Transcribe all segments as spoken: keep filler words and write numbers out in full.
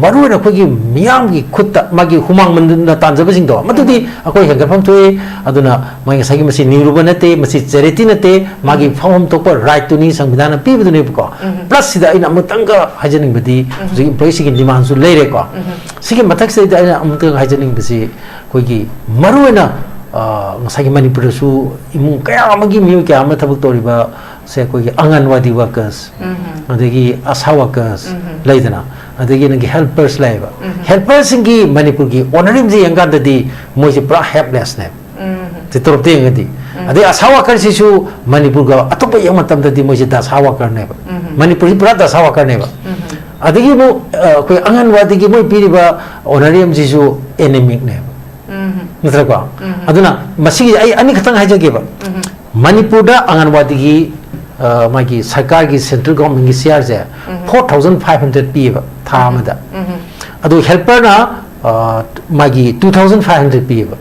ꯃꯔꯨꯑꯣꯏꯅ ꯑꯩꯈꯣꯏꯒꯤ ꯃꯤꯌꯥꯝꯒꯤ ꯈꯨꯠꯇ ꯃꯥꯒꯤ ꯍꯨꯃꯥꯡ ꯃꯟꯗꯨꯅ ꯇꯥꯟꯖꯕꯁꯤꯡꯗꯣ, ꯃꯗꯨꯗꯤ ꯑꯩꯈꯣꯏ ꯍꯦꯟꯒꯠꯐꯝ ꯊꯣꯛꯏ꯫ ꯑꯗꯨꯅ ꯃꯥꯒꯤ ꯉꯁꯥꯏꯒꯤ ꯃꯁꯤ ꯅꯤꯔꯨꯕ ꯅꯠꯇꯦ, ꯃꯁꯤ ꯆꯦꯔꯤꯇꯤ ꯅꯠꯇꯦ, ꯃꯥꯒꯤ ꯐꯪꯐꯝ ꯊꯣꯛꯄ ꯔꯥꯏꯠꯇꯨꯅꯤ ꯁꯪꯕꯤꯙꯥꯟꯅ ꯄꯤꯕꯗꯨꯅꯦꯕꯀꯣ꯫ ꯄ꯭ꯂꯁ ꯁꯤꯗ ꯑꯩꯅ ꯑꯃꯨꯛꯇꯪꯒ ꯍꯥꯏꯖꯅꯤꯡꯕꯗꯤ, ꯍꯧꯖꯤꯛ ꯏꯝꯄ꯭ꯂꯣꯌꯤꯁꯤꯡꯒꯤ ꯗꯤꯃꯥꯟꯁꯨ ꯂꯩꯔꯦꯀꯣ꯫ ꯁꯤꯒꯤ ꯃꯊꯛꯁꯤꯗꯩꯗ ꯑꯩꯅ ꯑꯃꯨꯛꯇꯪ ꯍꯥꯏꯖꯅꯤꯡꯕꯁꯤ, ꯑꯩꯈꯣꯏꯒꯤ ꯃꯔꯨꯑꯣꯏꯅ, ꯑ, ꯉꯁꯥꯏꯒꯤ ꯃꯅꯤꯄꯨꯔꯗꯁꯨ ꯏꯃꯨꯡ ꯀꯌꯥ ꯑꯃꯒꯤ ꯃꯤꯑꯣꯏ ꯀꯌꯥ ꯑꯃ ꯊꯕꯛ ꯇꯧꯔꯤꯕ ꯁꯦ, ꯑꯩꯈꯣꯏꯒꯤ ꯑꯪꯒꯟꯋꯥꯗꯤ ꯋꯥꯔꯀꯔꯁ, ꯑꯗꯒꯤ ꯑꯁꯥ ꯋꯥꯔꯀꯔꯁ ꯂꯩꯗꯅ, ꯑꯗꯒꯤ ꯅꯪꯒꯤ ꯍꯦꯜꯄꯔꯁ ꯂꯩꯌꯦꯕ꯫ ꯍꯦꯜꯄꯔꯁꯤꯡꯒꯤ ꯃꯅꯤꯄꯨꯔꯒꯤ ꯑꯣꯅꯔꯤꯝꯁꯦ ꯌꯦꯡꯀꯥꯟꯗꯗꯤ ꯃꯣꯏꯁꯦ ꯄꯨꯔꯥ ꯍꯦꯜꯞꯂꯦꯁꯅꯦꯕ꯫ ꯁꯤ ꯇꯣꯂꯣꯞꯇ ꯌꯦꯡꯉꯗꯤ꯫ ꯑꯗꯩ ꯑꯁꯥ ꯋꯥꯔꯀꯔꯁꯤꯁꯨ ꯃꯅꯤꯄꯨꯔꯒ ꯑꯇꯣꯞꯄ ꯌꯦꯡꯕ ꯃꯇꯝꯗꯗꯤ ꯃꯣꯏꯁꯦ ꯗꯁꯥ ꯋꯥꯔꯀꯔꯅꯦꯕ꯫ ꯃꯅꯤꯄꯨꯔꯁꯤ ꯄꯨꯔꯥ ꯗꯁꯥ ꯋꯥꯔꯀꯔꯅꯦꯕ꯫ ꯑꯗꯒꯤ ꯑꯃꯨꯛ, ꯑ, ꯑꯩꯈꯣꯏ ꯑꯪꯒꯟꯋꯥꯗꯤꯒꯤ ꯃꯣꯏ ꯄꯤꯔꯤꯕ ꯑꯣꯅꯔꯤꯌꯝꯁꯤꯁꯨ ꯑꯦꯅꯦꯃꯤꯛꯅꯦꯕ꯫ ꯅꯠꯇ꯭ꯔꯀꯣ? ꯑꯗꯨꯅ ꯃꯁꯤꯒꯤ ꯑꯩ ꯑꯅꯤꯈꯛꯇꯪ ꯍꯥꯏꯖꯒꯦꯕ꯫ ꯃꯅꯤꯄꯨꯔꯗ ꯑꯪꯒꯟꯋꯥꯗꯤꯒꯤ, ꯑ, ꯃꯥꯒꯤ ꯁꯔꯀꯥꯔꯒꯤ, ꯁꯦꯟꯇ꯭ꯔꯦꯜ ꯒꯣꯔꯃꯦꯟꯒꯤ ꯁꯤꯌꯥꯔꯁꯦ four thousand five hundred ꯄꯤꯌꯦꯕ ꯊꯥ ꯑꯃꯗ꯫ ꯑꯗꯨ ꯍꯦꯜꯄꯔꯅ, ꯑ, ꯃꯥꯒꯤ two thousand five hundred ꯄꯤꯌꯦꯕ꯫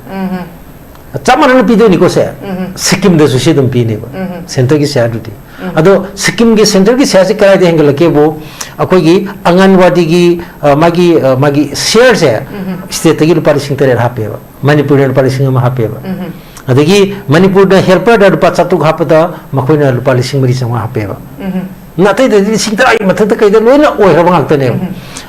ꯆꯞ ꯃꯥꯟꯅꯅ ꯄꯤꯗꯣꯏꯅꯤꯀꯣ ꯁꯦ꯫ ꯁꯤꯛꯀꯤꯝꯗꯁꯨ ꯁꯤ ꯑꯗꯨꯝ ꯄꯤꯅꯦꯕ, ꯁꯦꯟꯇꯔꯒꯤ ꯁꯤꯌꯥꯔꯗꯨꯗꯤ꯫ ꯑꯗꯣ ꯁꯤꯛꯀꯤꯝꯒꯤ ꯁꯦꯟꯇꯔꯒꯤ ꯁꯤꯌꯥꯔꯁꯤ ꯀꯗꯥꯏꯗ ꯍꯦꯟꯒꯠꯂꯛꯀꯦꯕꯨ, ꯑꯩꯈꯣꯏꯒꯤ ꯑꯪꯒꯟꯋꯥꯗꯤꯒꯤ, ꯑ, ꯃꯥꯒꯤ, ꯑ, ꯃꯥꯒꯤ ꯁꯤꯌꯥꯔꯁꯦ ꯁ꯭ꯇꯦꯠꯇꯒꯤ ꯂꯨꯄꯥ ꯂꯤꯁꯤꯡ ꯇꯔꯦꯠ ꯍꯥꯞꯄꯦꯕ, ꯃꯅꯤꯄꯨꯔꯗ ꯂꯨꯄꯥ ꯂꯤꯁꯤꯡ ꯑꯃ ꯍꯥꯞꯄꯦꯕ꯫ ꯑꯗꯒꯤ ꯃꯅꯤꯄꯨꯔꯗ ꯍꯦꯜꯄꯔꯗ ꯂꯨꯄꯥ ꯆꯥꯇ꯭ꯔꯨꯛ ꯍꯥꯞꯄꯗ ꯃꯈꯣꯏꯅ ꯂꯨꯄꯥ ꯂꯤꯁꯤꯡ ꯃꯔꯤ ꯆꯥꯝꯃꯉꯥ ꯍꯥꯞꯄꯦꯕ꯫ ꯑꯇꯩꯗꯗꯤ ꯂꯤꯁꯤꯡ ꯇꯔꯥꯒꯤ ꯃꯊꯛꯇ ꯀꯩꯗ ꯂꯣꯏꯅ ꯑꯣꯏꯈ꯭ꯔꯕ ꯉꯥꯛꯇꯅꯦꯕ꯫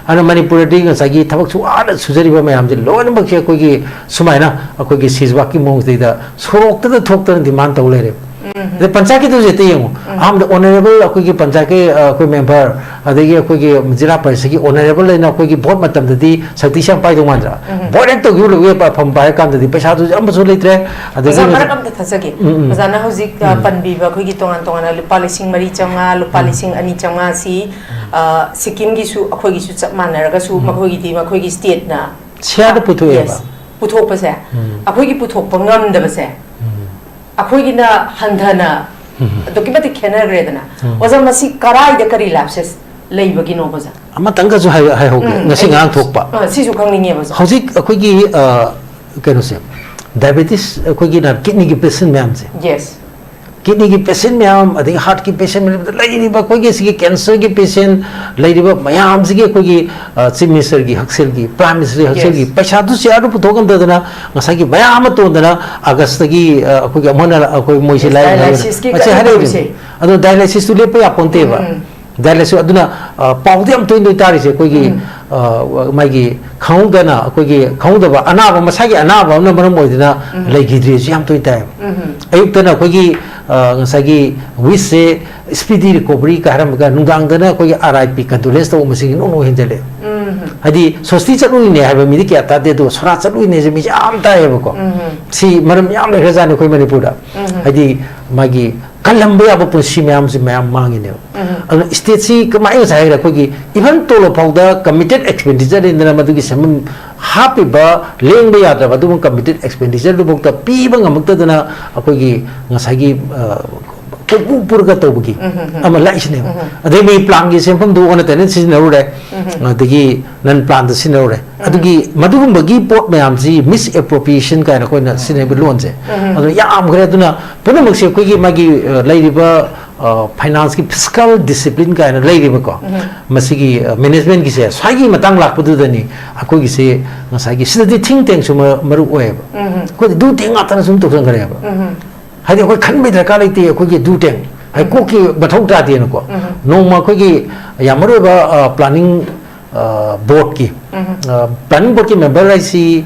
ꯑꯗꯨꯅ ꯃꯅꯤꯄꯨꯔꯗꯗꯤ ꯉꯁꯥꯏꯒꯤ ꯊꯕꯛ ꯁꯨ ꯋꯥꯅ ꯁꯨꯖꯔꯤꯕ ꯃꯌꯥꯝꯁꯦ ꯂꯣꯏꯅꯃꯛꯁꯦ ꯑꯩꯈꯣꯏꯒꯤ ꯁꯨꯃꯥꯏꯅ ꯑꯩꯈꯣꯏꯒꯤ ꯁꯤꯖꯋꯥꯛꯀꯤ ꯃꯑꯣꯡꯁꯤꯗꯩꯗ ꯁꯣꯔꯣꯛꯇꯗ ꯊꯣꯛꯇꯅ ꯗꯤꯃꯥꯟ ꯇꯧ ꯂꯩꯔꯦꯕ꯫ ꯑꯗꯩ ꯄꯟꯆꯥꯌꯠꯀꯤꯗꯨꯁꯨ ꯍꯦꯛꯇ ꯌꯦꯡꯉꯨ꯫ ꯑꯍꯥꯟꯕꯗ ꯑꯣꯅꯔꯦꯕꯜ ꯑꯩꯈꯣꯏꯒꯤ ꯄꯟꯆꯥꯌꯠꯀꯤ, ꯑ, ꯑꯩꯈꯣꯏ ꯃꯦꯝꯕꯔ, ꯑꯗꯒꯤ ꯑꯩꯈꯣꯏꯒꯤ ꯖꯤꯂꯥ ꯄꯔꯤꯁꯠꯀꯤ ꯑꯣꯅꯔꯦꯕꯜ ꯍꯥꯏꯅ ꯑꯩꯈꯣꯏꯒꯤ ꯚꯣꯠ ꯃꯇꯝꯗꯗꯤ ꯁꯛꯇꯤꯁꯦ ꯌꯥꯝ ꯄꯥꯏꯗꯧ ꯃꯥꯟꯗ꯭ꯔꯥ? ꯚꯣꯠ ꯍꯦꯛ ꯇꯧꯈꯤꯕ ꯂꯣꯏꯕꯒ ꯐꯝ ꯄꯥꯏꯔꯀꯥꯟꯗꯗꯤ ꯄꯩꯁꯥꯗꯨꯁꯨ ꯑꯃꯁꯨ ꯂꯩꯇ꯭ꯔꯦ꯫ ꯑꯗꯒꯤ ꯑꯣꯖꯥ, ꯍꯧꯖꯤꯛ ꯃꯔꯛ ꯑꯝꯇ ꯊꯠꯆꯒꯦ꯫ ꯎꯝ, ꯎꯝ꯫ ꯑꯣꯖꯥꯅ ꯍꯧꯖꯤꯛ, ꯑ, ꯎꯝ꯫ ꯄꯟꯕꯤꯕ ꯑꯩꯈꯣꯏꯒꯤ ꯇꯣꯉꯥꯟ ꯇꯣꯉꯥꯟꯅ ꯂꯨꯄꯥ ꯂꯤꯁꯤꯡ ꯃꯔꯤ ꯆꯥꯝꯃꯉꯥ, ꯂꯨꯄꯥ ꯎꯝ꯫ ꯂꯤꯁꯤꯡ ꯑꯅꯤ ꯆꯥꯝꯃꯉꯥ ꯁꯤ, ꯎꯝ꯫ ꯑ, ꯁꯤꯛꯀꯤꯝꯒꯤꯁꯨ ꯑꯩꯈꯣꯏꯒꯤꯁꯨ ꯆꯞ ꯃꯥꯟꯅꯔꯒꯁꯨ ꯎꯝ꯫ ꯃꯈꯣꯏꯒꯤꯗꯤ ꯃꯈꯣꯏꯒꯤ ꯁ꯭ꯇꯦꯠꯅ ꯁꯤꯌꯥꯔꯗ ꯄꯨꯊꯣꯛꯑꯦꯕ꯫ Yes꯫ ꯄꯨꯊꯣꯛꯄꯁꯦ, ꯎꯝ꯫ ꯑꯩꯈꯣꯏꯒꯤ ꯄꯨꯊꯣꯛꯄ ꯉꯝꯗꯕꯁꯦ, ꯎꯝ꯫ ꯑꯩꯈꯣꯏꯒꯤꯅ ꯍꯟꯊꯅ ꯎꯝ꯫ ꯑꯗꯨꯛꯀꯤ ꯃꯇꯤꯛ ꯈꯦꯠꯅꯈ꯭ꯔꯦꯗꯅ꯫ ꯎꯝ꯫ ꯑꯣꯖꯥ, ꯃꯁꯤ ꯀꯔꯥꯏꯗ ꯀꯔꯤ ꯂꯥꯞꯁꯦꯁ ꯂꯩꯕꯒꯤꯅꯣ, ꯑꯣꯖꯥ? ꯑꯃꯇꯪꯒꯁꯨ ꯍꯥꯏ-, ꯍꯥꯏꯍꯧꯒꯦ꯫ ꯎꯝ, ꯉꯁꯤ ꯑꯩ ꯉꯔꯥꯡ ꯊꯣꯛꯄ꯫ ꯑ, ꯁꯤꯁꯨ ꯈꯪꯅꯤꯡꯉꯦꯕ, ꯑꯣꯖꯥ꯫ ꯍꯧꯖꯤꯛ ꯑꯩꯈꯣꯏꯒꯤ, ꯑ, ꯀꯩꯅꯣꯁꯦ, ꯗꯥꯏꯕꯦꯇꯤꯁ, ꯑꯩꯈꯣꯏꯒꯤ ꯅ-, ꯀꯤꯠꯅꯤꯒꯤ ꯄꯦꯁꯦꯟ ꯃꯌꯥꯝꯁꯦ꯫ Yes꯫ ꯀꯤꯗꯅꯤꯒꯤ ꯄꯦꯁꯦꯟ ꯃꯌꯥꯝ, ꯑꯗꯒꯤ ꯍꯥꯔꯠꯀꯤ ꯄꯦꯁꯦꯟ ꯃꯌꯥꯝ, ꯂꯩꯔꯤꯕ ꯑꯩꯈꯣꯏꯒꯤ ꯁꯤꯒꯤ ꯀꯦꯟꯁꯔꯒꯤ ꯄꯦꯁꯦꯟ ꯂꯩꯔꯤꯕ ꯃꯌꯥꯝꯁꯤꯒꯤ ꯑꯩꯈꯣꯏꯒꯤ ꯆꯤꯐ ꯃꯤꯅꯤꯁꯇꯔꯒꯤ ꯍꯛꯁꯦꯜꯒꯤ, ꯄ꯭ꯔꯥꯏꯝ ꯃꯤꯅꯤꯁꯇꯔꯒꯤ ꯍꯛꯁꯦꯜꯒꯤ ꯄꯩꯁꯥꯗꯨ ꯁꯤꯌꯥꯔꯗꯨ ꯄꯨꯊꯣꯛ ꯉꯝꯗꯗꯅ ꯉꯁꯥꯏꯒꯤ ꯃꯌꯥꯝ ꯑꯃ ꯇꯣꯟꯗꯅ ꯑꯥꯒꯁꯇꯒꯤ ꯑꯩꯈꯣꯏꯒꯤ ꯑꯃꯅ ꯑꯩꯈꯣꯏ ꯃꯣꯏꯁꯤ ꯂꯥꯏ ꯍꯥꯏꯕꯗ ꯃꯁꯤ ꯍꯥꯏꯔꯛꯏꯕ꯫ ꯑꯗꯣ ꯗꯥꯏꯂꯥꯏꯁꯤꯁꯇꯨ ꯂꯦꯞꯄ ꯌꯥꯄꯣꯟꯇꯦꯕ꯫ ꯗꯥꯏꯂꯥꯏꯁꯤꯁ ꯑꯗꯨꯅ ꯄꯥꯎꯗ ꯌꯥꯝ ꯇꯣꯏꯅ ꯇꯣꯏꯅ ꯇꯥꯔꯤꯁꯦ ꯑꯩꯈꯣꯏꯒꯤ ꯃꯥꯒꯤ ꯈꯪꯍꯧꯗꯅ ꯑꯩꯈꯣꯏꯒꯤ ꯈꯪꯍꯧꯗꯕ ꯑꯅꯥꯕ, ꯃꯁꯥꯒꯤ ꯑꯅꯥꯕ ꯑꯃꯅ ꯃꯔꯝ ꯑꯣꯏꯗꯨꯅ ꯂꯩꯈꯤꯗ꯭ꯔꯦꯁꯨ ꯌꯥꯝ ꯇꯣꯏꯅ ꯇꯥꯏꯌꯦꯕ꯫ ꯑꯌꯨꯛꯇꯅ ꯑꯩꯈꯣꯏꯒꯤ ꯉꯁꯥꯏꯒꯤ ꯋꯤꯁꯁꯦ ꯁ꯭ꯄꯤꯗꯤ ꯔꯤꯀꯣꯕꯔꯤ ꯀꯥꯏ ꯍꯥꯏꯔꯝꯃꯒ ꯅꯨꯡꯗꯥꯡꯗꯅ ꯑꯩꯈꯣꯏꯒꯤ ꯑꯥꯔ ꯑꯥꯏ ꯄꯤ ꯀꯟꯗꯣꯂꯦꯟꯁ ꯇꯧꯕ ꯃꯁꯤꯡ ꯅꯣꯡ ꯅꯣꯡ ꯍꯦꯟꯖꯜꯂꯛꯑꯦ꯫ ꯍꯥꯏꯗꯤ ꯁꯣꯁꯇꯤ ꯆꯠꯂꯨꯏꯅꯦ ꯍꯥꯏꯕ ꯃꯤꯗꯤ ꯀꯌꯥ ꯇꯥꯗꯦ, ꯑꯗꯨꯒ ꯁꯣꯔꯥ ꯆꯠꯂꯨꯏꯅꯦꯁꯦ ꯃꯤꯁꯦ ꯌꯥꯝ ꯇꯥꯏꯌꯦꯕꯀꯣ꯫ ꯁꯤ ꯃꯔꯝ ꯌꯥꯝ ꯂꯩꯈ꯭ꯔꯖꯥꯠꯅꯤ ꯑꯩꯈꯣꯏ ꯃꯅꯤꯄꯨꯔꯗ꯫ ꯍꯥꯏꯗꯤ ꯃꯥꯒꯤ ꯀꯜꯂꯝꯕ ꯌꯥꯕ ꯄꯨꯟꯁꯤ ꯃꯌꯥꯝꯁꯦ ꯃꯌꯥꯝ ꯃꯥꯡꯉꯤꯅꯦꯕ꯫ ꯑꯗꯨꯅ ꯁ꯭ꯇꯦꯠꯁꯤ ꯀꯃꯥꯏꯅ ꯉꯁꯥꯏ ꯍꯥꯏꯔꯦ ꯑꯩꯈꯣꯏꯒꯤ ꯏꯚꯟ ꯇꯣꯂꯣꯞ ꯐꯥꯎꯗ ꯀꯃꯤꯇꯦꯠ ꯑꯦꯛꯁꯄꯦꯟꯗꯤꯆꯔꯅꯤꯗꯅ ꯃꯗꯨꯒꯤ ꯁꯦꯟꯐꯝ ꯍꯥꯞꯄꯤꯕ ꯂꯦꯡꯕ ꯌꯥꯗ꯭ꯔꯕ ꯑꯗꯨꯒꯨꯝꯕ ꯀꯃꯤꯇꯦꯠ ꯑꯦꯛꯁꯄꯦꯟꯗꯤꯆꯔꯗꯨꯐꯥꯎꯗ ꯄꯤꯕ ꯉꯝꯃꯛꯇꯗꯅ ꯑꯩꯈꯣꯏꯒꯤ ꯉꯁꯥꯏꯒꯤ ꯀꯣꯛꯄꯨ ꯄꯨꯔꯒ ꯇꯧꯕꯒꯤ ꯑꯃ ꯂꯥꯛꯏꯁꯤꯅꯦꯕ꯫ ꯑꯗꯩ ꯃꯤ ꯄ꯭ꯂꯥꯟꯒꯤ ꯁꯦꯟꯐꯝꯗꯨ ꯑꯣꯟꯅ ꯇꯩꯅ ꯁꯤꯖꯤꯟꯅꯔꯨꯔꯦ, ꯑꯗꯒꯤ ꯅꯟ ꯄ꯭ꯂꯥꯟꯗ ꯁꯤꯖꯤꯟꯅꯔꯨꯔꯦ꯫ ꯑꯗꯨꯒꯤ ꯃꯗꯨꯒꯨꯝꯕꯒꯤ ꯄꯣꯠ ꯃꯌꯥꯝꯁꯤ ꯃꯤꯁ ꯑꯦꯄ꯭ꯔꯣꯄ꯭ꯔꯤꯌꯦꯁꯟ ꯀꯥꯏꯅ ꯑꯩꯈꯣꯏꯅ ꯁꯤꯖꯤꯟꯅꯕ ꯂꯣꯟꯁꯦ ꯑꯗꯨ ꯌꯥꯝꯈ꯭ꯔꯦ꯫ ꯑꯗꯨꯅ ꯄꯨꯝꯅꯃꯛꯁꯦ ꯑꯩꯈꯣꯏꯒꯤ ꯃꯥꯒꯤ ꯂꯩꯔꯤꯕ ꯐꯥꯏꯅꯥꯟꯁꯀꯤ ꯐꯤꯁꯀꯜ ꯗꯤꯁꯤꯄ꯭ꯂꯤꯟ ꯀꯥꯏꯅ ꯂꯩꯔꯤꯕꯀꯣ, ꯃꯁꯤꯒꯤ ꯃꯦꯅꯦꯖꯃꯦꯟꯒꯤꯁꯦ ꯁ꯭ꯋꯥꯏꯒꯤ ꯃꯇꯥꯡ ꯂꯥꯛꯄꯗꯨꯗꯅꯤ ꯑꯩꯈꯣꯏꯒꯤꯁꯦ ꯉꯁꯥꯏꯒꯤ ꯁꯤꯗꯗꯤ ꯊꯤꯡ ꯇꯦꯡꯁꯨ ꯃꯔꯨ ꯑꯣꯏꯌꯦꯕ꯫ ꯑꯩꯈꯣꯏꯗꯤ ꯗꯨ ꯇꯦꯡ ꯉꯥꯛꯇꯅ ꯁꯨꯝ ꯇꯧꯁꯟꯈ꯭ꯔꯦꯕ꯫ ꯍꯥꯏꯗꯤ ꯑꯩꯈꯣꯏ ꯈꯟꯕꯩ ꯗꯔꯀꯥꯔ ꯂꯩꯇꯦ, ꯑꯩꯈꯣꯏꯒꯤ ꯗꯨ ꯇꯦꯡ ꯍꯥꯏꯗꯤ ꯀꯣꯛꯀꯤ ꯃꯊꯧ ꯇꯥꯗꯦꯅꯀꯣ꯫ ꯅꯣꯡꯃ ꯑꯩꯈꯣꯏꯒꯤ ꯌꯥꯝ ꯃꯔꯨ ꯑꯣꯏꯕ ꯄ꯭ꯂꯥꯅꯤꯡ ꯕꯣꯔꯗꯀꯤ ꯄ꯭ꯂꯥꯅꯤꯡ ꯕꯣꯔꯗꯀꯤ ꯃꯦꯝꯕꯔ ꯍꯥꯏꯁꯤ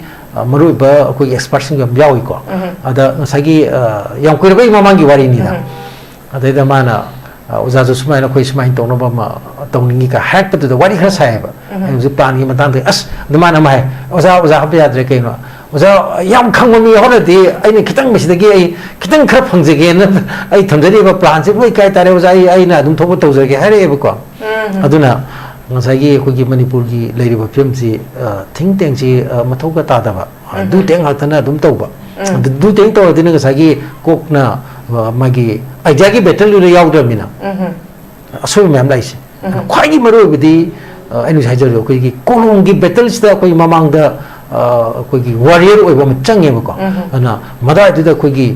ꯃꯔꯨ ꯑꯣꯏꯕ ꯑꯩꯈꯣꯏꯒꯤ ꯑꯦꯛꯁꯄꯔꯠꯁꯤꯡ ꯌꯥꯝ ꯌꯥꯎꯏꯀꯣ꯫ ꯑꯗ ꯉꯁꯥꯏꯒꯤ ꯌꯥꯝ ꯀꯨꯏꯔꯕꯩ ꯃꯃꯥꯡꯒꯤ ꯋꯥꯔꯤꯅꯤꯗ꯫ ꯑꯗꯩꯗ ꯃꯥꯅ ꯑꯣꯖꯥꯁꯨ ꯁꯨꯃꯥꯏꯅ ꯑꯩꯈꯣꯏ ꯁꯨꯃꯥꯏꯅ ꯇꯧꯅꯕ ꯑꯃ ꯇꯧꯅꯤꯡꯉꯤ ꯀ ꯍꯥꯏꯔꯛꯄꯗꯨꯗ ꯋꯥꯔꯤ ꯈꯔ ꯁꯥꯏꯌꯦꯕ꯫ ꯑꯩ ꯍꯧꯖꯤꯛ ꯄ꯭ꯂꯥꯟꯒꯤ ꯃꯇꯥꯡꯗ ꯑꯁ ꯑꯗꯨꯃꯥꯏꯅ ꯑꯃ ꯍꯥꯏ, "ꯑꯣꯖꯥ, ꯑꯣꯖꯥ ꯍꯥꯞꯄ ꯌꯥꯗ꯭ꯔꯦ ꯀꯩꯅꯣ? ꯑꯣꯖꯥ ꯌꯥꯝ ꯈꯪꯕ ꯃꯤ ꯍꯧꯔꯗꯤ ꯑꯩꯅ ꯈꯤꯇꯪ ꯃꯁꯤꯗꯒꯤ ꯑꯩ ꯈꯤꯇꯪ ꯈꯔ ꯐꯪꯖꯒꯦꯅ ꯑꯩ ꯊꯝꯖꯔꯤꯕ ꯄ꯭ꯂꯥꯟꯁꯦ ꯂꯣꯏ ꯀꯥꯏ ꯇꯥꯔꯦ ꯑꯣꯖꯥ, ꯑꯩ ꯑꯩꯅ ꯑꯗꯨꯝ ꯊꯣꯛꯄ ꯇꯧꯖꯔꯒꯦ" ꯍꯥꯏꯔꯛꯑꯦꯕꯀꯣ꯫ ꯑꯗꯨꯅ ꯉꯁꯥꯏꯒꯤ ꯑꯩꯈꯣꯏꯒꯤ ꯃꯅꯤꯄꯨꯔꯒꯤ ꯂꯩꯔꯤꯕ ꯐꯤꯕꯝꯁꯤ ꯊꯤꯡ ꯇꯦꯡꯁꯤ ꯃꯊꯧꯒ ꯇꯥꯗꯕ ꯗꯨ ꯇꯦꯡ ꯉꯥꯛꯇꯅ ꯑꯗꯨꯝ ꯇꯧꯕ꯫ ꯑꯗꯨ ꯗꯨ ꯇꯦꯡ ꯇꯧꯔꯗꯤꯅ ꯉꯁꯥꯏꯒꯤ ꯀꯣꯛꯅ ꯃꯥꯒꯤ ꯑꯥꯏꯗꯤꯌꯥꯒꯤ ꯕꯦꯇꯜꯗꯨꯗ ꯌꯥꯎꯗ꯭ꯔꯕꯅꯤꯅ ꯑꯁꯣꯏꯕ ꯃꯌꯥꯝ ꯂꯥꯛꯏꯁꯦ꯫ ꯈ꯭ꯋꯥꯏꯗꯒꯤ ꯃꯔꯨ ꯑꯣꯏꯕꯗꯤ ꯑꯩꯅ ꯍꯧꯖꯤꯛ ꯍꯥꯏꯖꯔꯤꯕ ꯑꯩꯈꯣꯏꯒꯤ ꯀꯣꯂꯣꯝꯒꯤ ꯕꯦꯇꯜꯁꯤꯗ ꯑꯩꯈꯣꯏ ꯃꯃꯥꯡꯗ ꯑꯩꯈꯣꯏꯒꯤ ꯋꯥꯔꯤꯌꯔ ꯑꯣꯏꯕ ꯑꯃ ꯆꯪꯉꯦꯕꯀꯣ꯫ ꯑꯗꯨꯅ ꯃꯗꯥꯏꯗꯨꯗ ꯑꯩꯈꯣꯏꯒꯤ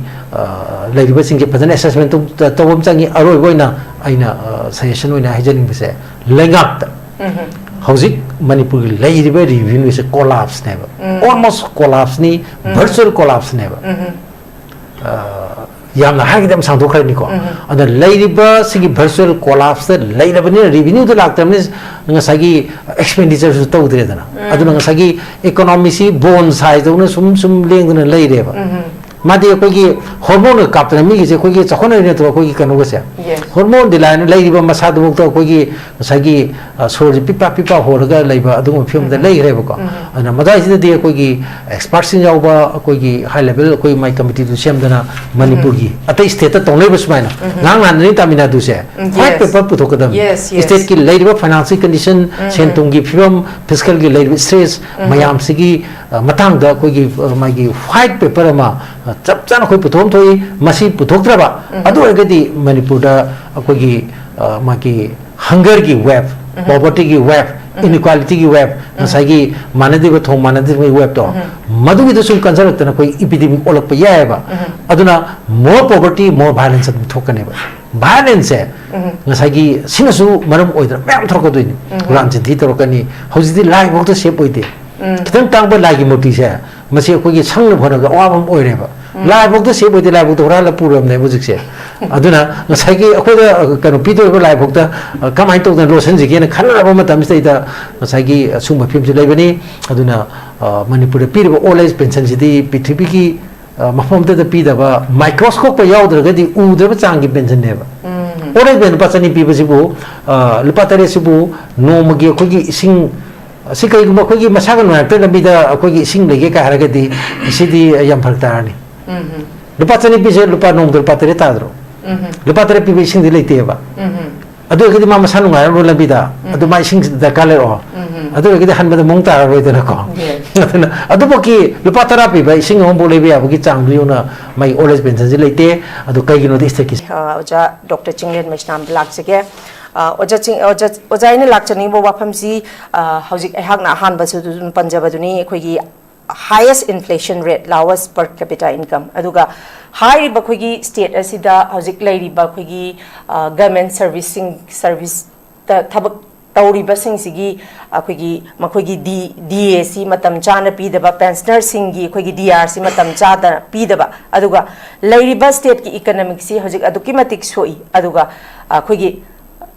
ꯂꯩꯔꯤꯕꯁꯤꯡꯁꯦ ꯐꯖꯅ ꯑꯦꯁꯦꯁꯃꯦꯟ ꯇꯧꯕ ꯑꯃ ꯆꯪꯉꯤ꯫ ꯑꯔꯣꯏꯕ ꯑꯣꯏꯅ ꯑꯩꯅ ꯁꯖꯦꯁꯟ ꯑꯣꯏꯅ ꯍꯥꯏꯖꯅꯤꯡꯕꯁꯦ, ꯂꯩꯉꯥꯛꯇ ꯍꯧꯖꯤꯛ ꯃꯅꯤꯄꯨꯔꯒꯤ ꯂꯩꯔꯤꯕ ꯔꯤꯚꯤꯅ꯭ꯌꯨꯁꯦ ꯀꯣꯂꯥꯞꯁꯅꯦꯕ, ꯑꯣꯜꯃꯣꯁ ꯀꯣꯂꯥꯞꯁꯅꯤ, ꯚꯔꯆꯨꯋꯦꯜ ꯀꯣꯂꯥꯞꯁꯅꯦꯕ꯫ ꯌꯥꯝꯅ ꯍꯥꯏꯔꯒꯗꯤ ꯌꯥꯝ ꯁꯥꯡꯗꯣꯛꯈ꯭ꯔꯅꯤꯀꯣ꯫ ꯑꯗ ꯂꯩꯔꯤꯕ ꯁꯤꯒꯤ ꯚꯔꯆꯨꯋꯦꯜ ꯀꯣꯂꯥꯞꯁꯇ ꯂꯩꯔꯕꯅꯤꯅ ꯔꯤꯚꯤꯅ꯭ꯌꯨꯗ ꯂꯥꯛꯇ꯭ꯔꯕꯅꯤꯅ ꯉꯁꯥꯏꯒꯤ ꯑꯦꯛꯁꯄꯦꯟꯗꯤꯆꯔꯁꯨ ꯇꯧꯗ꯭ꯔꯦꯗꯅ꯫ ꯑꯗꯨꯅ ꯉꯁꯥꯏꯒꯤ ꯏꯀꯣꯅꯣꯃꯤꯁꯤ ꯕꯣꯟ ꯁꯥꯏꯗꯧꯅ ꯁꯨꯝ ꯁꯨꯝ ꯂꯦꯡꯗꯅ ꯂꯩꯔꯦꯕ꯫ ꯃꯥꯗꯤ ꯑꯩꯈꯣꯏꯒꯤ ꯍꯣꯔꯃꯣꯟꯒ ꯀꯥꯞꯇꯅ ꯃꯤꯒꯤꯁꯦ ꯑꯩꯈꯣꯏꯒꯤ ꯆꯥꯎꯈꯠꯅꯔꯤ ꯅꯠꯇ꯭ꯔꯣ ꯑꯩꯈꯣꯏꯒꯤ ꯀꯩꯅꯣꯒꯁꯦ? ꯍꯣꯔꯃꯣꯟꯗꯤ ꯂꯥꯏꯅ ꯂꯩꯔꯤꯕ ꯃꯁꯥꯗꯨꯐꯥꯎꯗ ꯑꯩꯈꯣꯏꯒꯤ ꯉꯁꯥꯏꯒꯤ ꯁꯣꯔꯁꯦ ꯄꯤꯠꯄꯥ ꯄꯤꯠꯄꯥ ꯍꯣꯜꯂꯒ ꯂꯩꯕ ꯑꯗꯨꯒꯨꯝꯕ ꯐꯤꯕꯝꯗ ꯂꯩꯈ꯭ꯔꯦꯕꯀꯣ꯫ ꯑꯗꯨꯅ ꯃꯗꯥꯏꯁꯤꯗꯗꯤ ꯑꯩꯈꯣꯏꯒꯤ ꯑꯦꯛꯁꯄꯥꯔꯠꯁꯤꯡ ꯌꯥꯎꯕ ꯑꯩꯈꯣꯏꯒꯤ ꯍꯥꯏ ꯂꯦꯚꯦꯜ ꯑꯩꯈꯣꯏ ꯃꯥꯏ ꯀꯃꯤꯇꯤꯗꯨ ꯁꯦꯝꯗꯅ ꯃꯅꯤꯄꯨꯔꯒꯤ ꯑꯇꯩ ꯁ꯭ꯇꯦꯠꯇ ꯇꯧꯅꯔꯤꯕ ꯁꯨꯃꯥꯏꯅ ꯉꯔꯥꯡ ꯅꯍꯥꯟꯗꯅꯤ ꯇꯥꯃꯤꯜ ꯅꯥꯗꯨꯁꯦ ꯋꯥꯏꯠ ꯄꯦꯄꯔ ꯄꯨꯊꯣꯛꯀꯗꯕꯅꯤ꯫ ꯁ꯭ꯇꯦꯠꯀꯤ ꯂꯩꯔꯤꯕ ꯐꯥꯏꯅꯥꯟꯁꯤꯌꯦꯜ ꯀꯟꯗꯤꯁꯟ, ꯁꯦꯟ ꯊꯨꯝꯒꯤ ꯐꯤꯕꯝ, ꯐꯤꯁꯀꯦꯜꯒꯤ ꯂꯩꯔꯤꯕ ꯁ꯭ꯇ꯭ꯔꯦꯁ ꯃꯌꯥꯝꯁꯤꯒꯤ ꯃꯇꯥꯡꯗ ꯑꯩꯈꯣꯏꯒꯤ ꯃꯥꯒꯤ ꯋꯥꯏꯠ ꯄꯦꯄꯔ ꯑꯃ ꯆꯞ ꯆꯥꯅ ꯑꯩꯈꯣꯏ ꯄꯨꯊꯣꯛ ꯑꯃ ꯊꯣꯛꯏ꯫ ꯃꯁꯤ ꯄꯨꯊꯣꯛꯇ꯭ꯔꯕ ꯑꯗꯨ ꯑꯣꯏꯔꯒꯗꯤ ꯃꯅꯤꯄꯨꯔꯗ ꯑꯩꯈꯣꯏꯒꯤ ꯃꯥꯒꯤ ꯍꯪꯒꯔꯒꯤ ꯋꯦꯕ, ꯄꯣꯕꯔꯇꯤꯒꯤ ꯋꯦꯕ, ꯏꯟꯏꯀ꯭ꯋꯥꯂꯤꯇꯤꯒꯤ ꯋꯦꯕ, ꯉꯁꯥꯏꯒꯤ ꯃꯥꯟꯅꯗꯕ ꯊꯣꯡ ꯃꯥꯟꯅꯗꯕꯒꯤ ꯋꯦꯕꯇꯣ, ꯃꯗꯨꯒꯤꯗ ꯁꯨꯝ ꯀꯟꯁꯤꯜꯂꯛꯇꯅ ꯑꯩꯈꯣꯏ ꯏꯄꯤꯗꯤꯃꯤꯛ ꯑꯣꯜꯂꯛꯄ ꯌꯥꯏꯑꯕ꯫ ꯑꯗꯨꯅ more poverty, more violence ꯑꯗꯨꯝ ꯊꯣꯛꯀꯅꯦꯕ꯫ ꯚꯥꯏꯂꯦꯟꯁꯁꯦ ꯉꯁꯥꯏꯒꯤ ꯁꯤꯅꯁꯨ ꯃꯔꯝ ꯑꯣꯏꯗꯅ ꯃꯌꯥꯝ ꯊꯣꯛꯂꯛꯀꯗꯣꯏꯅꯤ꯫ ꯍꯨꯔꯥꯟ ꯆꯤꯟꯊꯤ ꯇꯧꯔꯛꯀꯅꯤ꯫ ꯍꯧꯖꯤꯛꯇꯤ ꯂꯥꯏꯐꯥꯎꯗ ꯁꯦꯞ ꯑꯣꯏꯗꯦ꯫ ꯈꯤꯇꯪ ꯇꯥꯡꯕ ꯂꯥꯏꯒꯤ ꯃꯨꯔꯇꯤꯁꯦ ꯃꯁꯤ ꯑꯩꯈꯣꯏꯒꯤ ꯁꯪꯅꯕ ꯍꯣꯠꯅꯕꯗ ꯑꯋꯥꯕ ꯑꯃ ꯑꯣꯏꯔꯦꯕ꯫ ꯂꯥꯏꯐꯥꯎꯗ ꯁꯦꯞ ꯑꯣꯏꯗꯦ, ꯂꯥꯏꯐꯥꯎꯗ ꯍꯨꯔꯥꯜꯂ ꯄꯨꯔꯕꯅꯦꯕ ꯍꯧꯖꯤꯛꯁꯦ꯫ ꯑꯗꯨꯅ ꯉꯁꯥꯏꯒꯤ ꯑꯩꯈꯣꯏꯗ ꯀꯩꯅꯣ ꯄꯤꯗꯣꯔꯤꯕ ꯂꯥꯏꯐꯥꯎꯗ ꯀꯃꯥꯏꯅ ꯇꯧꯗꯅ ꯂꯣꯠꯁꯤꯟꯁꯤꯒꯦꯅ ꯈꯟꯅꯔꯕ ꯃꯇꯝꯁꯤꯗꯩꯗ ꯉꯁꯥꯏꯒꯤ ꯑꯁꯨꯝꯕ ꯐꯤꯕꯝꯁꯤ ꯂꯩꯕꯅꯤ꯫ ꯑꯗꯨꯅ ꯃꯅꯤꯄꯨꯔꯗ ꯄꯤꯔꯤꯕ ꯑꯣꯜ ꯑꯦꯖ ꯄꯦꯟꯁꯟꯁꯤꯗꯤ ꯄ꯭ꯔꯤꯊꯤꯕꯤꯒꯤ ꯃꯐꯝ ꯑꯃꯠꯇꯗ ꯄꯤꯗꯕ, ꯃꯥꯏꯀ꯭ꯔꯣꯁꯀꯣꯞꯀ ꯌꯥꯎꯗ꯭ꯔꯒꯗꯤ ꯎꯗ꯭ꯔꯕ ꯆꯥꯡꯒꯤ ꯄꯦꯟꯁꯟꯅꯦꯕ꯫ ꯑꯣꯜ ꯑꯦꯖ ꯄꯦꯟꯁꯟ ꯂꯨꯄꯥ ꯆꯅꯤ ꯄꯤꯕꯁꯤꯕꯨ, ꯂꯨꯄꯥ ꯇꯔꯦꯠꯁꯤꯕꯨ ꯅꯣꯡꯃꯒꯤ ꯑꯩꯈꯣꯏꯒꯤ ꯏꯁꯤꯡ ꯑꯁꯤ ꯀꯔꯤꯒꯨꯝꯕ ꯑꯩꯈꯣꯏꯒꯤ ꯃꯁꯥꯒ ꯅꯨꯡꯉꯥꯏꯔꯛꯇ꯭ꯔ ꯂꯝꯕꯤꯗ ꯑꯩꯈꯣꯏꯒꯤ ꯏꯁꯤꯡ ꯂꯩꯒꯦ ꯀꯥꯏ ꯍꯥꯏꯔꯒꯗꯤ ꯁꯤꯗꯤ ꯌꯥꯝ ꯐꯔꯛ ꯇꯥꯔꯅꯤ꯫ ꯂꯨꯄꯥ ꯆꯅꯤ ꯄꯤꯁꯦ ꯂꯨꯄꯥ ꯅꯣꯡꯃꯗ ꯂꯨꯄꯥ ꯇꯔꯦꯠ ꯇꯥꯗ꯭ꯔꯣ? ꯂꯨꯄꯥ ꯇꯔꯦꯠ ꯄꯤꯕ ꯏꯁꯤꯡꯗꯤ ꯂꯩꯇꯦꯕ꯫ ꯑꯗꯨ ꯑꯣꯏꯔꯒꯗꯤ ꯃꯥ ꯃꯁꯥ ꯅꯨꯡꯉꯥꯏꯔꯝꯂꯣꯏ ꯂꯝꯕꯤꯗ, ꯑꯗꯨ ꯃꯥ ꯏꯁꯤꯡ ꯗꯔꯀꯥꯔ ꯂꯩꯔꯛꯑꯣ꯫ ꯑꯗꯨ ꯑꯣꯏꯔꯒꯗꯤ ꯍꯟꯕꯗ ꯃꯑꯣꯡ ꯇꯥꯔꯔꯣꯏꯗꯅꯀꯣ꯫ ꯑꯗꯨꯅ ꯑꯗꯨꯃꯛꯀꯤ ꯂꯨꯄꯥ ꯇꯔꯥ ꯄꯤꯕ ꯏꯁꯤꯡ ꯑꯃꯐꯥꯎ ꯂꯩꯕ ꯌꯥꯕꯒꯤ ꯆꯥꯡꯗꯨ ꯌꯧꯅ ꯃꯥꯒꯤ ꯑꯣꯜ ꯑꯦꯖ ꯄꯦꯟꯁꯟꯁꯤ ꯂꯩꯇꯦ꯫ ꯑꯗꯨ ꯀꯩꯒꯤꯅꯣꯗꯤ ꯁ꯭ꯇꯦꯠꯀꯤ ꯑ, ꯑꯣꯖꯥ ꯗꯣꯛꯇꯔ ꯆꯤꯡꯂꯦꯟ ꯃꯩꯁꯅꯥꯝꯗ ꯂꯥꯛꯆꯒꯦ꯫ ꯑ, ꯑꯣꯖꯥ ꯆꯤꯡ-, ꯑꯣꯖꯥ, ꯑꯣꯖꯥ, ꯑꯩꯅ ꯂꯥꯛꯆꯅꯤꯡꯕ ꯋꯥꯐꯝꯁꯤ, ꯑ, ꯍꯧꯖꯤꯛ ꯑꯩꯍꯥꯛꯅ ꯑꯍꯥꯟꯕꯁꯨ ꯑꯗꯨꯝ ꯄꯟꯖꯕꯗꯨꯅꯤ, ꯑꯩꯈꯣꯏꯒꯤ highest inflation rate, lowest per capita income, ꯑꯗꯨꯒ ꯍꯥꯏꯔꯤꯕ ꯑꯩꯈꯣꯏꯒꯤ state ꯑꯁꯤꯗ ꯍꯧꯖꯤꯛ ꯂꯩꯔꯤꯕ ꯑꯩꯈꯣꯏꯒꯤ, ꯑ, government serviceꯁꯤꯡ, serviceꯇ ꯊꯕꯛ ꯇꯧꯔꯤꯕꯁꯤꯡꯁꯤꯒꯤ ꯑꯩꯈꯣꯏꯒꯤ, ꯃꯈꯣꯏꯒꯤ ꯗꯤ-, DAꯁꯤ ꯃꯇꯝ ꯆꯥꯅ ꯄꯤꯗꯕ, pensionerꯁꯤꯡꯒꯤ ꯑꯩꯈꯣꯏꯒꯤ DRꯁꯤ ꯃꯇꯝ ꯆꯥꯗꯅ ꯄꯤꯗꯕ, ꯑꯗꯨꯒ ꯂꯩꯔꯤꯕ stateꯀꯤ economicꯁꯤ ꯍꯧꯖꯤꯛ ꯑꯗꯨꯛꯀꯤ ꯃꯇꯤꯛ ꯁꯣꯛꯏ꯫ ꯑꯗꯨꯒ ꯑꯩꯈꯣꯏꯒꯤ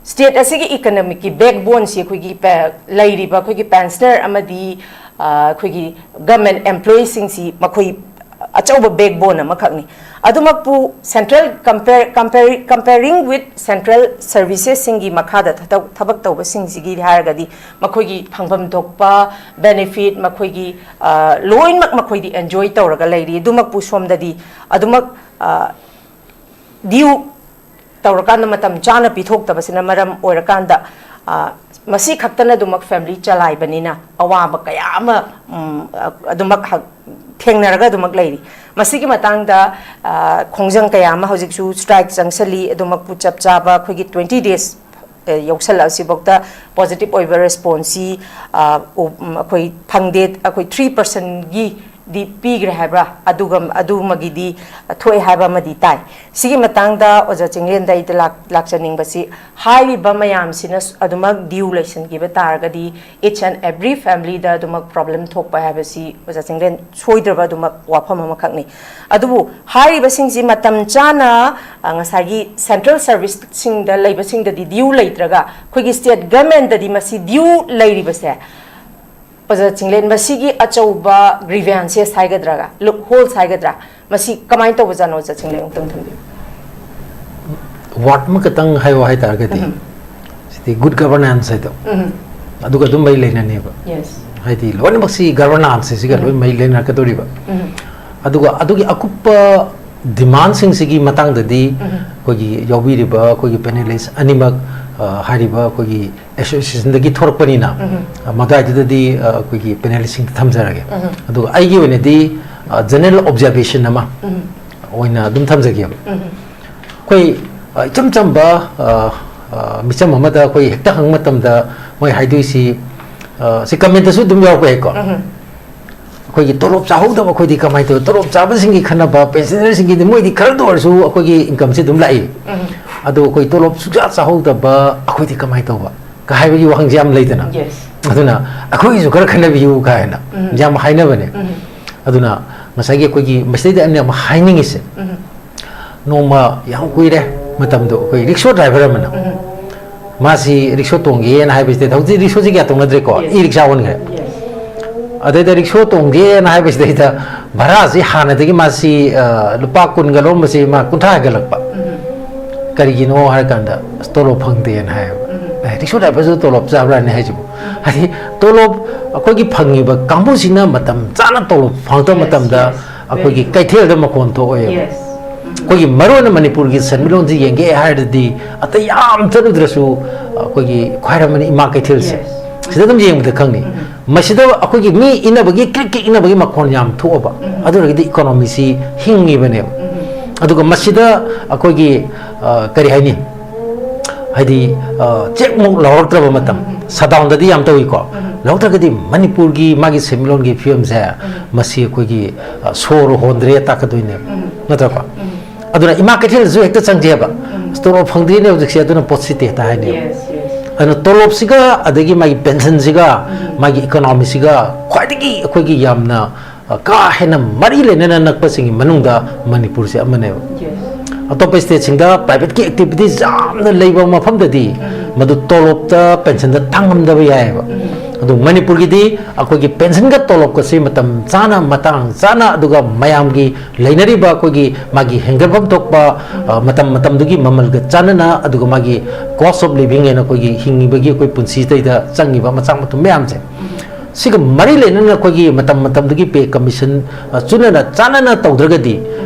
state ꯑꯁꯤꯒꯤ economicꯀꯤ backboneꯁꯤ ꯑꯩꯈꯣꯏꯒꯤ ꯄꯦ-, ꯂꯩꯔꯤꯕ ꯑꯩꯈꯣꯏꯒꯤ pensioner ꯑꯃꯗꯤ, ꯑ, ꯑꯩꯈꯣꯏꯒꯤ government employeeꯁꯤꯡꯁꯤ ꯃꯈꯣꯏ ꯑꯆꯧꯕ backbone ꯑꯃꯈꯛꯅꯤ꯫ ꯑꯗꯨꯃꯛꯄꯨ central compare, compare, comparing with central servicesꯁꯤꯡꯒꯤ ꯃꯈꯥꯗ ꯊꯕꯛ, ꯊꯕꯛ ꯇꯧꯕꯁꯤꯡꯁꯤꯒꯤ ꯍꯥꯏꯔꯒꯗꯤ ꯃꯈꯣꯏꯒꯤ ꯐꯪꯐꯝ ꯊꯣꯛꯄ benefit, ꯃꯈꯣꯏꯒꯤ, ꯑ, ꯂꯣꯏꯅꯃꯛ ꯃꯈꯣꯏꯗꯤ enjoy ꯇꯧꯔꯒ ꯂꯩꯔꯤ꯫ ꯑꯗꯨꯃꯛꯄꯨ ꯁꯣꯝꯗꯗꯤ ꯑꯗꯨꯃꯛ, ꯑ, due ꯇꯧꯔꯀꯥꯟꯗ ꯃꯇꯝ ꯆꯥꯅ ꯄꯤꯊꯣꯛꯇꯕꯁꯤꯅ ꯃꯔꯝ ꯑꯣꯏꯔꯀꯥꯟꯗ, ꯑ, ꯃꯁꯤ ꯈꯛꯇꯅ ꯑꯗꯨꯃꯛ family ꯆꯂꯥꯏꯕꯅꯤꯅ ꯑꯋꯥꯕ ꯀꯌꯥ ꯑꯃ, ꯎꯝ, ꯑ, ꯑꯗꯨꯃꯛ ꯍꯛ-, ꯊꯦꯡꯅꯔꯒ ꯑꯗꯨꯃꯛ ꯂꯩꯔꯤ꯫ ꯃꯁꯤꯒꯤ ꯃꯇꯥꯡꯗ, ꯑ, ꯈꯣꯡꯖꯪ ꯀꯌꯥ ꯑꯃ ꯍꯧꯖꯤꯛꯁꯨ strike ꯆꯪꯁꯜꯂꯤ, ꯑꯗꯨꯃꯛꯄꯨ ꯆꯞ ꯆꯥꯕ ꯑꯩꯈꯣꯏꯒꯤ twenty days, ꯑ, ꯌꯧꯁꯜꯂꯛꯑꯁꯤꯐꯥꯎꯗ positive ꯑꯣꯏꯕ responseꯁꯤ, ꯑ, ꯎ-, ꯎꯝ, ꯑꯩꯈꯣꯏ ꯐꯪꯗꯦ, ꯑꯩꯈꯣꯏ three percentꯒꯤꯗꯤ ꯄꯤꯈ꯭ꯔꯦ ꯍꯥꯏꯕ꯭ꯔꯥ, ꯑꯗꯨꯒ, ꯑꯗꯨꯃꯒꯤꯗꯤ ꯊꯣꯛꯑꯦ ꯍꯥꯏꯕ ꯑꯃꯗꯤ ꯇꯥꯏ꯫ ꯁꯤꯒꯤ ꯃꯇꯥꯡꯗ ꯑꯣꯖꯥ ꯆꯤꯡꯂꯦꯟꯗ ꯑꯩꯗ ꯂꯥꯛ-, ꯂꯥꯛꯆꯅꯤꯡꯕꯁꯤ, ꯍꯥꯏꯔꯤꯕ ꯃꯌꯥꯝꯁꯤꯅ ꯁ-, ꯑꯗꯨꯃꯛ due ꯂꯩꯁꯤꯟꯈꯤꯕ ꯇꯥꯔꯒꯗꯤ, each and every familyꯗ ꯑꯗꯨꯃꯛ problem ꯊꯣꯛꯄ ꯍꯥꯏꯕꯁꯤ ꯑꯣꯖꯥ ꯆꯤꯡꯂꯦꯟ ꯁꯣꯏꯗ꯭ꯔꯕ ꯑꯗꯨꯃꯛ ꯋꯥꯐꯝ ꯑꯃꯈꯛꯅꯤ꯫ ꯑꯗꯨꯕꯨ ꯍꯥꯏꯔꯤꯕꯁꯤꯡꯁꯤ ꯃꯇꯝ ꯆꯥꯅ, ꯑ, ꯉꯁꯥꯏꯒꯤ central serviceꯁꯤꯡꯗ ꯂꯩꯕꯁꯤꯡꯗꯗꯤ due ꯂꯩꯇ꯭ꯔꯒ, ꯑꯩꯈꯣꯏꯒꯤ state governmentꯇꯗꯤ ꯃꯁꯤ due ꯂꯩꯔꯤꯕꯁꯦ, ꯑꯣꯖꯥ ꯆꯤꯡꯂꯦꯟ, ꯃꯁꯤꯒꯤ ꯑꯆꯧꯕ grievances ꯍꯥꯏꯒꯗ꯭ꯔꯥ, loopholes ꯍꯥꯏꯒꯗ꯭ꯔꯥ, ꯃꯁꯤ ꯀꯃꯥꯏꯅ ꯇꯧꯕꯖꯥꯠꯅꯣ, ꯑꯣꯖꯥ ꯆꯤꯡꯂꯦꯟ, ꯑꯃꯨꯛꯇꯪ ꯊꯝꯕꯤꯌꯨ꯫ Word ꯑꯃꯈꯛꯇꯪ ꯍꯥꯏꯌꯣ ꯍꯥꯏ ꯇꯥꯔꯒꯗꯤ, ꯎꯝ꯫ ꯁꯤꯗꯤ good governance ꯍꯥꯏꯗꯣ, ꯎꯝ꯫ ꯑꯗꯨꯒ ꯑꯗꯨꯝ ꯃꯔꯤ ꯂꯩꯅꯅꯦꯕ꯫ Yes. ꯍꯥꯏꯗꯤ ꯂꯣꯏꯅꯃꯛꯁꯤ governanceꯁꯤꯒ ꯂꯣꯏ ꯎꯝ꯫ ꯃꯔꯤ ꯂꯩꯅꯔꯛꯀꯗꯧꯔꯤꯕ꯫ ꯎꯝ꯫ ꯑꯗꯨꯒ ꯑꯗꯨꯒꯤ ꯑꯀꯨꯞꯄ demandꯁꯤꯡꯁꯤꯒꯤ ꯃꯇꯥꯡꯗꯗꯤ ꯎꯝ꯫ ꯑꯩꯈꯣꯏꯒꯤ ꯌꯥꯎꯕꯤꯔꯤꯕ ꯑꯩꯈꯣꯏꯒꯤ panelist ꯑꯅꯤꯃꯛ, ꯑ, ꯍꯥꯏꯔꯤꯕ ꯑꯩꯈꯣꯏꯒꯤ associationꯗꯒꯤ ꯊꯣꯔꯛꯄꯅꯤꯅ, ꯎꯝ꯫ ꯑ, ꯃꯗꯨꯋꯥꯏꯗꯨꯗꯗꯤ, ꯑ, ꯑꯩꯈꯣꯏꯒꯤ panelistꯁꯤꯡꯗ ꯊꯝꯖꯔꯒꯦ꯫ ꯎꯝ꯫ ꯑꯗꯨꯒ ꯑꯩꯒꯤ ꯑꯣꯏꯅꯗꯤ, ꯑ, general observation ꯑꯃ ꯎꯝ꯫ ꯑꯣꯏꯅ ꯑꯗꯨꯝ ꯊꯝꯖꯒꯦꯕ꯫ ꯎꯝ꯫ ꯑꯩꯈꯣꯏ, ꯑ, ꯏꯆꯝ ꯆꯝꯕ, ꯑ, ꯑ, ꯃꯤꯆꯝ ꯑꯃꯗ ꯑꯩꯈꯣꯏ ꯍꯦꯛꯇ ꯍꯪꯕ ꯃꯇꯝꯗ ꯃꯣꯏ ꯍꯥꯏꯗꯣꯏꯁꯤ, ꯑ, ꯁꯤ ꯀꯃꯦꯟꯇꯁꯨ ꯑꯗꯨꯝ ꯌꯥꯎꯔꯛꯄ ꯌꯥꯏꯀꯣ꯫ ꯑꯩꯈꯣꯏꯒꯤ ꯇꯣꯂꯣꯞ ꯆꯥꯍꯧꯗꯕ ꯑꯩꯈꯣꯏꯗꯤ ꯀꯃꯥꯏꯅ ꯇꯧꯋꯤ? ꯇꯣꯂꯣꯞ ꯆꯥꯕꯁꯤꯡꯒꯤ ꯈꯟꯅꯕ, ꯄꯦꯟꯁꯅꯔꯁꯤꯡꯒꯤꯗꯤ ꯃꯣꯏꯗꯤ ꯈꯔꯗ ꯑꯣꯏꯔꯁꯨ ꯑꯩꯈꯣꯏꯒꯤ ꯏꯟꯀꯝꯁꯤ ꯑꯗꯨꯝ ꯂꯥꯛꯏ꯫ ꯑꯗꯣ ꯑꯩꯈꯣꯏ ꯇꯣꯂꯣꯞ ꯁꯨꯡꯆꯥ ꯆꯥꯍꯧꯗꯕ ꯑꯩꯈꯣꯏꯗꯤ ꯀꯃꯥꯏꯅ ꯇꯧꯕ? ꯀ ꯍꯥꯏꯕꯒꯤ ꯋꯥꯍꯪꯁꯤ ꯌꯥꯝ ꯂꯩꯗꯅ꯫ Yes. ꯑꯗꯨꯅ ꯑꯩꯈꯣꯏꯒꯤꯁꯨ ꯈꯔ ꯈꯟꯅꯕꯤꯌꯨ ꯀꯥꯏꯅ ꯌꯥꯝ ꯍꯥꯏꯅꯕꯅꯦ꯫ ꯑꯗꯨꯅ ꯉꯁꯥꯏꯒꯤ ꯑꯩꯈꯣꯏꯒꯤ ꯃꯁꯤꯗꯩꯗ ꯑꯩꯅ ꯌꯥꯝ ꯍꯥꯏꯅꯤꯡꯉꯤꯁꯦ, ꯅꯣꯡꯃ ꯌꯥꯝ ꯀꯨꯏꯔꯦ ꯃꯇꯝꯗꯣ, ꯑꯩꯈꯣꯏ ꯔꯤꯛꯁꯣ ꯗ꯭ꯔꯥꯏꯚꯔ ꯑꯃꯅ, ꯃꯥꯁꯤ ꯔꯤꯛꯁꯣ ꯇꯣꯡꯒꯦꯅ ꯍꯥꯏꯕꯁꯤꯗ, ꯍꯧꯖꯤꯛ ꯔꯤꯛꯁꯣꯁꯤ ꯀꯌꯥ ꯇꯣꯡꯅꯗ꯭ꯔꯦꯀꯣ, Yes. E rickshaw ꯑꯣꯟꯈ꯭ꯔꯦ꯫ Yes. ꯑꯗꯩꯗ ꯔꯤꯛꯁꯣ ꯇꯣꯡꯒꯦꯅ ꯍꯥꯏꯕꯁꯤꯗꯩꯗ ꯚꯔꯥꯁꯤ ꯍꯥꯟꯅꯗꯒꯤ ꯃꯥꯁꯤ, ꯑ, ꯂꯨꯄꯥ ꯀꯨꯟꯒ ꯂꯧꯔꯝꯕꯁꯤ ꯃꯥ ꯀꯨꯟꯊ꯭ꯔꯥ ꯍꯦꯟꯒꯠꯂꯛꯄ꯫ ꯀꯔꯤꯒꯤꯅꯣ ꯍꯥꯏꯔꯀꯥꯟꯗ, "ꯑꯁ, ꯇꯣꯂꯣꯞ ꯐꯪꯗꯦꯅ" ꯍꯥꯏꯌꯦꯕ꯫ "ꯑꯦ, ꯔꯤꯛꯁꯣ ꯗ꯭ꯔꯥꯏꯚꯔꯁꯨ ꯇꯣꯂꯣꯞ ꯆꯥꯕ꯭ꯔꯥꯅꯦ ꯍꯥꯏꯁꯤꯕꯨ?" ꯍꯥꯏꯗꯤ ꯇꯣꯂꯣꯞ ꯑꯩꯈꯣꯏꯒꯤ ꯐꯪꯉꯤꯕ ꯀꯥꯡꯕꯨꯁꯤꯅ ꯃꯇꯝ ꯆꯥꯅ ꯇꯣꯂꯣꯞ ꯐꯪꯉꯛꯇꯕ Yes, ꯃꯇꯝꯗ yes. ꯑꯩꯈꯣꯏꯒꯤ Very true. ꯀꯩꯊꯦꯜꯗ ꯃꯈꯣꯟ ꯊꯣꯛꯑꯣꯏꯕ꯫ Yes. ꯑꯩꯈꯣꯏꯒꯤ ꯃꯔꯨ ꯑꯣꯏꯅ ꯃꯅꯤꯄꯨꯔꯒꯤ ꯁꯦꯟꯃꯤꯠꯂꯣꯟꯁꯤ ꯌꯦꯡꯒꯦ ꯍꯥꯏꯔꯗꯤ, ꯑꯇꯩ ꯌꯥꯝ ꯆꯠꯂꯨꯗ꯭ꯔꯁꯨ, ꯑꯩꯈꯣꯏꯒꯤ ꯈ꯭ꯋꯥꯏꯔꯝꯕꯅꯤ ꯏꯃꯥ ꯀꯩꯊꯦꯜꯁꯦ, Yes. ꯁꯤꯗ ꯑꯗꯨꯝ ꯌꯦꯡꯕꯗ ꯈꯪꯅꯤ꯫ ꯃꯁꯤꯗ ꯑꯩꯈꯣꯏꯒꯤ ꯃꯤ ꯏꯟꯅꯕꯒꯤ, ꯀ꯭ꯔꯤꯛ ꯀ꯭ꯔꯤꯛ ꯏꯟꯅꯕꯒꯤ ꯃꯈꯣꯟ ꯌꯥꯝ ꯊꯣꯛꯑꯕ, ꯑꯗꯨ ꯑꯣꯏꯔꯒꯗꯤ ꯏꯀꯣꯅꯣꯃꯤꯁꯤ ꯍꯤꯡꯉꯤꯕꯅꯦꯕ꯫ ꯑꯗꯨꯒ ꯃꯁꯤꯗ ꯑꯩꯈꯣꯏꯒꯤ, ꯑ, ꯀꯔꯤ ꯍꯥꯏꯅꯤ, ꯍꯥꯏꯗꯤ, ꯑ, ꯆꯦꯛꯃꯨꯛ ꯂꯧꯔꯛꯇ꯭ꯔꯕ ꯃꯇꯝ, ꯁꯠꯗꯥꯎꯟꯗꯗꯤ ꯌꯥꯝ ꯇꯧꯏꯀꯣ, ꯂꯧꯔꯛꯇ꯭ꯔꯒꯗꯤ ꯃꯅꯤꯄꯨꯔꯒꯤ ꯃꯥꯒꯤ ꯁꯦꯟꯃꯤꯠꯂꯣꯟꯒꯤ ꯐꯤꯕꯝꯁꯦ, ꯃꯁꯤ ꯑꯩꯈꯣꯏꯒꯤ, ꯑ, ꯁꯣꯔ ꯍꯣꯟꯗ꯭ꯔꯦ ꯇꯥꯛꯀꯗꯣꯏꯅꯦꯕ, ꯅꯠꯇ꯭ꯔꯀꯣ? ꯑꯗꯨꯅ ꯏꯃꯥ ꯀꯩꯊꯦꯜꯗꯁꯨ ꯍꯦꯛꯇ ꯆꯪꯖꯩꯑꯕ, "ꯑꯁ, ꯇꯣꯂꯣꯞ ꯐꯪꯗ꯭ꯔꯤꯅꯦ ꯍꯧꯖꯤꯛꯁꯦ, ꯑꯗꯨꯅ ꯄꯣꯠ ꯁꯤꯠꯇꯦ" ꯍꯦꯛꯇ ꯍꯥꯏꯅꯦꯕ꯫ Yes, yes. ꯑꯗꯨꯅ ꯇꯣꯂꯣꯞꯁꯤꯒ ꯑꯗꯒꯤ ꯃꯥꯒꯤ ꯄꯦꯟꯁꯟꯁꯤꯒ, ꯃꯥꯒꯤ ꯏꯀꯣꯅꯣꯃꯤꯁꯤꯒ ꯈ꯭ꯋꯥꯏꯗꯒꯤ ꯑꯩꯈꯣꯏꯒꯤ ꯌꯥꯝꯅ, ꯑ, ꯀꯥ ꯍꯦꯟꯅ ꯃꯔꯤ ꯂꯩꯅꯅ ꯅꯛꯄꯁꯤꯡꯒꯤ ꯃꯅꯨꯡꯗ ꯃꯅꯤꯄꯨꯔꯁꯦ ꯑꯃꯅꯦꯕ꯫ Yes. ꯑꯇꯣꯞꯄ ꯁ꯭ꯇꯦꯠꯁꯤꯡꯗ ꯄ꯭ꯔꯥꯏꯚꯦꯠꯀꯤ ꯑꯦꯛꯇꯤꯚꯤꯇꯤꯁ ꯌꯥꯝꯅ ꯂꯩꯕ ꯃꯐꯝꯗꯗꯤ ꯃꯗꯨ ꯇꯣꯂꯣꯞꯇ, ꯄꯦꯟꯁꯟꯗ ꯇꯥꯡꯉꯝꯗꯕ ꯌꯥꯏꯑꯕ꯫ ꯑꯗꯨ ꯃꯅꯤꯄꯨꯔꯒꯤꯗꯤ ꯑꯩꯈꯣꯏꯒꯤ ꯄꯦꯟꯁꯟꯒ ꯇꯣꯂꯣꯞꯀꯁꯤ ꯃꯇꯝ ꯆꯥꯅ, ꯃꯇꯥꯡ ꯆꯥꯅ, ꯑꯗꯨꯒ ꯃꯌꯥꯝꯒꯤ ꯂꯩꯅꯔꯤꯕ ꯑꯩꯈꯣꯏꯒꯤ ꯃꯥꯒꯤ ꯍꯦꯟꯒꯠꯐꯝ ꯊꯣꯛꯄ, ꯑ, ꯃꯇꯝ ꯃꯇꯝꯗꯨꯒꯤ ꯃꯃꯜꯒ ꯆꯥꯟꯅꯅ, ꯑꯗꯨꯒ ꯃꯥꯒꯤ cost of living ꯍꯥꯏꯅ ꯑꯩꯈꯣꯏꯒꯤ ꯍꯤꯡꯉꯤꯕꯒꯤ ꯑꯩꯈꯣꯏ ꯄꯨꯟꯁꯤꯗꯩꯗ ꯆꯪꯉꯤꯕ ꯃꯆꯥꯛ ꯃꯊꯨꯝ ꯃꯌꯥꯝꯁꯦ, ꯁꯤꯒ ꯃꯔꯤ ꯂꯩꯅꯅ ꯑꯩꯈꯣꯏꯒꯤ ꯃꯇꯝ ꯃꯇꯝꯗꯨꯒꯤ pay commission, ꯑ, ꯆꯨꯅꯅ ꯆꯥꯟꯅꯅ ꯇꯧꯗ꯭ꯔꯒꯗꯤ,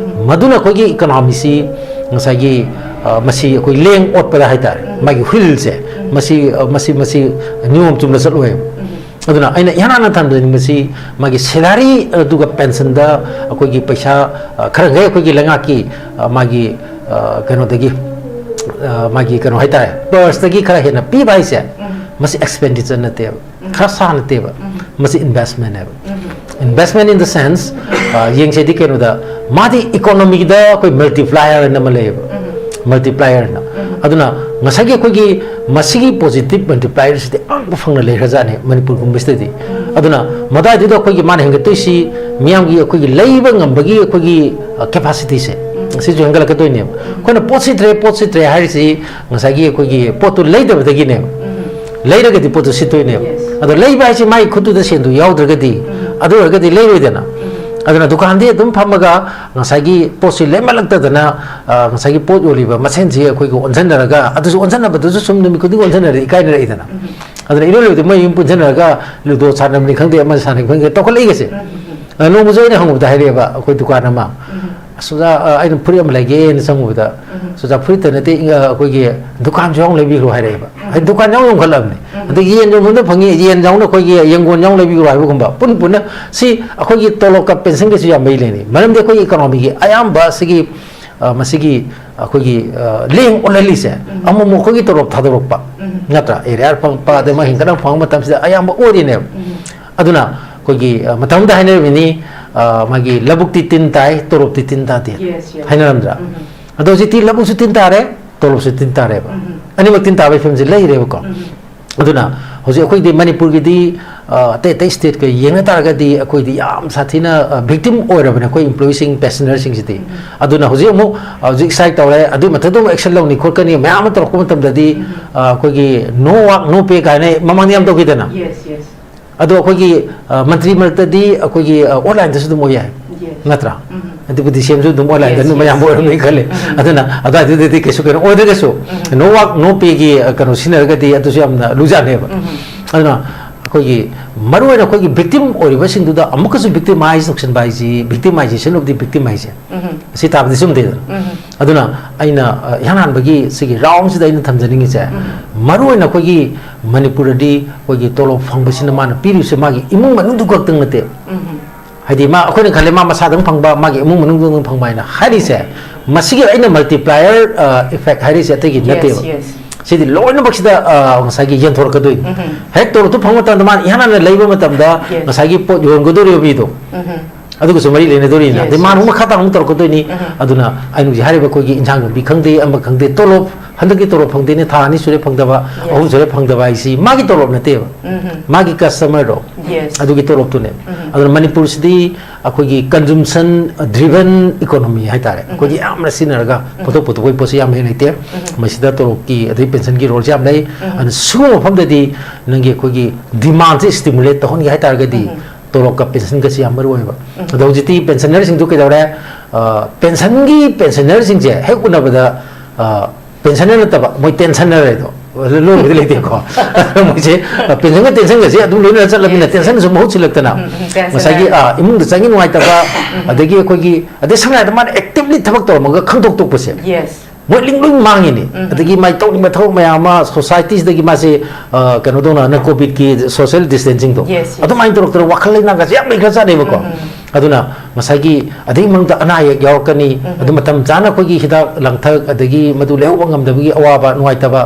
ꯃꯗꯨꯅ ꯑꯩꯈꯣꯏꯒꯤ ꯏꯀꯣꯅꯣꯃꯤꯁꯤ ꯉꯁꯥꯏꯒꯤ, ꯑ, ꯃꯁꯤ ꯑꯩꯈꯣꯏ ꯂꯦꯡ ꯑꯣꯠꯄꯗ ꯍꯥꯏꯇꯥꯔꯦ, ꯃꯥꯒꯤ wheelꯁꯦ, ꯃꯁꯤ, ꯑ, ꯃꯁꯤ, ꯃꯁꯤ ꯅꯤꯌꯣꯝ ꯆꯨꯝꯅ ꯆꯠꯂꯣꯏꯕ꯫ ꯑꯗꯨꯅ ꯑꯩꯅ ꯏꯍꯥꯟ ꯍꯥꯟꯅ ꯊꯝꯖꯅꯤꯡꯕꯁꯤ, ꯃꯥꯒꯤ salary ꯑꯗꯨꯒ ꯄꯦꯟꯁꯟꯗ ꯑꯩꯈꯣꯏꯒꯤ ꯄꯩꯁꯥ, ꯑ, ꯈꯔ ꯈꯔ ꯑꯩꯈꯣꯏꯒꯤ ꯂꯩꯉꯥꯛꯀꯤ, ꯑ, ꯃꯥꯒꯤ, ꯑ, ꯀꯩꯅꯣꯗꯒꯤ, ꯑ, ꯃꯥꯒꯤ ꯀꯩꯅꯣ ꯍꯥꯏꯇꯥꯔꯦ, ꯄꯔꯁꯇꯒꯤ ꯈꯔ ꯍꯦꯟꯅ ꯄꯤꯕ ꯍꯥꯏꯁꯦ, ꯃꯁꯤ ꯑꯦꯛꯁꯄꯦꯟꯗꯤꯆꯔ ꯅꯠꯇꯦꯕ, ꯈꯔ ꯁꯥ ꯅꯠꯇꯦꯕ, ꯃꯁꯤ ꯏꯟꯚꯦꯁꯃꯦꯟꯅꯦꯕ꯫ Investment in the sense, ꯑ, ꯌꯦꯡꯁꯦꯗꯤ ꯀꯩꯅꯣꯗ, ꯃꯥꯗꯤ ꯏꯀꯣꯅꯣꯃꯤꯗ ꯑꯩꯈꯣꯏ ꯃꯜꯇꯤꯄ꯭ꯂꯥꯏꯌꯔ ꯑꯅ ꯑꯃ ꯂꯩꯌꯦꯕ, ꯃꯜꯇꯤꯄ꯭ꯂꯥꯏꯌꯔꯅ꯫ ꯑꯗꯨꯅ ꯉꯁꯥꯏꯒꯤ ꯑꯩꯈꯣꯏꯒꯤ ꯃꯁꯤꯒꯤ ꯄꯣꯖꯤꯇꯤꯚ ꯃꯜꯇꯤꯄ꯭ꯂꯥꯏꯌꯔꯁꯤꯗꯤ ꯑꯉꯛꯄ ꯐꯪꯅ ꯂꯩꯈ꯭ꯔꯖꯥꯠꯅꯤ ꯃꯅꯤꯄꯨꯔꯒꯨꯝꯕꯁꯤꯗꯗꯤ꯫ ꯑꯗꯨꯅ ꯃꯗꯥꯏꯗꯨꯗ ꯑꯩꯈꯣꯏꯒꯤ ꯃꯥꯅ ꯍꯦꯟꯒꯠꯇꯣꯏꯁꯤ ꯃꯤꯌꯥꯝꯒꯤ ꯑꯩꯈꯣꯏꯒꯤ ꯂꯩꯕ ꯉꯝꯕꯒꯤ ꯑꯩꯈꯣꯏꯒꯤ, ꯑ, ꯀꯦꯄꯥꯁꯤꯇꯤꯁꯦ, ꯁꯤꯁꯨ ꯍꯦꯟꯒꯠꯂꯛꯀꯗꯣꯏꯅꯦꯕ꯫ ꯑꯩꯈꯣꯏꯅ ꯄꯣꯠ ꯁꯤꯠꯇ꯭ꯔꯦ, ꯄꯣꯠ ꯁꯤꯠꯇ꯭ꯔꯦ ꯍꯥꯏꯔꯤꯁꯤ ꯉꯁꯥꯏꯒꯤ ꯑꯩꯈꯣꯏꯒꯤ ꯄꯣꯠꯇꯨ ꯂꯩꯗꯕꯗꯒꯤꯅꯦꯕ꯫ ꯂꯩꯔꯒꯗꯤ ꯄꯣꯠꯇꯨ ꯁꯤꯠꯇꯣꯏꯅꯦꯕ꯫ Yes. ꯑꯗꯣ ꯂꯩꯕ ꯍꯥꯏꯁꯤ ꯃꯥꯒꯤ ꯈꯨꯠꯇꯨꯗ ꯁꯦꯟꯗꯨ ꯌꯥꯎꯗ꯭ꯔꯒꯗꯤ, ꯑꯗꯨ ꯑꯣꯏꯔꯒꯗꯤ ꯂꯩꯔꯣꯏꯗꯅ꯫ ꯑꯗꯨꯅ ꯗꯨꯀꯥꯟꯗꯤ ꯑꯗꯨꯝ ꯐꯝꯃꯒ ꯉꯁꯥꯏꯒꯤ ꯄꯣꯠꯁꯤ ꯂꯩꯃꯜꯂꯛꯇꯗꯅ, ꯑ, ꯉꯁꯥꯏꯒꯤ ꯄꯣꯠ ꯌꯣꯜꯂꯤꯕ ꯃꯁꯦꯟꯁꯤ ꯑꯩꯈꯣꯏꯒꯤ ꯑꯣꯟꯁꯤꯟꯅꯔꯒ, ꯑꯗꯨꯁꯨ ꯑꯣꯟꯁꯤꯟꯅꯕꯗꯨꯁꯨ ꯁꯨꯝ ꯅꯨꯃꯤꯠ ꯈꯨꯗꯤꯡ ꯑꯣꯟꯁꯤꯟꯅꯔꯗꯤ ꯏꯀꯥꯏꯅꯔꯛꯏꯗꯅ꯫ ꯑꯗꯨꯅ ꯏꯔꯣꯏ ꯂꯣꯏꯗ ꯃꯣꯏ ꯌꯨꯝ ꯄꯨꯟꯁꯤꯟꯅꯔꯒ ꯂꯨꯗꯣ ꯁꯥꯟꯅꯕꯅꯤ ꯈꯪꯗꯦ, ꯑꯃ ꯁꯥꯟꯅꯕꯅꯤ ꯈꯪꯗꯦ, ꯇꯧꯈꯠꯂꯛꯏꯒꯁꯦ꯫ ꯑ, ꯅꯣꯡꯃꯁꯨ ꯑꯩꯅ ꯍꯪꯕꯗ ꯍꯥꯏꯔꯛꯑꯦꯕ, ꯑꯩꯈꯣꯏ ꯗꯨꯀꯥꯟ ꯑꯃ, "ꯑꯁ, ꯑꯣꯖꯥ, ꯑ, ꯑꯩꯅ ꯐꯨꯔꯤꯠ ꯑꯃ ꯂꯩꯒꯦꯅ ꯆꯪꯉꯨꯕꯗ, ꯑꯁ, ꯑꯣꯖꯥ, ꯐꯨꯔꯤꯠꯇ ꯅꯠꯇꯦ, ꯏꯪ-, ꯑ, ꯑꯩꯈꯣꯏꯒꯤ ꯗꯨꯀꯥꯟꯁꯨ ꯌꯥꯎꯅ ꯂꯩꯕꯤꯈ꯭ꯔꯣ" ꯍꯥꯏꯔꯛꯑꯦꯕ꯫ ꯍꯥꯏꯗꯤ ꯗꯨꯀꯥꯟ ꯌꯥꯎꯅ ꯌꯣꯟꯈꯠꯂꯕꯅꯤ꯫ ꯑꯗꯒꯤ ꯌꯦꯟ ꯌꯣꯟꯐꯝꯗ ꯐꯪꯉꯤ, ꯌꯦꯟ ꯌꯥꯎꯅ ꯑꯩꯈꯣꯏꯒꯤ ꯌꯦꯡꯒꯣꯟ ꯌꯥꯎꯅ ꯂꯩꯕꯤꯈ꯭ꯔꯣ ꯍꯥꯏꯕꯒꯨꯝꯕ꯫ ꯄꯨꯟ ꯄꯨꯟꯅ ꯁꯤ ꯑꯩꯈꯣꯏꯒꯤ ꯇꯣꯂꯣꯞꯀ ꯄꯦꯟꯁꯟꯒꯁꯨ ꯌꯥꯝ ꯃꯩ ꯂꯩꯅꯩ꯫ ꯃꯔꯝꯗꯤ ꯑꯩꯈꯣꯏꯒꯤ ꯏꯀꯣꯅꯣꯃꯤꯒꯤ ꯑꯌꯥꯝꯕ ꯑꯁꯤꯒꯤ, ꯑ, ꯃꯁꯤꯒꯤ ꯑꯩꯈꯣꯏꯒꯤ, ꯑ, ꯂꯦꯡ ꯑꯣꯠꯍꯜꯂꯤꯁꯦ ꯑꯃꯨꯛ ꯑꯃꯨꯛ ꯑꯩꯈꯣꯏꯒꯤ ꯇꯣꯂꯣꯞ ꯊꯥꯗꯣꯔꯛꯄ, ꯅꯠꯇ꯭ꯔꯥ? ꯑꯦꯔꯤꯌꯥꯔ ꯐꯪꯉꯛꯄ, ꯑꯗꯩ ꯃꯥ ꯍꯦꯟꯒꯠꯅ ꯐꯪꯕ ꯃꯇꯝꯁꯤꯗ ꯑꯌꯥꯝꯕ ꯑꯣꯏꯔꯤꯅꯦꯕ꯫ ꯑꯗꯨꯅ ꯑꯩꯈꯣꯏꯒꯤ, ꯑ, ꯃꯇꯝꯗ ꯍꯥꯏꯅꯔꯤꯕꯅꯤ, ꯑ, ꯃꯥꯒꯤ "ꯂꯧꯕꯨꯛꯇꯤ ꯇꯤꯟ ꯇꯥꯏ, ꯇꯣꯂꯣꯞꯇꯤ ꯇꯤꯟ ꯇꯥꯗꯦ" Yes, yes. ꯍꯥꯏꯅꯔꯝꯗ꯭ꯔꯥ? ꯑꯗꯣ ꯍꯧꯖꯤꯛꯇꯤ ꯂꯧꯕꯨꯛꯁꯨ ꯇꯤꯟ ꯇꯥꯔꯦ, ꯇꯣꯂꯣꯞꯁꯨ ꯇꯤꯟ ꯇꯥꯔꯦꯕ꯫ ꯑꯅꯤꯃꯛ ꯇꯤꯟ ꯇꯥꯕꯒꯤ ꯐꯤꯕꯝꯁꯤ ꯂꯩꯔꯦꯕꯀꯣ꯫ ꯑꯗꯨꯅ ꯍꯧꯖꯤꯛ ꯑꯩꯈꯣꯏꯗꯤ ꯃꯅꯤꯄꯨꯔꯒꯤꯗꯤ, ꯑ, ꯑꯇꯩ ꯑꯇꯩ ꯁ꯭ꯇꯦꯠꯀ ꯌꯦꯡꯅ ꯇꯥꯔꯒꯗꯤ ꯑꯩꯈꯣꯏꯗꯤ ꯌꯥꯝ ꯁꯥꯊꯤꯅ, ꯑ, ꯚꯤꯛꯇꯤꯝ ꯑꯣꯏꯔꯕꯅꯦ ꯑꯩꯈꯣꯏ ꯏꯝꯄ꯭ꯂꯣꯌꯤꯁꯤꯡ, ꯄꯦꯟꯁꯅꯔꯁꯤꯡꯁꯤꯗꯤ꯫ ꯑꯗꯨꯅ ꯍꯧꯖꯤꯛ ꯑꯃꯨꯛ, ꯑ, ꯍꯧꯖꯤꯛ ꯁ꯭ꯇ꯭ꯔꯥꯏꯛ ꯇꯧꯔꯦ, ꯑꯗꯨꯒꯤ ꯃꯊꯛꯇ ꯑꯃꯨꯛ ꯑꯦꯛꯁꯟ ꯂꯧꯅꯤ ꯈꯣꯠꯀꯅꯤ ꯃꯌꯥꯝ ꯑꯃ ꯇꯧꯔꯛꯄ ꯃꯇꯝꯗꯗꯤ, ꯑ, ꯑꯩꯈꯣꯏꯒꯤ "No work, no pay" ꯀꯥꯏꯅ ꯃꯃꯥꯡꯗ ꯌꯥꯝ ꯇꯧꯈꯤꯗꯅ꯫ Yes, yes. ꯑꯗꯣ ꯑꯩꯈꯣꯏꯒꯤ, ꯑ, ꯃꯟꯇ꯭ꯔꯤ ꯃꯔꯛꯇꯗꯤ ꯑꯩꯈꯣꯏꯒꯤ, ꯑ, ꯑꯣꯟꯂꯥꯏꯟꯗꯁꯨ ꯑꯗꯨꯝ ꯑꯣꯏ ꯌꯥꯏ, Yes. ꯅꯠꯇ꯭ꯔꯥ? ꯑꯗꯨꯕꯨꯗꯤ ꯁꯤ ꯑꯦꯝꯁꯨ ꯑꯗꯨꯝ ꯑꯣꯟꯂꯥꯏꯟꯗ Yes, ꯑꯗꯨꯝ yes, ꯃꯌꯥꯝ ꯑꯣꯏꯔꯝꯅꯤ yes. ꯈꯜꯂꯦ꯫ ꯑꯗꯨꯅ ꯑꯗꯨꯋꯥꯏꯗꯨꯗꯗꯤ ꯀꯩꯁꯨ ꯀꯩꯅꯣ ꯑꯣꯏꯗ꯭ꯔꯒꯁꯨ, "No work, no pay"ꯒꯤ, ꯑ, ꯀꯩꯅꯣ ꯁꯤꯖꯤꯟꯅꯔꯒꯗꯤ ꯑꯗꯨꯁꯨ ꯌꯥꯝꯅ ꯂꯨꯖꯥꯠꯅꯦꯕ꯫ ꯑꯗꯨꯅ ꯑꯩꯈꯣꯏꯒꯤ ꯃꯔꯨꯑꯣꯏꯅ ꯑꯩꯈꯣꯏꯒꯤ ꯚꯤꯛꯇꯤꯝ ꯑꯣꯏꯔꯤꯕꯁꯤꯡꯗꯨꯗ ꯑꯃꯨꯛꯀꯁꯨ ꯚꯤꯛꯇꯤꯃꯥꯏꯁ ꯇꯧꯁꯤꯟꯕ ꯍꯥꯏꯁꯤ, victimization of the victim ꯍꯥꯏꯁꯦ, ꯁꯤ ꯇꯥꯕꯗꯤ ꯆꯨꯝꯗꯦꯗꯅ꯫ ꯑꯗꯨꯅ ꯑꯩꯅ, ꯑ, ꯏꯍꯥꯟ ꯍꯥꯟꯕꯒꯤ ꯁꯤꯒꯤ ꯔꯥꯎꯟꯁꯤꯗ ꯑꯩꯅ ꯊꯝꯖꯅꯤꯡꯉꯤꯁꯦ, ꯃꯔꯨꯑꯣꯏꯅ ꯑꯩꯈꯣꯏꯒꯤ ꯃꯅꯤꯄꯨꯔꯗꯗꯤ ꯑꯩꯈꯣꯏꯒꯤ ꯇꯣꯂꯣꯞ ꯐꯪꯕꯁꯤꯅ ꯃꯥꯅ ꯄꯤꯔꯤꯕꯁꯦ ꯃꯥꯒꯤ ꯏꯃꯨꯡ ꯃꯅꯨꯡꯗꯨ ꯈꯛꯇꯪ ꯅꯠꯇꯦ, ꯍꯥꯏꯗꯤ ꯃꯥ, ꯑꯩꯈꯣꯏꯅ ꯈꯜꯂꯦ ꯃꯥ ꯃꯁꯥꯗꯪ ꯐꯪꯕ, ꯃꯥꯒꯤ ꯏꯃꯨꯡ ꯃꯅꯨꯡꯗꯪ ꯐꯪꯕ ꯍꯥꯏꯅ ꯍꯥꯏꯔꯤꯁꯦ, ꯃꯁꯤꯒꯤ ꯑꯩꯅ multiplier effect ꯍꯥꯏꯔꯤꯁꯦ ꯑꯇꯩꯒꯤ ꯅꯠꯇꯦꯕ꯫ Yes. ꯁꯤꯗꯤ ꯂꯣꯏꯅꯃꯛꯁꯤꯗ ꯑ, ꯉꯁꯥꯏꯒꯤ ꯌꯦꯟꯊꯣꯔꯛꯀꯗꯣꯏꯅꯤ꯫ ꯍꯦꯛ ꯇꯣꯂꯣꯞꯇꯨ ꯐꯪꯕ ꯃꯇꯝꯗ ꯃꯥꯅ ꯏꯍꯥꯟ ꯍꯥꯟꯅ ꯂꯩꯕ ꯃꯇꯝꯗ Yes. ꯉꯁꯥꯏꯒꯤ ꯄꯣꯠ ꯌꯣꯟꯒꯗꯧꯔꯤꯕ ꯃꯤꯗꯣ, ꯑꯗꯨꯒꯁꯨ ꯃꯔꯤ ꯂꯩꯅꯗꯣꯔꯤꯅ꯫ Yes, ꯑꯗꯩ ꯃꯥꯅ yes. ꯑꯃꯨꯛ ꯃꯈꯥ ꯇꯥꯅ ꯑꯃꯨꯛ ꯇꯧꯔꯛꯀꯗꯣꯏꯅꯤ꯫ ꯑꯗꯨꯅ ꯑꯩꯅ ꯍꯧꯖꯤꯛ ꯍꯥꯏꯔꯤꯕ ꯑꯩꯈꯣꯏꯒꯤ ꯏꯟꯁꯥꯡ ꯌꯣꯟꯕꯤ ꯈꯪꯗꯦ, ꯑꯃ ꯈꯪꯗꯦ, ꯇꯣꯂꯣꯞ ꯍꯟꯗꯛꯀꯤ ꯇꯣꯂꯣꯞ ꯐꯪꯗꯦꯅꯦ, ꯊꯥ ꯑꯅꯤ ꯁꯨꯔꯦ ꯐꯪꯗꯕ, Yes. ꯑꯍꯨꯝ ꯁꯨꯔꯦ ꯐꯪꯗꯕ ꯍꯥꯏꯁꯤ ꯃꯥꯒꯤ ꯇꯣꯂꯣꯞ ꯅꯠꯇꯦꯕ, ꯃꯥꯒꯤ customerꯗꯣ, Yes. ꯑꯗꯨꯒꯤ ꯇꯣꯂꯣꯞꯇꯨꯅꯦ꯫ ꯑꯗꯨꯅ ꯃꯅꯤꯄꯨꯔꯁꯤꯗꯤ ꯑꯩꯈꯣꯏꯒꯤ consumption driven economy ꯍꯥꯏꯇꯥꯔꯦ, ꯑꯩꯈꯣꯏꯒꯤ ꯌꯥꯝꯅ ꯁꯤꯖꯤꯟꯅꯔꯒ ꯄꯨꯊꯣꯛ ꯄꯨꯊꯣꯛꯄꯒꯤ ꯄꯣꯠꯁꯤ ꯌꯥꯝ ꯍꯦꯛ ꯂꯩꯇꯦ꯫ ꯃꯁꯤꯗ ꯇꯣꯂꯣꯞꯀꯤ ꯑꯗꯩ pensionꯒꯤ roleꯁꯤ ꯌꯥꯝ ꯂꯩ꯫ ꯑꯗꯨꯅ ꯁꯤꯒꯨꯝꯕ ꯃꯐꯝꯗꯗꯤ ꯅꯪꯒꯤ ꯑꯩꯈꯣꯏꯒꯤ demandꯁꯦ stimulate ꯇꯧꯍꯟꯒꯦ ꯍꯥꯏꯇꯥꯔꯒꯗꯤ ꯇꯣꯂꯣꯞꯀ pensionꯒꯁꯤ ꯌꯥꯝ ꯃꯔꯨ ꯑꯣꯏꯕ꯫ ꯑꯗꯣ ꯍꯧꯖꯤꯛꯇꯤ pensionerꯁꯤꯡꯗꯨ ꯀꯩꯗꯧꯔꯦ? ꯑ, pensionꯒꯤ pensionerꯁꯤꯡꯁꯦ ꯍꯦꯛ ꯎꯅꯕꯗ, ꯑ, pensioner ꯅꯠꯇꯕ, ꯃꯣꯏ tensioner ꯍꯥꯏꯗꯣ ꯂꯣꯟꯕꯗꯤ ꯂꯩꯇꯦꯀꯣ꯫ ꯃꯣꯏꯁꯦ pensionꯒ tensionꯒꯁꯦ ꯑꯗꯨꯝ ꯂꯣꯏꯅꯅ ꯆꯠꯂꯕꯅꯤꯅ, Yes, yes. tensionꯁꯨ ꯃꯍꯨꯠ ꯁꯤꯜꯂꯛꯇꯅ, ꯎꯝ, ꯎꯝ, tensioner. ꯉꯁꯥꯏꯒꯤ, ꯑ, ꯏꯃꯨꯡꯗ ꯆꯪꯉꯤ ꯅꯨꯡꯉꯥꯏꯇꯕ, ꯑꯗꯒꯤ ꯑꯩꯈꯣꯏꯒꯤ, ꯑꯗꯩ ꯁꯝꯅ ꯍꯥꯏꯔꯕꯗ ꯃꯥꯅ actively ꯊꯕꯛ ꯇꯧꯔꯝꯃꯒ ꯈꯪꯗꯣꯛ ꯇꯣꯛꯄꯁꯦ, Yes. ꯃꯣꯏ ꯂꯤꯡ ꯂꯣꯏ ꯃꯥꯡꯉꯤꯅꯤ꯫ ꯑꯗꯒꯤ ꯃꯥꯏ ꯇꯧꯅꯤꯡꯕ ꯊꯕꯛ ꯃꯌꯥꯝ ꯑꯃ societyꯁꯤꯗꯒꯤ ꯃꯥꯁꯦ, ꯑ, ꯀꯩꯅꯣ ꯇꯧꯅ, ꯍꯟꯗꯛ COVIDꯀꯤ social distancingꯗꯣ, Yes, yes. ꯑꯗꯨꯃꯥꯏꯅ ꯇꯧꯔꯛꯇꯅ ꯋꯥꯈꯜ ꯂꯩꯅꯥꯒꯁꯦ ꯌꯥꯝ ꯂꯩꯈ꯭ꯔꯖꯥꯠꯅꯦꯕꯀꯣ꯫ ꯑꯗꯨꯅ ꯉꯁꯥꯏꯒꯤ ꯑꯗꯩ ꯃꯅꯨꯡꯗ ꯑꯅꯥ ꯑꯌꯦꯛ ꯌꯥꯎꯔꯛꯀꯅꯤ, ꯑꯗꯨ ꯃꯇꯝ ꯆꯥꯅ ꯑꯩꯈꯣꯏꯒꯤ ꯍꯤꯗꯥꯛ ꯂꯥꯡꯊꯛ, ꯑꯗꯒꯤ ꯃꯗꯨ ꯂꯩꯍꯧꯕ ꯉꯝꯗꯕꯒꯤ ꯑꯋꯥꯕ ꯅꯨꯡꯉꯥꯏꯇꯕ,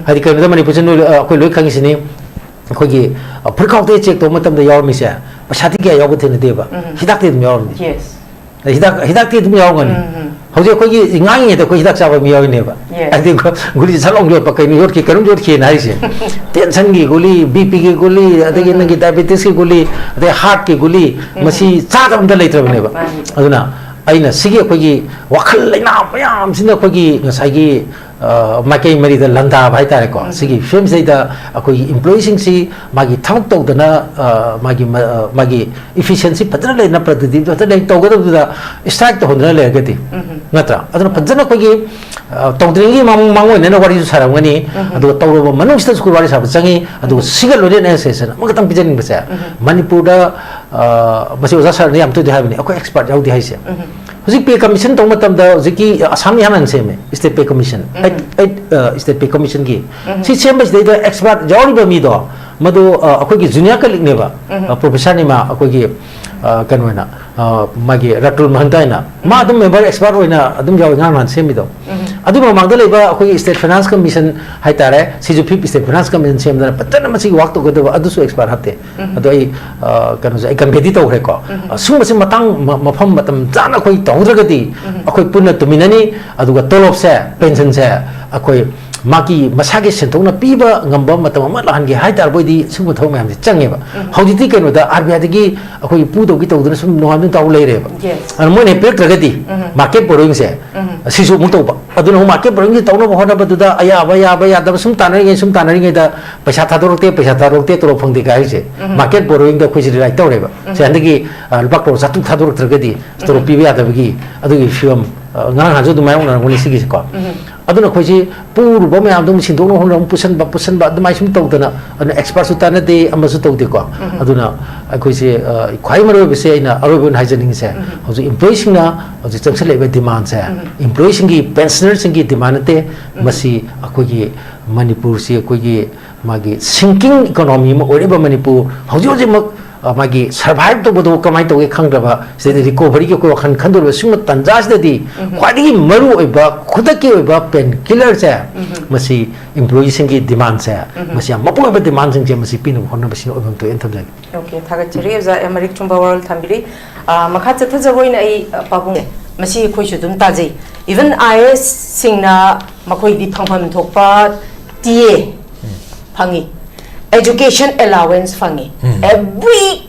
ꯍꯥꯏꯗꯤ ꯀꯩꯅꯣꯗ ꯃꯅꯤꯄꯨꯔꯁꯤ ꯅꯣꯏ, ꯑ, ꯑꯩꯈꯣꯏ ꯂꯣꯏ ꯈꯪꯉꯤꯁꯤꯅꯤ, ꯑꯩꯈꯣꯏꯒꯤ, ꯑ, ꯐꯨꯔꯤꯠꯈꯥꯎꯗ check ꯇꯧꯕ ꯃꯇꯝꯗ ꯌꯥꯎꯔꯝꯃꯤꯁꯦ ꯄꯩꯁꯥꯗꯤ ꯀꯌꯥ ꯌꯥꯎꯕ ꯊꯦꯡꯅꯗꯦꯕ, ꯍꯤꯗꯥꯛꯇꯤ ꯑꯗꯨꯝ ꯌꯥꯎꯔꯝꯃꯤ꯫ Yes. ꯍꯤꯗꯥꯛ, ꯍꯤꯗꯥꯛꯇꯤ ꯑꯗꯨꯝ ꯌꯥꯎꯔꯝꯒꯅꯤ꯫ ꯍꯧꯖꯤꯛ ꯑꯩꯈꯣꯏꯒꯤ ꯉꯥꯡꯉꯤꯉꯩꯗ ꯑꯩꯈꯣꯏ ꯍꯤꯗꯥꯛ ꯆꯥꯕ ꯃꯤ ꯌꯥꯎꯔꯤꯅꯦꯕ꯫ Yes. ꯍꯥꯏꯗꯤ ꯒꯨꯂꯤꯁꯦ ꯁꯠ ꯂꯥꯎ ꯌꯣꯠꯄ, ꯀꯩꯅꯣ ꯌꯣꯠꯈꯤ, ꯀꯩꯅꯣꯝ ꯌꯣꯠꯈꯤꯅ ꯍꯥꯏꯔꯤꯁꯦ꯫ Tensionꯒꯤ ꯒꯨꯂꯤ, BPꯒꯤ ꯒꯨꯂꯤ, ꯑꯗꯒꯤ ꯅꯪꯒꯤ diabeticsꯀꯤ ꯒꯨꯂꯤ, ꯑꯗꯩ heartꯀꯤ ꯒꯨꯂꯤ, ꯃꯁꯤ ꯆꯥꯗꯕ ꯑꯝꯇ ꯂꯩꯇ꯭ꯔꯕꯅꯦꯕ꯫ ꯃꯥꯅꯤ. ꯑꯗꯨꯅ ꯑꯩꯅ ꯁꯤꯒꯤ ꯑꯩꯈꯣꯏꯒꯤ ꯋꯥꯈꯜ ꯂꯩꯅꯥ ꯃꯌꯥꯝꯁꯤꯅ ꯑꯩꯈꯣꯏꯒꯤ ꯉꯁꯥꯏꯒꯤ, ꯑ, ꯃꯥꯏꯀꯩ ꯃꯔꯤꯗ ꯂꯥꯟꯗꯥꯕ ꯍꯥꯏꯇꯥꯔꯦꯀꯣ꯫ ꯁꯤꯒꯤ ꯐꯤꯕꯝꯁꯤꯗꯩꯗ ꯑꯩꯈꯣꯏꯒꯤ employeeꯁꯤꯡꯁꯤ ꯃꯥꯒꯤ ꯊꯕꯛ ꯇꯧꯗꯅ, ꯑ, ꯃꯥꯒꯤ ꯃ-, ꯑ, ꯃꯥꯒꯤ efficiency ꯐꯖꯅ ꯂꯩꯅ, productivity ꯐꯖꯅ ꯂꯩ ꯇꯧꯒꯗꯕꯗꯨꯗ strike ꯇꯧꯍꯟꯗꯅ ꯂꯩꯔꯒꯗꯤ, ꯅꯠꯇ꯭ꯔꯥ? ꯑꯗꯨꯅ ꯐꯖꯅ ꯑꯩꯈꯣꯏꯒꯤ, ꯑ, ꯇꯧꯗ꯭ꯔꯤꯉꯩꯒꯤ ꯃꯃꯥꯡ, ꯃꯃꯥꯡ ꯑꯣꯏꯅꯅ ꯋꯥꯔꯤꯁꯨ ꯁꯥꯔꯝꯒꯅꯤ, ꯑꯗꯨꯒ ꯇꯧꯔꯕ ꯃꯅꯨꯡꯁꯤꯗꯁꯨ ꯑꯩꯈꯣꯏ ꯋꯥꯔꯤ ꯁꯥꯕ ꯆꯪꯉꯤ꯫ ꯑꯗꯨꯒ ꯁꯤꯒ ꯂꯣꯏꯅꯅ suggestion ꯑꯃꯈꯛꯇꯪ ꯄꯤꯖꯅꯤꯡꯕꯁꯦ, ꯃꯅꯤꯄꯨꯔꯗ, ꯑ, ꯃꯁꯤ ꯑꯣꯖꯥ ꯁꯥꯔꯅ ꯌꯥꯝ ꯇꯣꯏꯅ ꯍꯥꯏꯕꯅꯤ, ꯑꯩꯈꯣꯏ expert ꯌꯥꯎꯗꯦ ꯍꯥꯏꯁꯦ꯫ ꯍꯧꯖꯤꯛ pay commission ꯇꯧꯕ ꯃꯇꯝꯗ ꯍꯧꯖꯤꯛꯀꯤ ꯑꯁꯥꯝꯅ ꯏꯍꯥꯟ ꯍꯥꯟꯅ ꯁꯦꯝꯃꯦ, state pay commission, eight, eight, ꯑ, state pay commissionꯒꯤ꯫ ꯁꯤ ꯁꯦꯝꯕꯁꯤꯗꯩꯗ expert ꯌꯥꯎꯔꯤꯕ ꯃꯤꯗꯣ ꯃꯗꯨ ꯑ, ꯑꯩꯈꯣꯏꯒꯤ ꯖꯨꯅꯤꯌꯔ ꯀꯂꯤꯛꯅꯦꯕ, ꯎꯝ꯫ ꯑ, ꯄ꯭ꯔꯣꯐꯦꯁꯔꯅꯤ ꯃꯥ, ꯑꯩꯈꯣꯏꯒꯤ, ꯑ, ꯀꯩꯅꯣꯅ, ꯑ, ꯃꯥꯒꯤ ꯔꯥꯇꯨꯜ ꯃꯍꯟꯇ ꯍꯥꯏꯅ, ꯃꯥ ꯑꯗꯨꯝ ꯃꯦꯝꯕꯔ ꯑꯦꯛꯁꯄꯥꯔꯠ ꯑꯣꯏꯅ ꯑꯗꯨꯝ ꯌꯥꯎꯏ, ꯉꯔꯥꯡ ꯅꯍꯥꯟ ꯁꯦꯝꯃꯤꯗꯣ꯫ ꯎꯝ꯫ ꯑꯗꯨꯒꯤ ꯃꯃꯥꯡꯗ ꯂꯩꯕ ꯑꯩꯈꯣꯏꯒꯤ ꯁ꯭ꯇꯦꯠ ꯐꯥꯏꯅꯥꯟꯁ ꯀꯃꯤꯁꯟ ꯍꯥꯏꯇꯥꯔꯦ, ꯁꯤꯁꯨ ꯐꯤꯐ ꯁ꯭ꯇꯦꯠ ꯐꯥꯏꯅꯥꯟꯁ ꯀꯃꯤꯁꯟ ꯁꯦꯝꯗꯅ ꯐꯖꯅ ꯃꯁꯤꯒꯤ ꯋꯥꯛ ꯇꯧꯒꯗꯕ, ꯑꯗꯨꯁꯨ ꯑꯦꯛꯁꯄꯥꯔꯠ ꯍꯥꯞꯇꯦ꯫ ꯎꯝ꯫ ꯑꯗꯣ ꯑꯩ, ꯑ, ꯀꯩꯅꯣꯁꯦ ꯑꯩ ꯀꯟꯚꯦꯗꯤ ꯇꯧꯈ꯭ꯔꯦꯀꯣ꯫ ꯎꯝ꯫ ꯑ, ꯁꯨꯝꯕꯁꯤ ꯃꯇꯥꯡ ꯃ-, ꯃꯐꯝ ꯃꯇꯝ ꯆꯥꯅ ꯑꯩꯈꯣꯏ ꯇꯧꯍꯧꯗ꯭ꯔꯒꯗꯤ ꯎꯝ꯫ ꯑꯩꯈꯣꯏ ꯄꯨꯟꯅ ꯇꯨꯃꯤꯟꯅꯅꯤ, ꯑꯗꯨꯒ ꯇꯣꯂꯣꯞꯁꯦ, ꯄꯦꯟꯁꯟꯁꯦ ꯑꯩꯈꯣꯏ ꯃꯥꯒꯤ ꯃꯁꯥꯒꯤ ꯁꯦꯟꯊꯣꯛꯅ ꯄꯤꯕ ꯉꯝꯕ ꯃꯇꯝ ꯑꯃ ꯂꯥꯛꯍꯟꯒꯦ ꯍꯥꯏ ꯇꯥꯔꯕꯣꯏꯗꯤ ꯁꯤꯒꯨꯝꯕ ꯊꯕꯛ ꯃꯌꯥꯝꯁꯦ ꯆꯪꯉꯦꯕ꯫ ꯎꯝ꯫ ꯍꯧꯖꯤꯛꯇꯤ ꯀꯩꯅꯣꯗ ꯑꯥꯔ ꯕꯤ ꯑꯥꯏꯗꯒꯤ ꯑꯩꯈꯣꯏꯒꯤ ꯄꯨꯗꯧꯒꯤ ꯇꯧꯗꯅ ꯁꯨꯝ ꯅꯣꯡꯉꯥꯟꯕ ꯇꯧ ꯂꯩꯔꯦꯕ꯫ Yes. ꯑꯗꯨꯅ ꯃꯣꯏꯅ ꯍꯦꯛ ꯄꯤꯔꯛꯇ꯭ꯔꯒꯗꯤ ꯎꯝ꯫ ꯃꯥꯔꯀꯦꯠ ꯕꯣꯔꯣꯋꯤꯡꯁꯦ ꯎꯝ꯫ ꯁꯤꯁꯨ ꯑꯃꯨꯛ ꯇꯧꯕ꯫ ꯑꯗꯨꯅ ꯑꯃꯨꯛ ꯃꯥꯔꯀꯦꯠ ꯕꯣꯔꯣꯋꯤꯡꯁꯦ ꯇꯧꯅꯕ ꯍꯣꯠꯅꯕꯗꯨꯗ ꯑꯌꯥꯕ, ꯌꯥꯕ, ꯌꯥꯗꯕ ꯁꯨꯝ ꯇꯥꯟꯅꯔꯤꯉꯩ, ꯁꯨꯝ ꯇꯥꯟꯅꯔꯤꯉꯩꯗ ꯄꯩꯁꯥ ꯊꯥꯗꯣꯔꯛꯇꯦ, ꯄꯩꯁꯥ ꯊꯥꯗꯣꯔꯛꯇꯦ, ꯇꯣꯂꯣꯞ ꯐꯪꯗꯦ ꯀꯥꯏ ꯍꯥꯏꯁꯦ ꯎꯝ꯫ ꯃꯥꯔꯀꯦꯠ ꯕꯣꯔꯣꯋꯤꯡꯗ ꯑꯩꯈꯣꯏꯁꯦ ꯔꯤꯂꯥꯏ ꯇꯧꯔꯦꯕ꯫ ꯎꯝ꯫ ꯁꯦ ꯍꯟꯗꯛꯀꯤ, ꯑ, ꯂꯨꯄꯥ ꯀ꯭ꯔꯣꯔ ꯆꯥꯇ꯭ꯔꯨꯛ ꯊꯥꯗꯣꯔꯛꯇ꯭ꯔꯒꯗꯤ ꯇꯣꯂꯣꯞ ꯎꯝ꯫ ꯄꯤꯕ ꯌꯥꯗꯕꯒꯤ ꯑꯗꯨꯒꯤ ꯐꯤꯕꯝ, ꯑ, ꯉꯔꯥꯡ ꯅꯍꯥꯟꯁꯨ ꯑꯗꯨꯃꯥꯏꯅ ꯎꯅꯔꯝꯒꯅꯤ ꯁꯤꯒꯤꯁꯦꯀꯣ꯫ ꯎꯝ꯫ ꯑꯗꯨꯅ ꯑꯩꯈꯣꯏꯁꯤ ꯄꯨꯔꯨꯕ ꯃꯌꯥꯝꯗꯣ ꯑꯃꯨꯛ ꯁꯤꯟꯗꯣꯛꯅꯕ ꯍꯣꯠꯅꯕ, ꯄꯨꯁꯟꯕ, ꯄꯨꯁꯟꯕ ꯑꯗꯨꯃꯥꯏꯅ ꯁꯨꯝ ꯇꯧꯗꯅ, ꯑꯗꯨꯅ ꯑꯦꯛꯁꯄꯥꯔꯠꯁꯨ ꯇꯥꯟꯅꯗꯦ, ꯑꯃꯁꯨ ꯇꯧꯗꯦꯀꯣ꯫ ꯎꯝ꯫ ꯑꯗꯨꯅ ꯑꯩꯈꯣꯏꯁꯦ, ꯑ, ꯈ꯭ꯋꯥꯏ ꯃꯔꯨ ꯑꯣꯏꯕꯁꯦ ꯑꯩꯅ ꯑꯔꯣꯏꯕ ꯑꯣꯏꯅ ꯍꯥꯏꯖꯅꯤꯡꯉꯤꯁꯦ, ꯎꯝ꯫ ꯍꯧꯖꯤꯛ ꯏꯝꯄ꯭ꯂꯣꯌꯤꯁꯤꯡꯅ ꯍꯧꯖꯤꯛ ꯆꯪꯁꯤꯜꯂꯛꯏꯕ ꯗꯤꯃꯥꯟꯁꯦ, ꯎꯝ꯫ ꯏꯝꯄ꯭ꯂꯣꯌꯤꯁꯤꯡꯒꯤ, ꯄꯦꯟꯁꯅꯔꯁꯤꯡꯒꯤ ꯗꯤꯃꯥꯟ ꯅꯠꯇꯦ, ꯎꯝ꯫ ꯃꯁꯤ ꯑꯩꯈꯣꯏꯒꯤ ꯃꯅꯤꯄꯨꯔꯁꯤ ꯑꯩꯈꯣꯏꯒꯤ ꯃꯥꯒꯤ ꯁꯤꯡꯀꯤꯡ ꯏꯀꯣꯅꯣꯃꯤ ꯑꯃ ꯑꯣꯏꯔꯤꯕ ꯃꯅꯤꯄꯨꯔ ꯍꯧꯖꯤꯛ ꯍꯧꯖꯤꯛꯃꯛ, ꯑ, ꯃꯥꯒꯤ ꯁꯔꯚꯥꯏꯚ ꯇꯧꯕꯗꯨ ꯀꯃꯥꯏꯅ ꯇꯧꯒꯦ ꯈꯪꯗ꯭ꯔꯕ, ꯁꯤꯗꯩꯗ ꯔꯤꯀꯣꯚꯔꯤꯒꯤ ꯑꯩꯈꯣꯏ ꯋꯥꯈꯜ ꯈꯟꯗꯣꯔꯤꯕ ꯁꯤꯒꯨꯝꯕ ꯇꯥꯟꯖꯥꯁꯤꯗꯗꯤ ꯎꯝ꯫ ꯈ꯭ꯋꯥꯏꯗꯒꯤ ꯃꯔꯨ ꯑꯣꯏꯕ ꯈꯨꯗꯛꯀꯤ ꯑꯣꯏꯕ ꯄꯦꯟ ꯀꯤꯂꯔꯁꯦ ꯎꯝ꯫ ꯃꯁꯤ ꯏꯝꯄ꯭ꯂꯣꯌꯤꯁꯤꯡꯒꯤ ꯗꯤꯃꯥꯟꯁꯦ, ꯎꯝ꯫ ꯃꯁꯤ ꯌꯥꯝ ꯃꯄꯨꯡ ꯑꯣꯏꯕ ꯗꯤꯃꯥꯟꯁꯤꯡꯁꯦ ꯃꯁꯤ ꯄꯤꯅꯕ ꯍꯣꯠꯅꯕꯁꯤꯅ ꯑꯣꯏꯐꯝ ꯊꯣꯛꯑꯦꯅ ꯊꯝꯖꯒꯦ꯫ ꯑꯣꯀꯦ, ꯊꯥꯒꯠꯆꯔꯤ ꯑꯣꯖꯥ ꯑꯦꯝ ꯃꯔꯤꯛ ꯆꯨꯝꯕ ꯋꯥꯔꯣꯜ ꯊꯝꯕꯤꯔꯤ꯫ ꯑ, ꯃꯈꯥ ꯆꯠꯊꯖꯕ ꯑꯣꯏꯅ ꯑꯩ, ꯑ, ꯄꯥꯕꯨꯡ, ꯃꯁꯤ ꯑꯩꯈꯣꯏꯁꯨ ꯑꯗꯨꯝ ꯇꯥꯖꯩ꯫ Even I A S ꯁꯤꯡꯅ ꯃꯈꯣꯏꯗꯤ ꯐꯪꯐꯝ ꯊꯣꯛꯄ ꯇꯤ ꯑꯦ ꯐꯪꯉꯤ, education allowance ꯐꯪꯉꯤ, ꯎꯝ꯫ Every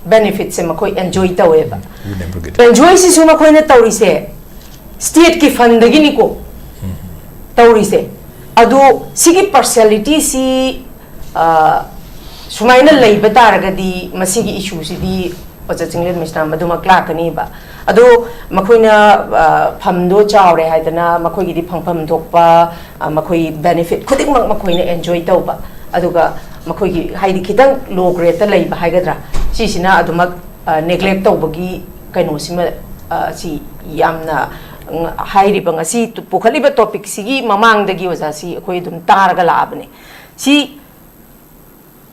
benefit ꯁꯦ ꯃꯈꯣꯏ enjoy ꯇꯧꯋꯦꯕ꯫ You never get it. Enjoy ꯁꯤꯁꯨ ꯃꯈꯣꯏꯅ ꯇꯧꯔꯤꯁꯦ state ꯀꯤ fund ꯗꯒꯤꯅꯤꯀꯣ ꯎꯝ꯫ ꯇꯧꯔꯤꯁꯦ꯫ ꯑꯗꯣ ꯁꯤꯒꯤ partiality ꯁꯤ, ꯑ, ꯁꯨꯃꯥꯏꯅ ꯂꯩꯕ ꯇꯥꯔꯒꯗꯤ ꯃꯁꯤꯒꯤ issue ꯁꯤꯗꯤ ꯑꯣꯖꯥ ꯆꯤꯡꯂꯦꯟ ꯃꯩꯁꯅꯥꯝ ꯑꯗꯨꯃꯛ ꯂꯥꯛꯀꯅꯤꯕ꯫ ꯑꯗꯣ ꯃꯈꯣꯏꯅ, ꯑ, ꯐꯝꯗꯣ ꯆꯥꯎꯔꯦ ꯍꯥꯏꯗꯅ ꯃꯈꯣꯏꯒꯤꯗꯤ ꯐꯪꯐꯝ ꯊꯣꯛꯄ, ꯑ, ꯃꯈꯣꯏ benefit ꯈꯨꯗꯤꯡꯃꯛ ꯃꯈꯣꯏꯅ enjoy ꯇꯧꯕ, ꯑꯗꯨꯒ ꯃꯈꯣꯏꯒꯤ ꯍꯥꯏꯗꯤ ꯈꯤꯇꯪ low grade ꯇ ꯂꯩꯕ ꯍꯥꯏꯒꯗ꯭ꯔꯥ, ꯁꯤꯁꯤꯅ ꯑꯗꯨꯃꯛ, ꯑ, neglect ꯇꯧꯕꯒꯤ ꯀꯩꯅꯣꯁꯤꯃ, ꯑ, ꯁꯤ ꯌꯥꯝꯅ, ꯎꯝ, ꯍꯥꯏꯔꯤꯕ ꯉꯁꯤ ꯄꯨꯈꯠꯂꯤꯕ topic ꯁꯤꯒꯤ ꯃꯃꯥꯡꯗꯒꯤ ꯑꯣꯖꯥ ꯁꯤ ꯑꯩꯈꯣꯏ ꯑꯗꯨꯝ ꯇꯥꯔꯒ ꯂꯥꯛꯑꯕꯅꯦ꯫ ꯁꯤ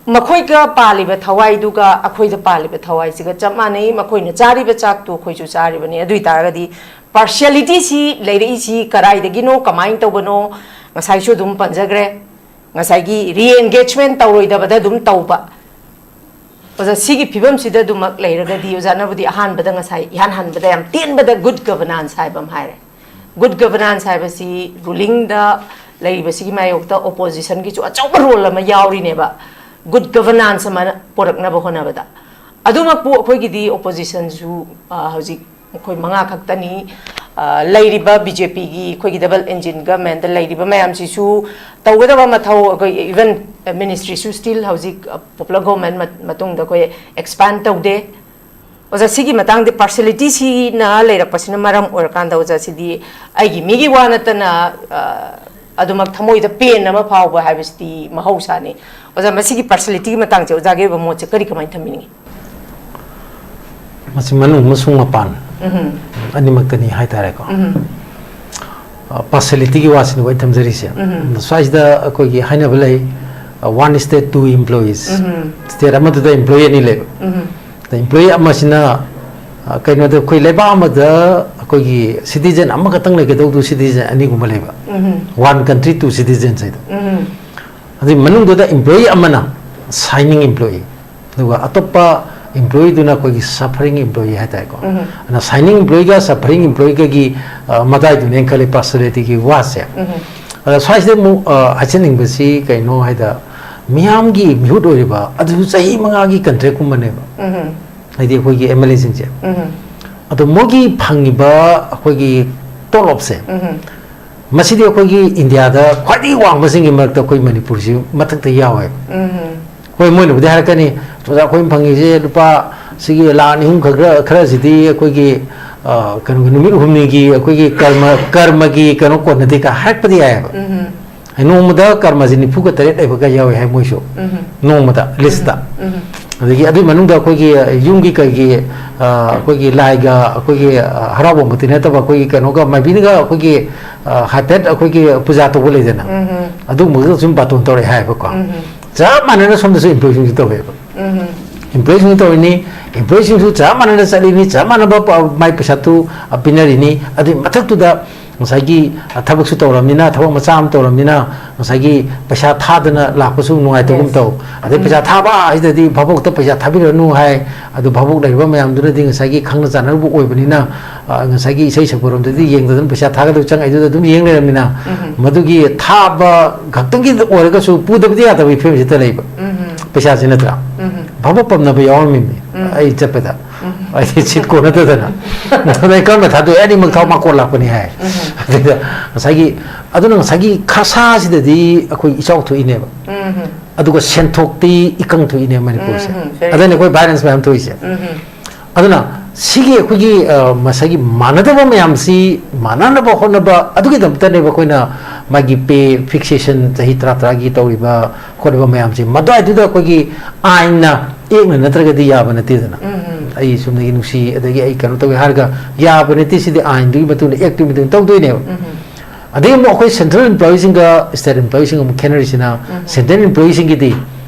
ꯃꯈꯣꯏꯒ ꯄꯥꯜꯂꯤꯕ ꯊꯋꯥꯏꯗꯨꯒ ꯑꯩꯈꯣꯏꯗ ꯄꯥꯜꯂꯤꯕ ꯊꯋꯥꯏꯁꯤꯒ ꯆꯞ ꯃꯥꯟꯅꯩ꯫ ꯃꯈꯣꯏꯅ ꯆꯥꯔꯤꯕ ꯆꯥꯛꯇꯨ ꯑꯩꯈꯣꯏꯁꯨ ꯆꯥꯔꯤꯕꯅꯤ꯫ ꯑꯗꯨ ꯑꯣꯏ ꯇꯥꯔꯒꯗꯤ, ꯄꯥꯔꯁꯤꯌꯦꯂꯤꯇꯤꯁꯤ ꯂꯩꯔꯛꯏꯁꯤ ꯀꯔꯥꯏꯗꯒꯤꯅꯣ, ꯀꯃꯥꯏꯅ ꯇꯧꯕꯅꯣ? ꯉꯁꯥꯏꯁꯨ ꯑꯗꯨꯝ ꯄꯟꯖꯈ꯭ꯔꯦ, ꯉꯁꯥꯏꯒꯤ ꯔꯤꯑꯦꯟꯒꯦꯖꯃꯦꯟ ꯇꯧꯔꯣꯏꯗꯕꯗ ꯑꯗꯨꯝ ꯇꯧꯕ꯫ ꯑꯣꯖꯥ, ꯁꯤꯒꯤ ꯐꯤꯕꯝꯁꯤꯗ ꯑꯗꯨꯃꯛ ꯂꯩꯔꯒꯗꯤ, ꯑꯣꯖꯥꯅꯕꯨꯗꯤ ꯑꯍꯥꯟꯕꯗ, ꯉꯁꯥꯏ ꯏꯍꯥꯟ ꯍꯥꯟꯕꯗ ꯌꯥꯝ ꯇꯦꯟꯕꯗ ꯒꯨꯗ ꯒꯕꯔꯅꯥꯟꯁ ꯍꯥꯏꯕ ꯑꯃ ꯍꯥꯏꯔꯦ꯫ ꯒꯨꯗ ꯒꯕꯔꯅꯥꯟꯁ ꯍꯥꯏꯕꯁꯤ ꯔꯨꯂꯤꯡꯗ ꯂꯩꯔꯤꯕꯁꯤꯒꯤ ꯃꯥꯌꯣꯛꯇ ꯑꯣꯄꯣꯖꯤꯁꯟꯒꯤꯁꯨ ꯑꯆꯧꯕ ꯔꯣꯜ ꯑꯃ ꯌꯥꯎꯔꯤꯅꯦꯕ꯫ ꯒꯨꯗ ꯒꯕꯔꯅꯥꯟꯁ ꯑꯃ ꯄꯨꯔꯛꯅꯕ ꯍꯣꯠꯅꯕꯗ꯫ ꯑꯗꯨꯃꯛꯄꯨ ꯑꯩꯈꯣꯏꯒꯤꯗꯤ ꯑꯣꯄꯣꯖꯤꯁꯟꯁꯨ, ꯑ, ꯍꯧꯖꯤꯛ ꯑꯩꯈꯣꯏ ꯃꯉꯥ ꯈꯛꯇꯅꯤ꯫ ꯑ, ꯂꯩꯔꯤꯕ ꯕꯤ ꯖꯦ ꯄꯤꯒꯤ ꯑꯩꯈꯣꯏꯒꯤ ꯗꯕꯜ ꯏꯟꯖꯤꯟ ꯒꯃꯦꯟꯗ ꯂꯩꯔꯤꯕ ꯃꯌꯥꯝꯁꯤꯁꯨ ꯇꯧꯒꯗꯕ ꯃꯊꯧ, ꯑꯩꯈꯣꯏ ꯏꯚꯟ ꯃꯤꯅꯤꯁꯇ꯭ꯔꯤꯁꯨ ꯁ꯭ꯇꯤꯜ ꯍꯧꯖꯤꯛ, ꯑ, ꯄꯣꯄꯨꯂꯔ ꯒꯣꯚꯔꯟꯃꯦꯟ ꯃꯠ-, ꯃꯇꯨꯡꯗ ꯑꯩꯈꯣꯏ ꯑꯦꯛꯁꯄꯥꯟ ꯇꯧꯗꯦ꯫ ꯑꯣꯖꯥ, ꯁꯤꯒꯤ ꯃꯇꯥꯡꯗꯤ ꯄꯥꯔꯁꯤꯌꯦꯂꯤꯇꯤꯁꯤꯅ ꯂꯩꯔꯛꯄꯁꯤꯅ ꯃꯔꯝ ꯑꯣꯏꯔꯀꯥꯟꯗ, ꯑꯣꯖꯥ, ꯁꯤꯗꯤ ꯑꯩꯒꯤ ꯃꯤꯒꯤ ꯋꯥ ꯅꯠꯇꯅ, ꯑ, ꯑꯗꯨꯃꯛ ꯊꯃꯣꯏꯗ ꯄꯦꯟ ꯑꯃ ꯐꯥꯎꯕ ꯍꯥꯏꯕꯁꯤꯗꯤ ꯃꯍꯧꯁꯥꯅꯤ꯫ ꯑꯣꯖꯥ, ꯃꯁꯤꯒꯤ ꯄꯥꯔꯁꯤꯌꯦꯂꯤꯇꯤꯒꯤ ꯃꯇꯥꯡꯁꯦ ꯑꯣꯖꯥꯒꯤ ꯑꯣꯏꯕ ꯃꯣꯠꯁꯦ ꯀꯔꯤ, ꯀꯃꯥꯏꯅ ꯊꯝꯕꯤꯅꯤꯡꯉꯤ? ꯃꯁꯤ ꯃꯅꯨꯡ ꯑꯃꯁꯨꯡ ꯃꯄꯥꯟ ꯎꯝ꯫ ꯑꯅꯤꯃꯛꯇꯅꯤ ꯍꯥꯏꯇꯥꯔꯦꯀꯣ꯫ ꯎꯝ꯫ ꯑ, ꯄꯥꯔꯁꯤꯌꯦꯂꯤꯇꯤꯒꯤ ꯋꯥꯁꯤꯅꯤ ꯑꯩ ꯊꯝꯖꯔꯤꯁꯦ꯫ ꯎꯝ꯫ ꯁ꯭ꯋꯥꯏꯁꯤꯗ ꯑꯩꯈꯣꯏꯒꯤ ꯍꯥꯏꯅꯕ ꯂꯩ, ꯑ, one state, two employees꯫ ꯎꯝ꯫ ꯁ꯭ꯇꯦꯠ ꯑꯃꯗꯨꯗ ꯏꯝꯄ꯭ꯂꯣꯌꯤ ꯑꯅꯤ ꯂꯩꯕ꯫ ꯎꯝ꯫ ꯑꯗ ꯏꯝꯄ꯭ꯂꯣꯌꯤ ꯑꯃꯁꯤꯅ, ꯑ, ꯀꯩꯅꯣꯗ, ꯑꯩꯈꯣꯏ ꯂꯩꯕꯥꯛ ꯑꯃꯗ ꯑꯩꯈꯣꯏꯒꯤ ꯁꯤꯇꯤꯖꯦꯟ ꯑꯃꯈꯛꯇꯪ ꯂꯩꯒꯗꯧꯗꯨ ꯁꯤꯇꯤꯖꯦꯟ ꯑꯅꯤꯒꯨꯝꯕ ꯂꯩꯕ꯫ ꯎꯝ꯫ One country, two citizens ꯍꯥꯏꯗꯣ꯫ ꯎꯝ꯫ ꯑꯗꯨꯒꯤ ꯃꯅꯨꯡꯗꯨꯗ ꯏꯝꯄ꯭ꯂꯣꯌꯤ ꯑꯃꯅ ꯁꯥꯏꯅꯤꯡ ꯏꯝꯄ꯭ꯂꯣꯌꯤ, ꯑꯗꯨꯒ ꯑꯇꯣꯞꯄ ꯏꯝꯄ꯭ꯂꯣꯌꯤꯗꯨꯅ ꯑꯩꯈꯣꯏꯒꯤ ꯁꯐꯔꯤꯡ ꯏꯝꯄ꯭ꯂꯣꯌꯤ ꯍꯥꯏꯇꯥꯔꯦꯀꯣ꯫ ꯎꯝ꯫ ꯑꯗꯨꯅ ꯁꯥꯏꯅꯤꯡ ꯏꯝꯄ꯭ꯂꯣꯌꯤꯒ ꯁꯐꯔꯤꯡ ꯏꯝꯄ꯭ꯂꯣꯌꯤꯒꯒꯤ, ꯑ, ꯃꯇꯥꯏꯗꯨꯅꯦꯅ ꯈꯜꯂꯤ ꯄꯥꯔꯁꯤꯌꯦꯂꯤꯇꯤꯒꯤ ꯋꯥꯁꯦ꯫ ꯎꯝ꯫ ꯑꯗ ꯁ꯭ꯋꯥꯏꯁꯤꯗ ꯑꯃꯨꯛ, ꯑ, ꯍꯥꯏꯖꯅꯤꯡꯕꯁꯤ ꯀꯩꯅꯣ ꯍꯥꯏꯗ, ꯃꯤꯌꯥꯝꯒꯤ ꯃꯤꯍꯨꯠ ꯑꯣꯏꯔꯤꯕ ꯑꯗꯨꯁꯨ ꯆꯍꯤ ꯃꯉꯥꯒꯤ ꯀꯟꯇ꯭ꯔꯦꯛꯀꯨꯝꯕꯅꯦꯕ꯫ ꯎꯝ꯫ ꯍꯥꯏꯗꯤ ꯑꯩꯈꯣꯏꯒꯤ ꯑꯦꯝ ꯑꯦꯜ ꯑꯦꯁꯤꯡꯁꯦ꯫ ꯎꯝ꯫ ꯑꯗꯣ ꯃꯣꯏꯒꯤ ꯐꯪꯉꯤꯕ ꯑꯩꯈꯣꯏꯒꯤ ꯇꯣꯂꯣꯞꯁꯦ, ꯎꯝ꯫ ꯃꯁꯤꯗꯤ ꯑꯩꯈꯣꯏꯒꯤ ꯏꯟꯗꯤꯌꯥꯗ ꯈ꯭ꯋꯥꯏꯗꯒꯤ ꯋꯥꯡꯕꯁꯤꯡꯒꯤ ꯃꯔꯛꯇ ꯑꯩꯈꯣꯏ ꯃꯅꯤꯄꯨꯔꯁꯤ ꯃꯊꯛꯇ ꯌꯥꯎꯋꯦꯕ꯫ ꯎꯝ꯫ ꯍꯣꯏ, ꯃꯣꯏꯅꯕꯨꯗꯤ ꯍꯥꯏꯔꯛꯀꯅꯤ, "ꯑꯣꯖꯥ, ꯑꯩꯈꯣꯏꯅ ꯐꯪꯉꯤꯁꯦ ꯂꯨꯄꯥ ꯁꯤꯒꯤ ꯂꯥꯈ ꯑꯅꯤ ꯑꯍꯨꯝ ꯈꯛ ꯈꯔ-, ꯈꯔꯁꯤꯗꯤ ꯑꯩꯈꯣꯏꯒꯤ, ꯑ, ꯀꯩꯅꯣꯒꯤ ꯅꯨꯃꯤꯠ ꯍꯨꯝꯅꯤꯒꯤ ꯑꯩꯈꯣꯏꯒꯤ ꯀꯔꯃ, ꯀꯔꯃꯒꯤ ꯀꯩꯅꯣ ꯀꯣꯟꯅꯗꯦ" ꯀ ꯍꯥꯏꯔꯛꯄꯗꯤ ꯌꯥꯏꯑꯕ꯫ ꯎꯝ꯫ ꯅꯣꯡꯃꯗ ꯀꯔꯃꯁꯦ ꯅꯤꯐꯨꯒ ꯇꯔꯦꯠ ꯂꯩꯕꯒ ꯌꯥꯎꯋꯦ ꯍꯥꯏ ꯃꯣꯏꯁꯨ꯫ ꯎꯝ꯫ ꯅꯣꯡꯃꯗ ꯂꯤꯁꯇ꯫ ꯎꯝ꯫ ꯑꯗꯒꯤ ꯑꯗꯨꯒꯤ ꯃꯅꯨꯡꯗ ꯑꯩꯈꯣꯏꯒꯤ ꯌꯨꯝꯒꯤ ꯀꯩꯒꯤ, ꯑ, ꯑꯩꯈꯣꯏꯒꯤ ꯂꯥꯏꯒ ꯑꯩꯈꯣꯏꯒꯤ, ꯑ, ꯍꯔꯥꯎꯕꯃꯛꯇꯤ ꯅꯠꯇꯕ ꯑꯩꯈꯣꯏꯒꯤ ꯀꯩꯅꯣꯒ ꯃꯥꯏꯕꯤꯅꯒ ꯑꯩꯈꯣꯏꯒꯤ, ꯑ, ꯍꯥꯏꯐꯦꯠ ꯑꯩꯈꯣꯏꯒꯤ ꯄꯨꯖꯥ ꯇꯧꯕ ꯂꯩꯗꯅ, ꯎꯝ꯫ ꯑꯗꯨꯒꯨꯝꯕꯗꯨꯗ ꯁꯨꯝ ꯕꯥꯇꯣꯟ ꯇꯧꯔꯛꯑꯦ ꯍꯥꯏꯌꯦꯕꯀꯣ꯫ ꯎꯝ꯫ ꯆꯞ ꯃꯥꯟꯅꯅ ꯁꯣꯝꯗꯁꯨ ꯏꯝꯄ꯭ꯂꯣꯌꯤꯁꯤꯡꯁꯨ ꯇꯧꯋꯦꯕ꯫ ꯏꯝꯄ꯭ꯂꯣꯌꯤꯁꯤꯡꯁꯨ ꯇꯧꯔꯤꯅꯤ, ꯏꯝꯄ꯭ꯂꯣꯌꯤꯁꯤꯡꯁꯨ ꯆꯞ ꯃꯥꯟꯅꯅ ꯆꯠꯂꯤꯅꯤ, ꯆꯞ ꯃꯥꯟꯅꯕ ꯄ-, ꯃꯥꯏ ꯄꯩꯁꯥꯗꯨ, ꯑ, ꯄꯤꯅꯔꯤꯅꯤ꯫ ꯑꯗꯨꯒꯤ ꯃꯊꯛꯇꯨꯗ ꯉꯁꯥꯏꯒꯤ, ꯑ, ꯊꯕꯛꯁꯨ ꯇꯧꯔꯕꯅꯤꯅ, ꯊꯕꯛ ꯃꯆꯥ ꯑꯃ ꯇꯧꯔꯕꯅꯤꯅ, ꯉꯁꯥꯏꯒꯤ ꯄꯩꯁꯥ ꯊꯥꯗꯅ ꯂꯥꯛꯄꯁꯨ ꯅꯨꯡꯉꯥꯏꯇꯒꯨꯝ Yes. ꯇꯧ꯫ ꯑꯗꯩ ꯎꯝ꯫ ꯄꯩꯁꯥ ꯊꯥꯕ ꯍꯥꯏꯁꯤꯗꯗꯤ ꯚꯥꯕꯣꯛꯇ ꯄꯩꯁꯥ ꯊꯥꯕꯤꯔꯅꯨ ꯍꯥꯏ, ꯑꯗꯨ ꯚꯥꯕꯣꯛ ꯂꯩꯔꯤꯕ ꯃꯌꯥꯝꯗꯨꯅꯗꯤ ꯉꯁꯥꯏꯒꯤ ꯈꯪꯅ ꯆꯥꯟꯅꯔꯨꯕ ꯑꯣꯏꯕꯅꯤꯅ, ꯑ, ꯉꯁꯥꯏꯒꯤ ꯏꯁꯩ ꯁꯛꯄꯔꯣꯝꯗꯗꯤ ꯌꯦꯡꯗꯗꯅ ꯄꯩꯁꯥ ꯊꯥꯒꯗꯕ ꯆꯪꯉꯛꯏꯗꯨꯗ ꯑꯗꯨꯝ ꯌꯦꯡ ꯂꯩꯔꯕꯅꯤꯅ, ꯎꯝ꯫ ꯃꯗꯨꯒꯤ ꯊꯥꯕ ꯈꯛꯇꯪꯒꯤ ꯑꯣꯏꯔꯒꯁꯨ ꯄꯨꯗꯕꯗꯤ ꯌꯥꯗꯕꯒꯤ ꯐꯤꯕꯝꯁꯤꯗ ꯂꯩꯕ꯫ ꯎꯝ꯫ ꯄꯩꯁꯥꯁꯤ ꯅꯠꯇ꯭ꯔꯥ? ꯎꯝ꯫ ꯚꯥꯕꯣꯛ ꯄꯝꯅꯕ ꯌꯥꯎꯔꯝꯃꯤꯕꯅꯤ ꯎꯝ꯫ ꯑꯩ ꯆꯠꯄꯗ꯫ ꯎꯝ꯫ ꯑꯩꯗꯤ ꯁꯤꯠ ꯀꯣꯟꯅꯗꯗꯅ꯫ ꯑꯗꯩ ꯀꯔꯝꯕ ꯊꯥꯗꯣꯛꯑꯦ? ꯑꯅꯤꯃꯛ ꯊꯥꯎ ꯎꯝ꯫ ꯃꯥ ꯀꯣꯟ ꯂꯥꯛꯄꯅꯤ ꯍꯥꯏ꯫ ꯎꯝ꯫ ꯑꯗꯨꯗ ꯉꯁꯥꯏꯒꯤ, ꯑꯗꯨꯅ ꯉꯁꯥꯏꯒꯤ ꯈꯁꯥꯁꯤꯗꯗꯤ ꯑꯩꯈꯣꯏ ꯏꯆꯥꯎ ꯊꯣꯛꯏꯅꯦꯕ꯫ ꯎꯝ꯫ ꯑꯗꯨꯒ ꯁꯦꯟꯊꯣꯛꯇꯤ ꯏꯀꯪ ꯊꯣꯛꯏꯅꯦ ꯃꯅꯤꯄꯨꯔꯁꯦ꯫ ꯎꯝ, ꯁꯦꯟꯊꯣꯛ ꯑꯗꯨꯅ ꯑꯩꯈꯣꯏ violence ꯃꯌꯥꯝ ꯊꯣꯛꯏꯁꯦ꯫ ꯎꯝ꯫ ꯑꯗꯨꯅ ꯁꯤꯒꯤ ꯑꯩꯈꯣꯏꯒꯤ, ꯑ, ꯉꯁꯥꯏꯒꯤ ꯃꯥꯟꯅꯗꯕ ꯃꯌꯥꯝꯁꯤ ꯃꯥꯟꯅꯅꯕ ꯍꯣꯠꯅꯕ ꯑꯗꯨꯒꯤꯗꯃꯛꯇꯅꯦꯕ ꯑꯩꯈꯣꯏꯅ ꯃꯥꯒꯤ pay fixation ꯆꯍꯤ ꯇꯔꯥ ꯇꯔꯥꯒꯤ ꯇꯧꯔꯤꯕ ꯈꯣꯠꯂꯤꯕ ꯃꯌꯥꯝꯁꯦ꯫ ꯃꯗꯨꯋꯥꯏꯗꯨꯗ ꯑꯩꯈꯣꯏꯒꯤ ꯑꯥꯏꯟꯅ ꯑꯦꯛꯅ ꯅꯠꯇ꯭ꯔꯒꯗꯤ ꯌꯥꯕ ꯅꯠꯇꯦꯗꯅ꯫ ꯎꯝ꯫ ꯑꯩ ꯁꯨꯝꯗꯒꯤ ꯅꯨꯡꯁꯤ, ꯑꯗꯒꯤ ꯑꯩ ꯀꯩꯅꯣ ꯇꯧꯋꯦ ꯍꯥꯏꯔꯒ ꯌꯥꯕ ꯅꯠꯇꯦ꯫ ꯁꯤꯗꯤ ꯑꯥꯏꯟꯗꯨꯒꯤ ꯃꯇꯨꯡ ꯏꯟꯅ, ꯑꯦꯛꯇꯨꯒꯤ ꯃꯇꯨꯡ ꯏꯟꯅ ꯇꯧꯗꯣꯏꯅꯦꯕ꯫ ꯎꯝ꯫ ꯑꯗꯒꯤ ꯑꯃꯨꯛ ꯑꯩꯈꯣꯏ central employeeꯁꯤꯡꯒ state employeeꯁꯤꯡꯒ ꯑꯃꯨꯛ ꯈꯦꯠꯅꯔꯤꯁꯤꯅ, ꯎꯝ꯫ Central employeeꯁꯤꯡꯒꯤꯗꯤ,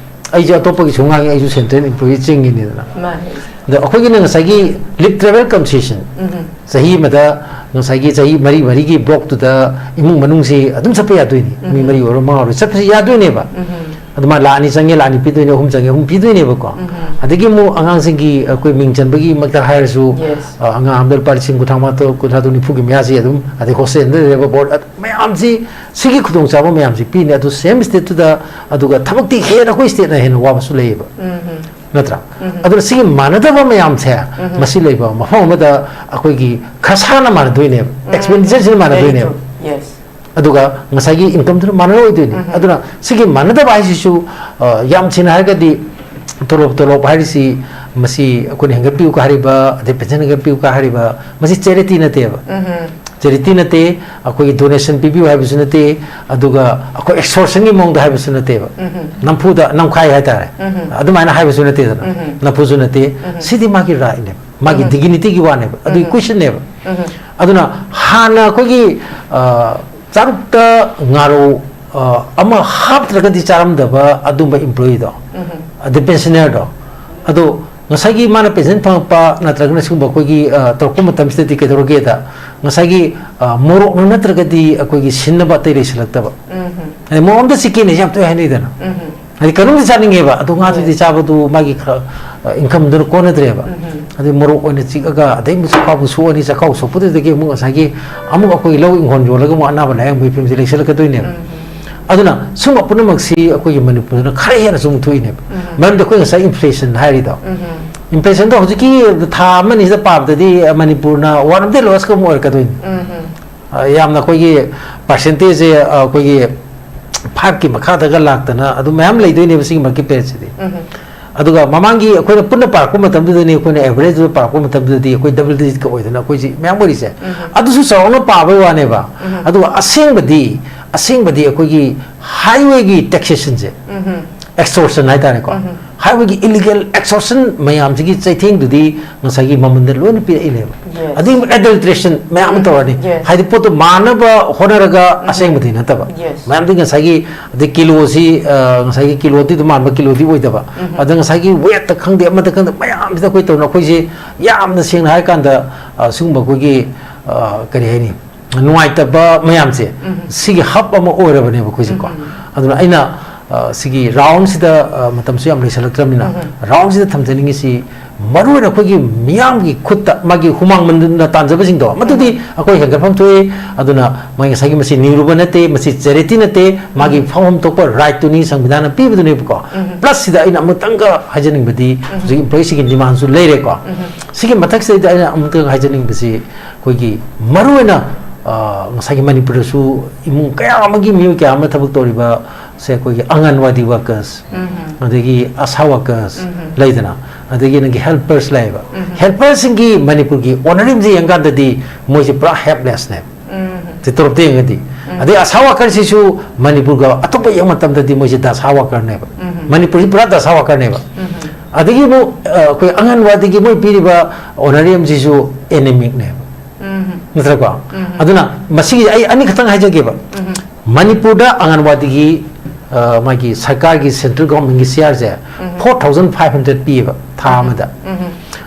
ꯑꯩꯁꯨ ꯑꯇꯣꯞꯄꯒꯤꯁꯨ ꯉꯥꯡꯉꯤ, ꯑꯩꯁꯨ central employee ꯆꯤꯡꯉꯤꯅꯤꯗꯅ꯫ ꯃꯥꯅꯦ꯫ ꯑꯗꯣ ꯑꯩꯈꯣꯏꯒꯤꯅ ꯉꯁꯥꯏꯒꯤ leave travel concession, ꯎꯝ꯫ ꯆꯍꯤ ꯑꯃꯗ ꯉꯁꯥꯏꯒꯤ ꯆꯍꯤ ꯃꯔꯤ ꯃꯔꯤꯒꯤ blockꯇꯨꯗ ꯏꯃꯨꯡ ꯃꯅꯨꯡꯁꯤ ꯑꯗꯨꯝ ꯆꯠꯄ ꯌꯥꯗꯣꯏꯅꯤ꯫ ꯃꯤ ꯎꯝ꯫ ꯃꯔꯤ ꯑꯣꯏꯔꯣ, ꯃꯉꯥ ꯑꯣꯏꯔꯣ, ꯆꯠꯄꯁꯤ ꯌꯥꯗꯣꯏꯅꯦꯕ꯫ ꯎꯝ꯫ ꯑꯗꯨꯃꯥꯏꯅ ꯂꯥꯛ ꯑꯅꯤ ꯆꯪꯉꯦ, ꯂꯥꯛ ꯑꯅꯤ ꯄꯤꯗꯣꯏꯅꯦ, ꯑꯍꯨꯝ ꯆꯪꯉꯦ, ꯑꯍꯨꯝ ꯄꯤꯗꯣꯏꯅꯦꯕꯀꯣ꯫ ꯎꯝ꯫ ꯑꯗꯒꯤ ꯑꯃꯨꯛ ꯑꯉꯥꯡꯁꯤꯡꯒꯤ ꯑꯩꯈꯣꯏ ꯃꯤꯡ ꯆꯟꯕꯒꯤ ꯃꯛꯇ ꯍꯥꯏꯔꯁꯨ, Yes. ꯑ, ꯑꯉꯥꯡ ꯑꯃꯗ ꯂꯨꯄꯥ ꯂꯤꯁꯤꯡ ꯀꯨꯟꯊ꯭ꯔꯥ ꯃꯉꯥ, ꯀꯨꯟꯊ꯭ꯔꯥ ꯇꯔꯨꯛ, ꯅꯤꯐꯨꯒꯤ ꯃꯌꯥꯁꯤ ꯑꯗꯨꯝ, ꯑꯗꯩ hostelꯗ ꯂꯩꯔꯤꯕ board, ꯑ, ꯃꯌꯥꯝꯁꯤ, ꯁꯤꯒꯤ ꯈꯨꯗꯣꯡꯆꯥꯕ ꯃꯌꯥꯝꯁꯤ ꯄꯤꯅꯤ꯫ ꯑꯗꯨ same stateꯇꯨꯗ, ꯑꯗꯨꯒ ꯊꯕꯛꯇꯤ ꯍꯦꯟꯅ ꯑꯩꯈꯣꯏ stateꯅ ꯍꯦꯟꯅ ꯋꯥꯕꯁꯨ ꯂꯩꯌꯦꯕ꯫ ꯎꯝ꯫ ꯅꯠꯇ꯭ꯔꯥ? ꯎꯝ꯫ ꯑꯗꯨꯅ ꯁꯤꯒꯤ ꯃꯥꯟꯅꯗꯕ ꯃꯌꯥꯝꯁꯦ, ꯎꯝ꯫ ꯃꯁꯤ ꯂꯩꯕ ꯃꯐꯝ ꯑꯃꯗ ꯑꯩꯈꯣꯏꯒꯤ ꯈꯁꯥꯅ ꯃꯥꯟꯅꯗꯣꯏꯅꯦꯕ, ꯎꯝ꯫ Expenditure ꯁꯤꯅ Very ꯃꯥꯟꯅꯗꯣꯏꯅꯦꯕ꯫ True. Yes. ꯑꯗꯨꯒ ꯉꯁꯥꯏꯒꯤ incomeꯗꯨꯅ ꯃꯥꯟꯅꯔꯣꯏꯗꯣꯏꯅꯤ꯫ ꯎꯝ꯫ ꯑꯗꯨꯅ ꯁꯤꯒꯤ ꯃꯥꯟꯅꯗꯕ ꯍꯥꯏꯁꯤꯁꯨ, ꯑ, ꯌꯥꯝ ꯁꯦꯡꯅ ꯍꯥꯏꯔꯒꯗꯤ ꯇꯣꯂꯣꯞ, ꯇꯣꯂꯣꯞ ꯍꯥꯏꯔꯤꯁꯤ ꯃꯁꯤ ꯑꯩꯈꯣꯏꯅ ꯍꯦꯟꯒꯠꯄꯤꯌꯨ ꯀ ꯍꯥꯏꯔꯤꯕ, ꯑꯗꯩ pension ꯍꯦꯟꯒꯠꯄꯤꯌꯨ ꯀ ꯍꯥꯏꯔꯤꯕ, ꯃꯁꯤ charity ꯅꯠꯇꯦꯕ꯫ ꯎꯝ꯫ Charity ꯅꯠꯇꯦ, ꯑꯩꯈꯣꯏꯒꯤ donation ꯄꯤꯕꯤꯌꯨ ꯍꯥꯏꯕꯁꯨ ꯅꯠꯇꯦ, ꯑꯗꯨꯒ ꯑꯩꯈꯣꯏ extortionꯒꯤ ꯃꯑꯣꯡꯗ ꯍꯥꯏꯕꯁꯨ ꯅꯠꯇꯦꯕ꯫ ꯎꯝ꯫ ꯅꯝꯐꯨꯗ, ꯅꯝꯈꯥꯏ ꯍꯥꯏꯇꯥꯔꯦ꯫ ꯎꯝ꯫ ꯑꯗꯨꯃꯥꯏꯅ ꯍꯥꯏꯕꯁꯨ ꯅꯠꯇꯦꯗꯅ꯫ ꯎꯝ꯫ ꯅꯝꯐꯨꯁꯨ ꯅꯠꯇꯦ꯫ ꯎꯝ꯫ ꯁꯤꯗꯤ ꯃꯥꯒꯤ rightꯅꯦꯕ, ꯃꯥꯒꯤ ꯎꯝ꯫ Dignityꯒꯤ ꯋꯥꯅꯦꯕ, ꯑꯗꯨꯒꯤ ꯎꯝ꯫ Questionꯅꯦꯕ꯫ ꯎꯝ꯫ ꯑꯗꯨꯅ ꯍꯥꯟꯅ ꯑꯩꯈꯣꯏꯒꯤ, ꯑ, ꯆꯥꯔꯨꯛꯇ ꯉꯥꯔꯧ ꯑ, ꯑꯃ ꯍꯥꯞꯇ꯭ꯔꯒꯗꯤ ꯆꯥꯔꯝꯗꯕ ꯑꯗꯨꯝꯕ employeeꯗꯣ, ꯑꯗꯩ pensionerꯗꯣ, ꯑꯗꯣ ꯉꯁꯥꯏꯒꯤ ꯃꯥꯅ pension ꯐꯪꯉꯛꯄ ꯅꯠꯇ꯭ꯔꯒꯅ ꯁꯤꯒꯨꯝꯕ ꯑꯩꯈꯣꯏꯒꯤ, ꯑ, ꯇꯧꯔꯛꯄ ꯃꯇꯝꯁꯤꯗꯗꯤ ꯀꯩꯗꯧꯔꯒꯦꯗ, ꯉꯁꯥꯏꯒꯤ, ꯑ, ꯃꯣꯔꯣꯛꯅ ꯅꯠꯇ꯭ꯔꯒꯗꯤ ꯑꯩꯈꯣꯏꯒꯤ ꯁꯤꯟꯅꯕ ꯑꯇꯩ ꯂꯩꯁꯤꯜꯂꯛꯇꯕ꯫ ꯍꯥꯏꯗꯤ ꯃꯣꯔꯣꯛ ꯑꯝꯇ ꯆꯤꯛꯀꯦꯅꯦ ꯌꯥꯝ ꯇꯣꯏ ꯍꯥꯏꯅꯩꯗꯅ꯫ ꯍꯥꯏꯗꯤ ꯀꯩꯅꯣꯝꯗꯤ ꯆꯥꯅꯤꯡꯉꯦꯕ, ꯑꯗꯣ ꯉꯥꯗꯨꯗꯤ ꯆꯥꯕꯗꯨ ꯃꯥꯒꯤ ꯈꯔ, ꯑ, incomeꯗꯨꯅ ꯀꯣꯟꯅꯗ꯭ꯔꯦꯕ꯫ ꯑꯗꯩ ꯃꯣꯔꯣꯛ ꯑꯣꯏꯅ ꯆꯤꯛꯑꯒ, ꯑꯗꯩ ꯑꯃꯨꯛ ꯆꯈꯥꯎꯕꯨ ꯁꯣꯛꯑꯅꯤ, ꯆꯈꯥꯎ ꯁꯣꯛꯄꯗꯨꯗꯒꯤ ꯑꯃꯨꯛ ꯉꯁꯥꯏꯒꯤ ꯑꯃꯨꯛ ꯑꯩꯈꯣꯏ ꯂꯧ ꯏꯪꯈꯣꯜ ꯌꯣꯜꯂꯒ ꯑꯃꯨꯛ ꯑꯅꯥꯕ ꯂꯥꯌꯦꯡꯕꯒꯤ ꯐꯤꯕꯝꯁꯦ ꯂꯩꯁꯜꯂꯛꯀꯗꯣꯏꯅꯦꯕ꯫ ꯑꯗꯨꯅ ꯁꯨꯝꯕ ꯄꯨꯝꯅꯃꯛꯁꯤ ꯑꯩꯈꯣꯏꯒꯤ ꯃꯅꯤꯄꯨꯔꯗꯅ ꯈꯔ ꯍꯦꯟꯅꯁꯨ ꯑꯃꯨꯛ ꯊꯣꯛꯏꯅꯦꯕ꯫ ꯃꯔꯝꯗꯤ ꯑꯩꯈꯣꯏ ꯉꯁꯥꯏ inflation ꯍꯥꯏꯔꯤꯗꯣ, inflationꯗꯣ ꯍꯧꯖꯤꯛꯀꯤ ꯊꯥ ꯑꯃ ꯑꯅꯤꯁꯤꯗ ꯄꯥꯕꯗꯗꯤ, ꯑ, ꯃꯅꯤꯄꯨꯔꯅ one of the lowestꯀ ꯑꯃꯨꯛ ꯑꯣꯏꯔꯛꯀꯗꯣꯏꯅꯤ꯫ ꯑ, ꯌꯥꯝꯅ ꯑꯩꯈꯣꯏꯒꯤ percentageꯁꯦ, ꯑ, ꯑꯩꯈꯣꯏꯒꯤ fiveꯀꯤ ꯃꯈꯥꯗꯒ ꯂꯥꯛꯇꯅ ꯑꯗꯨꯝ ꯃꯌꯥꯝ ꯂꯩꯗꯣꯏꯅꯦꯕ ꯁꯤꯒꯤ ꯃꯔꯛꯀꯤ periodꯁꯤꯗꯤ꯫ ꯑꯗꯨꯒ ꯃꯃꯥꯡꯒꯤ ꯑꯩꯈꯣꯏꯅ ꯄꯨꯟꯅ ꯄꯥꯔꯛꯄ ꯃꯇꯝꯗꯨꯗꯅꯤ, ꯑꯩꯈꯣꯏꯅ averageꯇ ꯄꯥꯔꯛꯄ ꯃꯇꯝꯗꯨꯗꯗꯤ ꯑꯩꯈꯣꯏ double digitꯀ ꯑꯣꯏꯗꯅ ꯑꯩꯈꯣꯏꯁꯤ ꯃꯌꯥꯝ ꯑꯣꯏꯔꯤꯁꯦ꯫ ꯑꯗꯨꯁꯨ ꯆꯥꯎꯔꯥꯛꯅ ꯄꯥꯕꯩ ꯋꯥꯅꯦꯕ꯫ ꯑꯗꯨꯒ ꯑꯁꯦꯡꯕꯗꯤ, ꯑꯁꯦꯡꯕꯗꯤ ꯑꯩꯈꯣꯏꯒꯤ highwayꯒꯤ taxationꯁꯦ, extortion ꯍꯥꯏꯇꯥꯔꯦꯀꯣ, highwayꯒꯤ illegal extortion ꯃꯌꯥꯝꯁꯤꯒꯤ ꯆꯩꯊꯦꯡꯗꯨꯗꯤ ꯉꯁꯥꯏꯒꯤ ꯃꯃꯟꯗ ꯂꯣꯏꯅ ꯄꯤꯔꯛꯏꯅꯦꯕ꯫ ꯑꯗꯒꯤ ꯑꯃꯨꯛ adulteration ꯃꯌꯥꯝ ꯑꯃ ꯇꯧꯔꯅꯤ꯫ Yes. ꯍꯥꯏꯗꯤ ꯄꯣꯠꯇꯣ ꯃꯥꯟꯅꯕ ꯍꯣꯠꯅꯔꯒ ꯑꯁꯦꯡꯕꯗꯤ ꯅꯠꯇꯕ꯫ Yes. ꯃꯌꯥꯝꯗꯤ ꯉꯁꯥꯏꯒꯤ, ꯑꯗꯩ ꯀꯤꯂꯣꯁꯤ, ꯑ, ꯉꯁꯥꯏꯒꯤ ꯀꯤꯂꯣꯗꯤ ꯑꯗꯨꯝ ꯃꯥꯟꯕ ꯀꯤꯂꯣꯗꯤ ꯑꯣꯏꯗꯕ꯫ ꯑꯗ ꯉꯁꯥꯏꯒꯤ weightꯇ ꯈꯪꯗꯦ, ꯑꯃꯗ ꯈꯪꯗꯦ, ꯃꯌꯥꯝꯁꯤꯗ ꯑꯩꯈꯣꯏ ꯇꯧꯅ, ꯑꯩꯈꯣꯏꯁꯦ ꯌꯥꯝꯅ ꯁꯦꯡꯅ ꯍꯥꯏꯔꯀꯥꯟꯗ, ꯑ, ꯁꯤꯒꯨꯝꯕ ꯑꯩꯈꯣꯏꯒꯤ, ꯑ, ꯀꯔꯤ ꯍꯥꯏꯅꯤ, ꯅꯨꯡꯉꯥꯏꯇꯕ ꯃꯌꯥꯝꯁꯦ, ꯁꯤꯒꯤ hub ꯑꯃ ꯑꯣꯏꯔꯕꯅꯦꯕ ꯑꯩꯈꯣꯏꯁꯦꯀꯣ꯫ ꯑꯗꯨꯅ ꯑꯩꯅ, ꯑ, ꯁꯤꯒꯤ roundꯁꯤꯗ, ꯑ, ꯃꯇꯝꯁꯨ ꯌꯥꯝ ꯂꯩꯁꯜꯂꯛꯇ꯭ꯔꯕꯅꯤꯅ, roundꯁꯤꯗ ꯊꯝꯖꯅꯤꯡꯉꯤꯁꯤ ꯃꯔꯨꯑꯣꯏꯅ ꯑꯩꯈꯣꯏꯒꯤ ꯃꯤꯌꯥꯝꯒꯤ ꯈꯨꯠꯇ ꯃꯥꯒꯤ ꯍꯨꯃꯥꯡ ꯃꯟꯅ ꯇꯥꯟꯖꯕꯁꯤꯡꯗꯣ, ꯃꯗꯨꯗꯤ ꯑꯩꯈꯣꯏ ꯍꯦꯟꯒꯠꯐꯝ ꯊꯣꯛꯏ꯫ ꯑꯗꯨꯅ ꯃꯣꯏ ꯉꯁꯥꯏꯒꯤ ꯃꯁꯤ ꯅꯤꯔꯨꯕ ꯅꯠꯇꯦ, ꯃꯁꯤ charity ꯅꯠꯇꯦ, ꯃꯥꯒꯤ ꯐꯪꯐꯝ ꯊꯣꯛꯄ rightꯇꯨꯅꯤ, ꯁꯪꯕꯤꯙꯥꯟꯅ ꯄꯤꯕꯗꯨꯅꯦꯕꯀꯣ꯫ Plus ꯁꯤꯗ ꯑꯩꯅ ꯑꯃꯨꯛꯇꯪꯒ ꯍꯥꯏꯖꯅꯤꯡꯕꯗꯤ, ꯍꯧꯖꯤꯛ employeeꯁꯤꯡꯒꯤ demandꯁꯨ ꯂꯩꯔꯦꯀꯣ꯫ ꯁꯤꯒꯤ ꯃꯊꯛꯁꯤꯗꯩꯗ ꯑꯩꯅ ꯑꯃꯨꯛꯇꯪ ꯍꯥꯏꯖꯅꯤꯡꯕꯁꯤ, ꯑꯩꯈꯣꯏꯒꯤ ꯃꯔꯨꯑꯣꯏꯅ, ꯑ, ꯉꯁꯥꯏꯒꯤ ꯃꯅꯤꯄꯨꯔꯗꯁꯨ ꯏꯃꯨꯡ ꯀꯌꯥ ꯑꯃꯒꯤ ꯃꯤꯑꯣꯏ ꯀꯌꯥ ꯑꯃ ꯊꯕꯛ ꯇꯧꯔꯤꯕ ꯁꯦ ꯑꯩꯈꯣꯏꯒꯤ ꯑꯪꯒꯟꯋꯥꯗꯤ workers, ꯑꯗꯒꯤ ꯑꯁꯥ workers ꯂꯩꯗꯅ, ꯑꯗꯒꯤ ꯅꯪꯒꯤ helpers ꯂꯩꯌꯦꯕ꯫ Helpersꯁꯤꯡꯒꯤ ꯃꯅꯤꯄꯨꯔꯒꯤ honorariumꯁꯦ ꯌꯦꯡꯀꯥꯟꯗꯗꯤ ꯃꯣꯏꯁꯦ ꯄꯨꯔꯥ helplessꯅꯦꯕ꯫ ꯁꯤ ꯇꯣꯂꯣꯞꯇ ꯌꯦꯡꯉꯗꯤ꯫ ꯑꯗꯩ ꯑꯁꯥ workerꯁꯤꯁꯨ ꯃꯅꯤꯄꯨꯔꯒ ꯑꯇꯣꯞꯄ ꯌꯦꯡꯕ ꯃꯇꯝꯗꯗꯤ ꯃꯣꯏꯁꯦ ꯗꯁꯥ workerꯅꯦꯕ꯫ ꯃꯅꯤꯄꯨꯔꯁꯤ ꯄꯨꯔꯥ ꯗꯁꯥ workerꯅꯦꯕ꯫ ꯑꯗꯒꯤ ꯑꯃꯨꯛ, ꯑ, ꯑꯩꯈꯣꯏ ꯑꯪꯒꯟꯋꯥꯗꯤꯒꯤ ꯃꯣꯏ ꯄꯤꯔꯤꯕ honorariumꯁꯤꯁꯨ anemicꯅꯦꯕ꯫ ꯅꯠꯇ꯭ꯔꯀꯣ? ꯑꯗꯨꯅ ꯃꯁꯤꯒꯤ ꯑꯩ ꯑꯅꯤꯈꯛꯇꯪ ꯍꯥꯏꯖꯒꯦꯕ꯫ ꯃꯅꯤꯄꯨꯔꯗ ꯑꯪꯒꯟꯋꯥꯗꯤꯒꯤ, ꯑ, ꯃꯥꯒꯤ ꯁꯔꯀꯥꯔꯒꯤ, ꯁꯦꯟꯇ꯭ꯔꯦꯜ ꯒꯣꯔꯃꯦꯟꯒꯤ ꯁꯤꯌꯥꯔꯁꯦ ꯐꯣꯔ ꯊꯥꯎꯖꯟ ꯐꯥꯏꯚ ꯍꯟꯗ꯭ꯔꯦꯠ ꯄꯤꯌꯦꯕ ꯊꯥ ꯑꯃꯗ꯫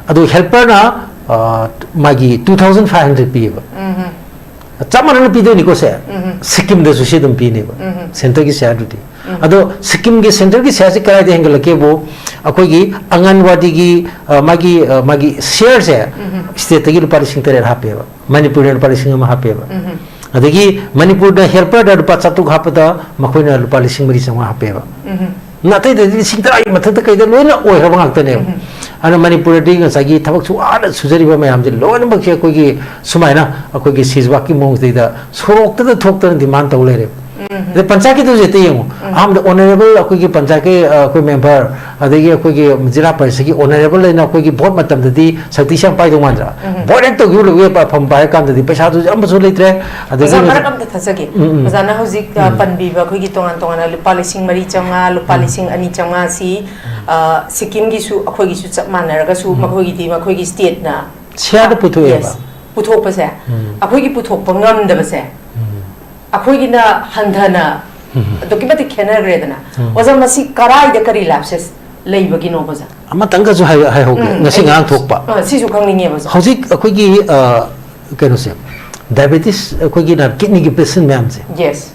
ꯑꯗꯣ ꯍꯦꯜꯄꯔꯅ, ꯑ, ꯃꯥꯒꯤ ꯇꯨ ꯊꯥꯎꯖꯟ ꯐꯥꯏꯚ ꯍꯟꯗ꯭ꯔꯦꯠ ꯄꯤꯌꯦꯕ꯫ ꯆꯞ ꯃꯥꯟꯅꯅ ꯄꯤꯗꯣꯏꯅꯤꯀꯣ ꯁꯦ꯫ ꯁꯤꯛꯀꯤꯝꯗꯁꯨ ꯁꯤ ꯑꯗꯨꯝ ꯄꯤꯅꯦꯕ, ꯁꯦꯟꯇꯔꯒꯤ ꯁꯤꯌꯥꯔꯗꯨꯗꯤ꯫ ꯑꯗꯣ ꯁꯤꯛꯀꯤꯝꯒꯤ ꯁꯦꯟꯇꯔꯒꯤ ꯁꯤꯌꯥꯔꯁꯤ ꯀꯗꯥꯏꯗ ꯍꯦꯟꯒꯠꯂꯛꯀꯦꯕꯨ, ꯑꯩꯈꯣꯏꯒꯤ ꯑꯪꯒꯟꯋꯥꯗꯤꯒꯤ, ꯑ, ꯃꯥꯒꯤ, ꯑ, ꯃꯥꯒꯤ ꯁꯤꯌꯥꯔꯁꯦ ꯁ꯭ꯇꯦꯠꯇꯒꯤ ꯂꯨꯄꯥ ꯂꯤꯁꯤꯡ ꯇꯔꯦꯠ ꯍꯥꯞꯄꯦꯕ, ꯃꯅꯤꯄꯨꯔꯗ ꯂꯨꯄꯥ ꯂꯤꯁꯤꯡ ꯑꯃ ꯍꯥꯞꯄꯦꯕ꯫ ꯑꯗꯒꯤ ꯃꯅꯤꯄꯨꯔꯗ ꯍꯦꯜꯄꯔꯗ ꯂꯨꯄꯥ ꯆꯥꯇ꯭ꯔꯨꯛ ꯍꯥꯞꯄꯗ ꯃꯈꯣꯏꯅ ꯂꯨꯄꯥ ꯂꯤꯁꯤꯡ ꯃꯔꯤ ꯆꯥꯝꯃꯉꯥ ꯍꯥꯞꯄꯦꯕ꯫ ꯅ ꯑꯇꯩꯗꯗꯤ ꯂꯤꯁꯤꯡ ꯇꯔꯥꯒꯤ ꯃꯊꯛꯇ ꯀꯩꯗ ꯂꯣꯏꯅ ꯑꯣꯏꯈ꯭ꯔꯕ ꯉꯥꯛꯇꯅꯦꯕ꯫ ꯑꯗꯨꯅ ꯃꯅꯤꯄꯨꯔꯗꯗꯤ ꯉꯁꯥꯏꯒꯤ ꯊꯕꯛ ꯁꯨ ꯋꯥꯅ ꯁꯨꯖꯔꯤꯕ ꯃꯌꯥꯝꯁꯦ ꯂꯣꯏꯅꯃꯛꯁꯦ ꯑꯩꯈꯣꯏꯒꯤ ꯁꯨꯃꯥꯏꯅ ꯑꯩꯈꯣꯏꯒꯤ ꯁꯤꯖꯋꯥꯛꯀꯤ ꯃꯑꯣꯡꯁꯤꯗꯩꯗ ꯁꯣꯔꯣꯛꯇꯗ ꯊꯣꯛꯇꯅ ꯗꯤꯃꯥꯟ ꯇꯧ ꯂꯩꯔꯦꯕ꯫ ꯑꯗꯩ ꯄꯟꯆꯥꯌꯠꯀꯤꯗꯨꯁꯨ ꯍꯦꯛꯇ ꯌꯦꯡꯉꯨ꯫ ꯑꯍꯥꯟꯕꯗ ꯑꯣꯅꯔꯦꯕꯜ ꯑꯩꯈꯣꯏꯒꯤ ꯄꯟꯆꯥꯌꯠꯀꯤ, ꯑ, ꯑꯩꯈꯣꯏ ꯃꯦꯝꯕꯔ, ꯑꯗꯒꯤ ꯑꯩꯈꯣꯏꯒꯤ ꯖꯤꯂꯥ ꯄꯔꯤꯁꯠꯀꯤ ꯑꯣꯅꯔꯦꯕꯜ ꯂꯩꯅ ꯑꯩꯈꯣꯏꯒꯤ ꯚꯣꯠ ꯃꯇꯝꯗꯗꯤ ꯁꯛꯇꯤꯁꯦ ꯌꯥꯝ ꯄꯥꯏꯗꯧ ꯃꯥꯟꯗ꯭ꯔꯥ? ꯚꯣꯠ ꯍꯦꯛ ꯇꯧꯈꯤꯕ ꯂꯣꯏꯕꯒ ꯐꯝ ꯄꯥꯏꯔ ꯀꯥꯟꯗꯗꯤ ꯄꯩꯁꯥꯗꯨꯁꯨ ꯑꯃꯁꯨ ꯂꯩꯇ꯭ꯔꯦ꯫ ꯑꯗꯒꯤ ꯑꯣꯖꯥ, ꯍꯧꯖꯤꯛ ꯃꯔꯛ ꯑꯝꯇ ꯊꯠꯆꯒꯦ꯫ ꯎꯝ, ꯎꯝ꯫ ꯑꯣꯖꯥꯅ ꯍꯧꯖꯤꯛ, ꯑ, ꯄꯟꯕꯤꯕ ꯑꯩꯈꯣꯏꯒꯤ ꯇꯣꯉꯥꯟ ꯇꯣꯉꯥꯟꯅ ꯂꯨꯄꯥ ꯂꯤꯁꯤꯡ ꯃꯔꯤ ꯆꯥꯝꯃꯉꯥ, ꯂꯨꯄꯥ ꯂꯤꯁꯤꯡ ꯑꯅꯤ ꯆꯥꯝꯃꯉꯥ ꯁꯤ, ꯑ, ꯁꯤꯛꯀꯤꯝꯒꯤꯁꯨ ꯑꯩꯈꯣꯏꯒꯤꯁꯨ ꯆꯞ ꯃꯥꯟꯅꯔꯒꯁꯨ ꯃꯈꯣꯏꯒꯤꯗꯤ ꯃꯈꯣꯏꯒꯤ ꯁ꯭ꯇꯦꯠꯅ ꯁꯤꯌꯥꯔꯗ ꯄꯨꯊꯣꯛꯑꯦꯕ꯫ Yes, ꯄꯨꯊꯣꯛꯄꯁꯦ, ꯑꯩꯈꯣꯏꯒꯤ ꯄꯨꯊꯣꯛꯄ ꯉꯝꯗꯕꯁꯦ ꯑꯩꯈꯣꯏꯒꯤꯅ ꯍꯟꯊꯅ ꯑꯗꯨꯛꯀꯤ ꯃꯇꯤꯛ ꯈꯦꯠꯅꯈ꯭ꯔꯦꯗꯅ꯫ ꯑꯣꯖꯥ, ꯃꯁꯤ ꯀꯔꯥꯏꯗ ꯀꯔꯤ ꯂꯥꯞꯁꯦꯁ ꯂꯩꯕꯒꯤꯅꯣꯕ, ꯑꯣꯖꯥ? ꯑꯃꯇꯪꯒꯁꯨ ꯍꯥꯏ-, ꯍꯥꯏꯍꯧꯒꯦ, ꯎꯝ, ꯉꯁꯤ ꯑꯩ ꯉꯔꯥꯡ ꯊꯣꯛꯄ꯫ ꯑ, ꯁꯤꯁꯨ ꯈꯪꯅꯤꯡꯉꯦꯕ, ꯑꯣꯖꯥ꯫ ꯍꯧꯖꯤꯛ ꯑꯩꯈꯣꯏꯒꯤ, ꯑ, ꯀꯩꯅꯣꯁꯦ, ꯗꯥꯏꯕꯦꯇꯤꯁ, ꯑꯩꯈꯣꯏꯒꯤ ꯅ-, ꯀꯤꯠꯅꯤꯒꯤ ꯄꯦꯁꯦꯟ ꯃꯌꯥꯝꯁꯦ꯫ Yes꯫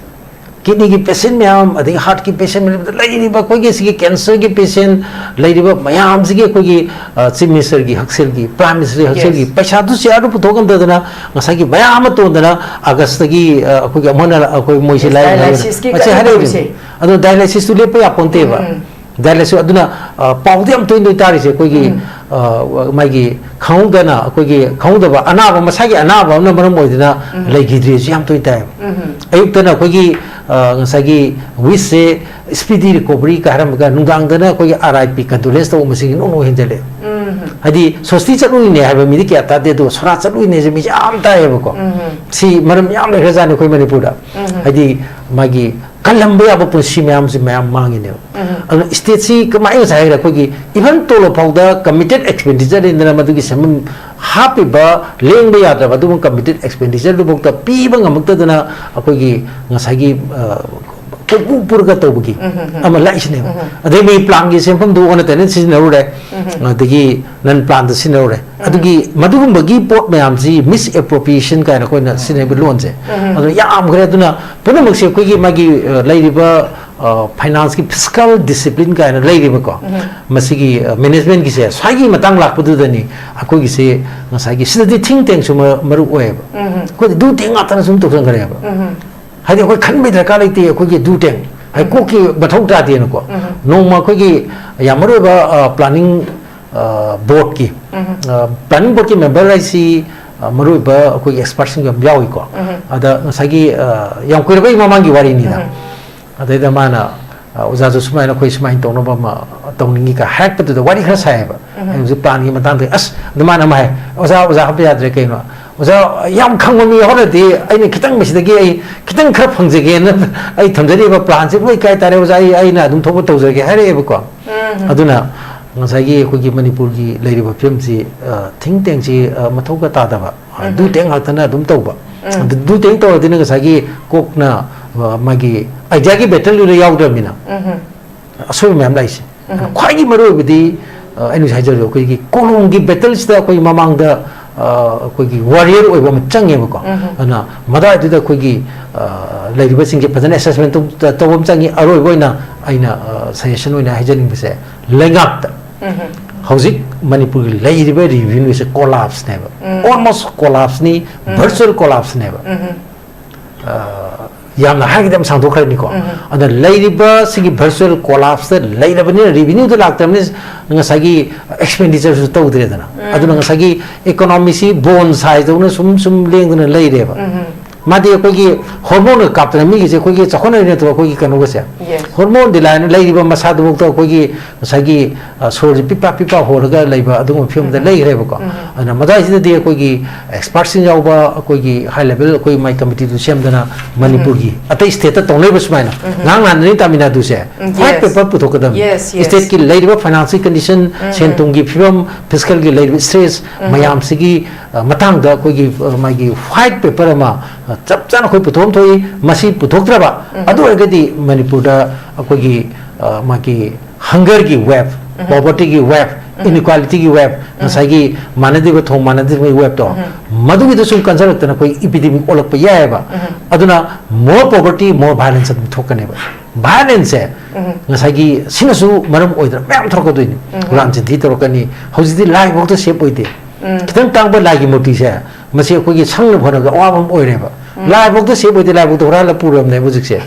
ꯀꯤꯠꯅꯤꯒꯤ ꯄꯦꯁꯦꯟ ꯃꯌꯥꯝ, ꯑꯗꯒꯤ ꯍꯥꯔꯠꯀꯤ ꯄꯦꯁꯦꯟ ꯃꯌꯥꯝ, ꯂꯩꯔꯤꯕ ꯑꯩꯈꯣꯏꯒꯤ ꯁꯤꯒꯤ ꯀꯦꯟꯁꯔꯒꯤ ꯄꯦꯁꯦꯟ ꯂꯩꯔꯤꯕ ꯃꯌꯥꯝꯁꯤꯒꯤ ꯑꯩꯈꯣꯏꯒꯤ, ꯑ, ꯆꯤꯐ ꯃꯤꯅꯤꯁꯇꯔꯒꯤ ꯍꯛꯁꯦꯜꯒꯤ, ꯄ꯭ꯔꯥꯏꯝ ꯃꯤꯅꯤꯁꯇꯔꯒꯤ ꯍꯛꯁꯦꯜꯒꯤ Yes꯫ ꯄꯩꯁꯥꯗꯨ ꯁꯤꯌꯥꯔꯗꯨ ꯄꯨꯊꯣꯛ ꯉꯝꯗꯗꯅ ꯉꯁꯥꯏꯒꯤ ꯃꯌꯥꯝ ꯑꯃ ꯇꯣꯟꯗꯅ ꯑꯥꯒꯁꯇꯒꯤ, ꯑ, ꯑꯩꯈꯣꯏꯒꯤ ꯑꯃꯅ ꯑꯩꯈꯣꯏ ꯃꯣꯏꯁꯤ Yes, ꯂꯥꯏꯌꯦꯡꯅꯕꯅ dialysis ꯀꯤ ꯃꯁꯤ ꯀꯟꯅ ꯍꯥꯏꯔꯛꯏꯕꯅꯤ꯫ ꯇꯧꯔꯤꯁꯦ꯫ ꯑꯗꯣ dialysis ꯇꯨ ꯂꯦꯞꯄ ꯌꯥꯄꯣꯟꯇꯦꯕ꯫ ꯎꯝ꯫ Dialysis ꯑꯗꯨꯅ, ꯑ, ꯄꯥꯎꯗꯤ ꯌꯥꯝ ꯇꯣꯏ ꯇꯣꯏ ꯇꯥꯔꯤꯁꯦ ꯑꯩꯈꯣꯏꯒꯤ, ꯎꯝ꯫ ꯑ, ꯃꯥꯒꯤ ꯈꯪꯍꯧꯗꯅ ꯑꯩꯈꯣꯏꯒꯤ ꯈꯪꯍꯧꯗꯕ ꯑꯅꯥꯕ, ꯃꯁꯥꯒꯤ ꯑꯅꯥꯕ ꯑꯃꯅ ꯃꯔꯝ ꯑꯣꯏꯗꯨꯅ ꯎꯝ꯫ ꯂꯩꯈꯤꯗ꯭ꯔꯦꯁꯨ ꯌꯥꯝ ꯇꯣꯏ ꯇꯥꯏꯌꯦꯕ꯫ ꯎꯝ꯫ ꯑꯌꯨꯛꯇꯅ ꯑꯩꯈꯣꯏꯒꯤ, ꯑ, ꯉꯁꯥꯏꯒꯤ wishꯁꯦ speedy recovery ꯀ ꯍꯥꯏꯔꯝꯃꯒ ꯅꯨꯡꯗꯥꯡꯗꯅ ꯑꯩꯈꯣꯏꯒꯤ R I P condolence ꯇꯧꯕ ꯃꯁꯤꯡ ꯅꯣꯡ ꯅꯣꯡ ꯍꯦꯟꯖꯜꯂꯛꯑꯦ꯫ ꯎꯝ꯫ ꯍꯥꯏꯗꯤ ꯁꯣꯁꯇꯤ ꯆꯠꯂꯨꯔꯤꯅꯦ ꯍꯥꯏꯕ ꯃꯤꯗꯤ ꯀꯌꯥ ꯇꯥꯗꯦ, ꯑꯗꯨꯒ ꯁꯣꯔꯥ ꯆꯠꯂꯨꯔꯤꯅꯦꯁꯦ ꯃꯤꯁꯦ ꯌꯥꯝ ꯇꯥꯏꯌꯦꯕꯀꯣ꯫ ꯎꯝ꯫ ꯁꯤ ꯃꯔꯝ ꯌꯥꯝ ꯂꯩꯈ꯭ꯔꯖꯥꯠꯅꯤ ꯑꯩꯈꯣꯏ ꯃꯅꯤꯄꯨꯔꯗ꯫ ꯎꯝ꯫ ꯍꯥꯏꯗꯤ ꯃꯥꯒꯤ ꯀꯜꯂꯝꯕ ꯌꯥꯕ ꯄꯨꯟꯁꯤ ꯃꯌꯥꯝꯁꯦ ꯃꯌꯥꯝ ꯃꯥꯡꯉꯤꯅꯦꯕ꯫ ꯑꯗꯨꯅ ꯁ꯭ꯇꯦꯠꯁꯤ ꯀꯃꯥꯏꯅ ꯉꯁꯥꯏ ꯍꯥꯏꯔꯦ, ꯑꯩꯈꯣꯏꯒꯤ ꯏꯚꯟ ꯇꯣꯂꯣꯞ ꯐꯥꯎꯗ ꯀꯃꯤꯇꯦꯠ ꯑꯦꯛꯁꯄꯦꯟꯗꯤꯆꯔꯅꯤꯗꯅ ꯃꯗꯨꯒꯤ ꯁꯦꯟꯐꯝ ꯍꯥꯞꯄꯤꯕ, ꯂꯦꯡꯕ ꯌꯥꯗ꯭ꯔꯕ ꯑꯗꯨꯒꯨꯝꯕ ꯀꯃꯤꯇꯦꯠ ꯑꯦꯛꯁꯄꯦꯟꯗꯤꯆꯔꯗꯨꯐꯥꯎꯗ ꯄꯤꯕ ꯉꯝꯃꯛꯇꯗꯅ ꯑꯩꯈꯣꯏꯒꯤ ꯉꯁꯥꯏꯒꯤ, ꯑ, ꯀꯣꯛꯄꯨ ꯄꯨꯔꯒ ꯇꯧꯕꯒꯤ ꯑꯃ ꯂꯥꯛꯏꯁꯤꯅꯦꯕ꯫ ꯑꯗꯩ ꯃꯤ ꯄ꯭ꯂꯥꯟꯒꯤ ꯁꯦꯟꯐꯝꯗꯨ ꯑꯣꯟꯅ ꯇꯩꯅ ꯁꯤꯖꯤꯟꯅꯔꯨꯔꯦ, ꯑꯗꯒꯤ ꯅꯟ ꯄ꯭ꯂꯥꯟꯗ ꯁꯤꯖꯤꯟꯅꯔꯨꯔꯦ꯫ ꯑꯗꯨꯒꯤ ꯃꯗꯨꯒꯨꯝꯕꯒꯤ ꯄꯣꯠ ꯃꯌꯥꯝꯁꯤ ꯃꯤꯁ ꯑꯦꯄ꯭ꯔꯣꯄ꯭ꯔꯤꯌꯦꯁꯟ ꯀꯥꯏꯅ ꯑꯩꯈꯣꯏꯅ ꯁꯤꯖꯤꯟꯅꯔꯤꯕ ꯂꯣꯟꯁꯦ, ꯑꯗꯨ ꯌꯥꯝꯈ꯭ꯔꯦ꯫ ꯑꯗꯨꯅ ꯄꯨꯝꯅꯃꯛꯁꯦ ꯑꯩꯈꯣꯏꯒꯤ ꯃꯥꯒꯤ, ꯑ, ꯂꯩꯔꯤꯕ, ꯑ, ꯐꯥꯏꯅꯥꯟꯁꯀꯤ ꯐꯤꯁꯀꯜ ꯗꯤꯁꯤꯄ꯭ꯂꯤꯟ ꯀꯥꯏꯅ ꯂꯩꯔꯤꯕꯀꯣ, ꯃꯁꯤꯒꯤ, ꯑ, ꯃꯦꯅꯦꯖꯃꯦꯟꯒꯤꯁꯦ ꯁ꯭ꯋꯥꯏꯒꯤ ꯃꯇꯥꯡ ꯂꯥꯛꯄꯗꯨꯗꯅꯤ ꯑꯩꯈꯣꯏꯒꯤꯁꯦ ꯉꯁꯥꯏꯒꯤ ꯁꯤꯗꯗꯤ ꯊꯤꯡ ꯇꯦꯡꯁꯨ ꯃ-, ꯃꯔꯨ ꯑꯣꯏꯌꯦꯕ꯫ ꯑꯩꯈꯣꯏꯗꯤ ꯗꯨ ꯇꯦꯡ ꯉꯥꯛꯇꯅ ꯁꯨꯝ ꯇꯧꯁꯟꯈ꯭ꯔꯦꯕ꯫ ꯍꯥꯏꯗꯤ ꯑꯩꯈꯣꯏ ꯈꯟꯕꯒꯤ ꯗꯔꯀꯥꯔ ꯂꯩꯇꯦ, ꯑꯩꯈꯣꯏꯒꯤ ꯗꯨ ꯇꯦꯡ ꯍꯥꯏꯗꯤ ꯀꯣꯛꯀꯤ ꯃꯊꯧ ꯇꯥꯗꯦꯅꯀꯣ꯫ ꯅꯣꯡꯃ ꯑꯩꯈꯣꯏꯒꯤ ꯌꯥꯝ ꯃꯔꯨ ꯑꯣꯏꯕ, ꯑ, ꯄ꯭ꯂꯥꯅꯤꯡ, ꯑ, ꯕꯣꯔꯗꯀꯤ, ꯑ, ꯄ꯭ꯂꯥꯅꯤꯡ ꯕꯣꯔꯗꯀꯤ ꯃꯦꯝꯕꯔ ꯍꯥꯏꯁꯤ, ꯑ, ꯃꯔꯨ ꯑꯣꯏꯕ ꯑꯩꯈꯣꯏꯒꯤ ꯑꯦꯛꯁꯄꯔꯠꯁꯤꯡ ꯌꯥꯝ ꯌꯥꯎꯏꯀꯣ꯫ ꯑꯗ ꯉꯁꯥꯏꯒꯤ, ꯑ, ꯌꯥꯝ ꯀꯨꯏꯔꯕꯩ ꯃꯃꯥꯡꯒꯤ ꯋꯥꯔꯤꯅꯤꯗ꯫ ꯑꯗꯩꯗ ꯃꯥꯅ, ꯑ, "ꯑꯣꯖꯥꯁꯨ ꯁꯨꯃꯥꯏꯅ ꯑꯩꯈꯣꯏ ꯁꯨꯃꯥꯏꯅ ꯇꯧꯅꯕ ꯑꯃ ꯇꯧꯅꯤꯡꯉꯤ" ꯀ ꯍꯥꯏꯔꯛꯄꯗꯨꯗ ꯋꯥꯔꯤ ꯈꯔ ꯁꯥꯏꯌꯦꯕ꯫ ꯑꯩ ꯍꯧꯖꯤꯛ ꯄ꯭ꯂꯥꯟꯒꯤ ꯃꯇꯥꯡꯗ, ꯑꯁ, ꯑꯗꯨ ꯃꯥꯅ ꯑꯃ ꯍꯥꯏ, "ꯑꯣꯖꯥ, ꯑꯣꯖꯥ ꯍꯥꯞꯄ ꯌꯥꯗ꯭ꯔꯦ ꯀꯩꯅꯣ? ꯑꯣꯖꯥ, ꯌꯥꯝ ꯈꯪꯕ ꯃꯤ ꯌꯥꯎꯔꯗꯤ ꯑꯩꯅ ꯈꯤꯇꯪ ꯃꯁꯤꯗꯒꯤ ꯑꯩ ꯈꯤꯇꯪ ꯈꯔ ꯐꯪꯖꯒꯦꯅ ꯑꯩ ꯊꯝꯖꯔꯤꯕ ꯄ꯭ꯂꯥꯟꯁꯦ ꯂꯣꯏ ꯀꯥꯏ ꯇꯥꯔꯦ ꯑꯣꯖꯥ, ꯑꯩ, ꯑꯩꯅ ꯑꯗꯨꯝ ꯊꯣꯛꯄ ꯇꯧꯖꯔꯒꯦ" ꯍꯥꯏꯔꯛꯑꯦꯕꯀꯣ꯫ ꯑꯗꯨꯅ ꯉꯁꯥꯏꯒꯤ ꯑꯩꯈꯣꯏꯒꯤ ꯃꯅꯤꯄꯨꯔꯒꯤ ꯂꯩꯔꯤꯕ ꯐꯤꯕꯝꯁꯤ, ꯑ, ꯊꯤꯡ ꯇꯦꯡꯁꯤ, ꯑ, ꯃꯊꯧꯒ ꯇꯥꯗꯕ, ꯑ, ꯗꯨ ꯇꯦꯡ ꯉꯥꯛꯇꯅ ꯑꯗꯨꯝ ꯇꯧꯕ꯫ ꯑꯗꯨ ꯗꯨ ꯇꯦꯡ ꯇꯧꯔꯗꯤꯅ ꯉꯁꯥꯏꯒꯤ ꯀꯣꯛꯅ, ꯑ, ꯃꯥꯒꯤ ꯑꯥꯏꯗꯤꯌꯥꯒꯤ ꯕꯦꯇꯜꯗꯨꯗ ꯌꯥꯎꯗ꯭ꯔꯕꯅꯤꯅ ꯑꯁꯣꯏꯕ ꯃꯌꯥꯝ ꯂꯥꯛꯏꯁꯦ꯫ ꯈ꯭ꯋꯥꯏꯗꯒꯤ ꯃꯔꯨ ꯑꯣꯏꯕꯗꯤ, ꯑ, ꯑꯩꯅ ꯉꯁꯥꯏ ꯍꯥꯏꯖꯕꯗꯣ ꯑꯩꯈꯣꯏꯒꯤ ꯀꯣꯂꯣꯝꯒꯤ ꯕꯦꯇꯜꯁꯤꯗ ꯑꯩꯈꯣꯏ ꯃꯃꯥꯡꯗ, ꯑ, ꯑꯩꯈꯣꯏꯒꯤ ꯋꯥꯔꯤꯌꯔ ꯑꯣꯏꯕ ꯑꯃ ꯆꯪꯉꯦꯕꯀꯣ꯫ ꯑꯗꯨꯅ ꯃꯗꯥꯏꯗꯨꯗ ꯑꯩꯈꯣꯏꯒꯤ, ꯑ, ꯂꯩꯔꯤꯕꯁꯤꯡꯁꯦ ꯐꯖꯅ ꯑꯦꯁꯦꯁꯃꯦꯟ ꯇꯧ-, ꯇꯧꯕ ꯑꯃ ꯆꯪꯉꯤ꯫ ꯑꯔꯣꯏꯕ ꯑꯣꯏꯅ ꯑꯩꯅ, ꯑ, ꯁꯖꯦꯁꯟ ꯑꯣꯏꯅ ꯍꯥꯏꯖꯅꯤꯡꯕꯁꯦ, ꯂꯩꯉꯥꯛꯇ ꯍꯧꯖꯤꯛ ꯃꯅꯤꯄꯨꯔꯒꯤ ꯂꯩꯔꯤꯕ ꯔꯤꯚꯤꯅ꯭ꯌꯨꯁꯦ ꯀꯣꯂꯥꯞꯁꯅꯦꯕ꯫ Almost ꯀꯣꯂꯥꯞꯁꯅꯤ, virtual ꯀꯣꯂꯥꯞꯁꯅꯦꯕ꯫ ꯑ, ꯌꯥꯝꯅ ꯍꯥꯏꯔꯒꯗꯤ ꯌꯥꯝ ꯁꯥꯡꯗꯣꯛꯈ꯭ꯔꯅꯤꯀꯣ꯫ ꯑꯗ ꯂꯩꯔꯤꯕ ꯁꯤꯒꯤ ꯚꯔꯆꯨꯋꯦꯜ ꯀꯣꯂꯥꯞꯁꯇ ꯂꯩꯔꯕꯅꯤꯅ ꯔꯤꯚꯤꯅ꯭ꯌꯨꯗ ꯂꯥꯛꯇ꯭ꯔꯕꯅꯤꯅ ꯉꯁꯥꯏꯒꯤ ꯑꯦꯛꯁꯄꯦꯟꯗꯤꯆꯔꯁꯨ ꯇꯧꯗ꯭ꯔꯦꯗꯅ꯫ ꯑꯗꯨꯅ ꯉꯁꯥꯏꯒꯤ ꯏꯀꯣꯅꯣꯃꯤꯁꯤ ꯕꯣꯟ ꯁꯥꯏꯗꯧꯅ ꯁꯨꯝ ꯁꯨꯝ ꯂꯦꯡꯗꯅ ꯂꯩꯔꯦꯕ꯫ ꯃꯥꯗꯤ ꯑꯩꯈꯣꯏꯒꯤ ꯍꯣꯔꯃꯣꯟꯒ ꯀꯥꯞꯇꯅ ꯃꯤꯒꯤꯁꯦ ꯑꯩꯈꯣꯏꯒꯤ ꯆꯥꯎꯈꯠꯅꯔꯤ ꯅꯠꯇ꯭ꯔꯣ? ꯑꯩꯈꯣꯏꯒꯤ ꯀꯩꯅꯣꯒꯁꯦ, Yes. ꯍꯣꯔꯃꯣꯟꯗꯤ ꯂꯥꯏꯅ ꯂꯩꯔꯤꯕ ꯃꯁꯥꯗꯨꯐꯥꯎꯗ ꯑꯩꯈꯣꯏꯒꯤ ꯉꯁꯥꯏꯒꯤ, ꯑ, ꯁꯣꯔꯁꯦ ꯄꯤꯠꯄꯥ ꯄꯤꯠꯄꯥ ꯍꯣꯜꯂꯒ ꯂꯩꯕ ꯑꯗꯨꯒꯨꯝꯕ ꯐꯤꯕꯝꯗ ꯂꯩꯈ꯭ꯔꯦꯕꯀꯣ꯫ ꯑꯗꯨꯅ ꯃꯗꯥꯏꯁꯤꯗꯗꯤ ꯑꯩꯈꯣꯏꯒꯤ ꯑꯦꯛꯁꯄꯥꯔꯠꯁꯤꯡ ꯌꯥꯎꯕ ꯑꯩꯈꯣꯏꯒꯤ ꯍꯥꯏ ꯂꯦꯚꯦꯜ ꯑꯩꯈꯣꯏ ꯃꯥꯏ ꯀꯃꯤꯇꯤꯗꯨ ꯁꯦꯝꯗꯅ ꯃꯅꯤꯄꯨꯔꯒꯤ ꯑꯇꯩ ꯁ꯭ꯇꯦꯠꯇ ꯇꯧꯅꯔꯤꯕ ꯁꯨꯃꯥꯏꯅ ꯉꯔꯥꯡ ꯅꯍꯥꯟꯗꯅꯤ ꯇꯥꯃꯤꯜ ꯅꯥꯗꯨꯁꯦ ꯋꯥꯏꯠ Yes. ꯄꯦꯄꯔ ꯄꯨꯊꯣꯛꯀꯗꯕꯅꯤ꯫ Yes, yes. ꯁ꯭ꯇꯦꯠꯀꯤ ꯂꯩꯔꯤꯕ ꯐꯥꯏꯅꯥꯟꯁꯤꯌꯦꯜ ꯀꯟꯗꯤꯁꯟ, ꯁꯦꯟ ꯊꯨꯝꯒꯤ ꯐꯤꯕꯝ, ꯐꯤꯁꯀꯜꯒꯤ ꯂꯩꯔꯤꯕ ꯁ꯭ꯇ꯭ꯔꯦꯁ ꯃꯌꯥꯝꯁꯤꯒꯤ, ꯑ, ꯃꯇꯥꯡꯗ ꯑꯩꯈꯣꯏꯒꯤ, ꯑ, ꯃꯥꯒꯤ ꯋꯥꯏꯠ ꯄꯦꯄꯔ ꯑꯃ, ꯑ, ꯆꯞ ꯆꯥꯅ ꯑꯩꯈꯣꯏ ꯄꯨꯊꯣꯛ ꯑꯃ ꯊꯣꯛꯏ꯫ ꯃꯁꯤ ꯄꯨꯊꯣꯛꯇ꯭ꯔꯕ ꯑꯗꯨ ꯑꯣꯏꯔꯒꯗꯤ ꯃꯅꯤꯄꯨꯔꯗ ꯑꯩꯈꯣꯏꯒꯤ, ꯑ, ꯃꯥꯒꯤ ꯍꯪꯒꯔꯒꯤ ꯋꯦꯕ, ꯄꯣꯕꯔꯇꯤꯒꯤ ꯋꯦꯕ, ꯏꯟꯏꯀ꯭ꯋꯥꯂꯤꯇꯤꯒꯤ ꯋꯦꯕ, ꯉꯁꯥꯏꯒꯤ ꯃꯥꯟꯅꯗ꯭ꯔꯤꯕ ꯊꯣꯡ ꯃꯥꯟꯅꯗ꯭ꯔꯤꯕꯒꯤ ꯋꯦꯕꯇꯣ, ꯃꯗꯨꯒꯤꯗ ꯁꯨꯝ ꯀꯟꯖꯜꯂꯛꯇꯅ ꯑꯩꯈꯣꯏ ꯏꯄꯤꯗꯤꯃꯤꯛ ꯑꯣꯜꯂꯛꯄ ꯌꯥꯏꯑꯕ꯫ ꯑꯗꯨꯅ more poverty, more violence ꯑꯗꯨꯝ ꯊꯣꯛꯀꯅꯦꯕ꯫ ꯚꯥꯏꯂꯦꯟꯁꯁꯦ ꯉꯁꯥꯏꯒꯤ ꯁꯤꯅꯁꯨ ꯃꯔꯝ ꯑꯣꯏꯗꯅ ꯃꯌꯥꯝ ꯊꯣꯛꯂꯛꯀꯗꯣꯏꯅꯤ꯫ ꯍꯨꯔꯥꯟ ꯆꯤꯟꯊꯤ ꯇꯧꯔꯛꯀꯅꯤ꯫ ꯍꯧꯖꯤꯛꯇꯤ ꯂꯥꯏꯐꯥꯎꯗ ꯁꯦꯞ ꯑꯣꯏꯗꯦ꯫ ꯈꯤꯇꯪ ꯇꯥꯡꯕ ꯂꯥꯏꯒꯤ ꯃꯨꯔꯇꯤꯁꯦ, ꯃꯁꯤ ꯑꯩꯈꯣꯏꯒꯤ ꯁꯪꯅꯕ ꯍꯣꯠꯅꯕꯗ ꯑꯋꯥꯕ ꯑꯃ ꯑꯣꯏꯔꯦꯕ꯫ ꯂꯥꯏꯐꯥꯎꯗ ꯁꯦꯞ ꯑꯣꯏꯗꯦ, ꯂꯥꯏꯐꯥꯎꯗ ꯍꯨꯔꯥꯜꯂ ꯄꯨꯔꯕꯅꯦ ꯍꯧꯖꯤꯛꯁꯦ꯫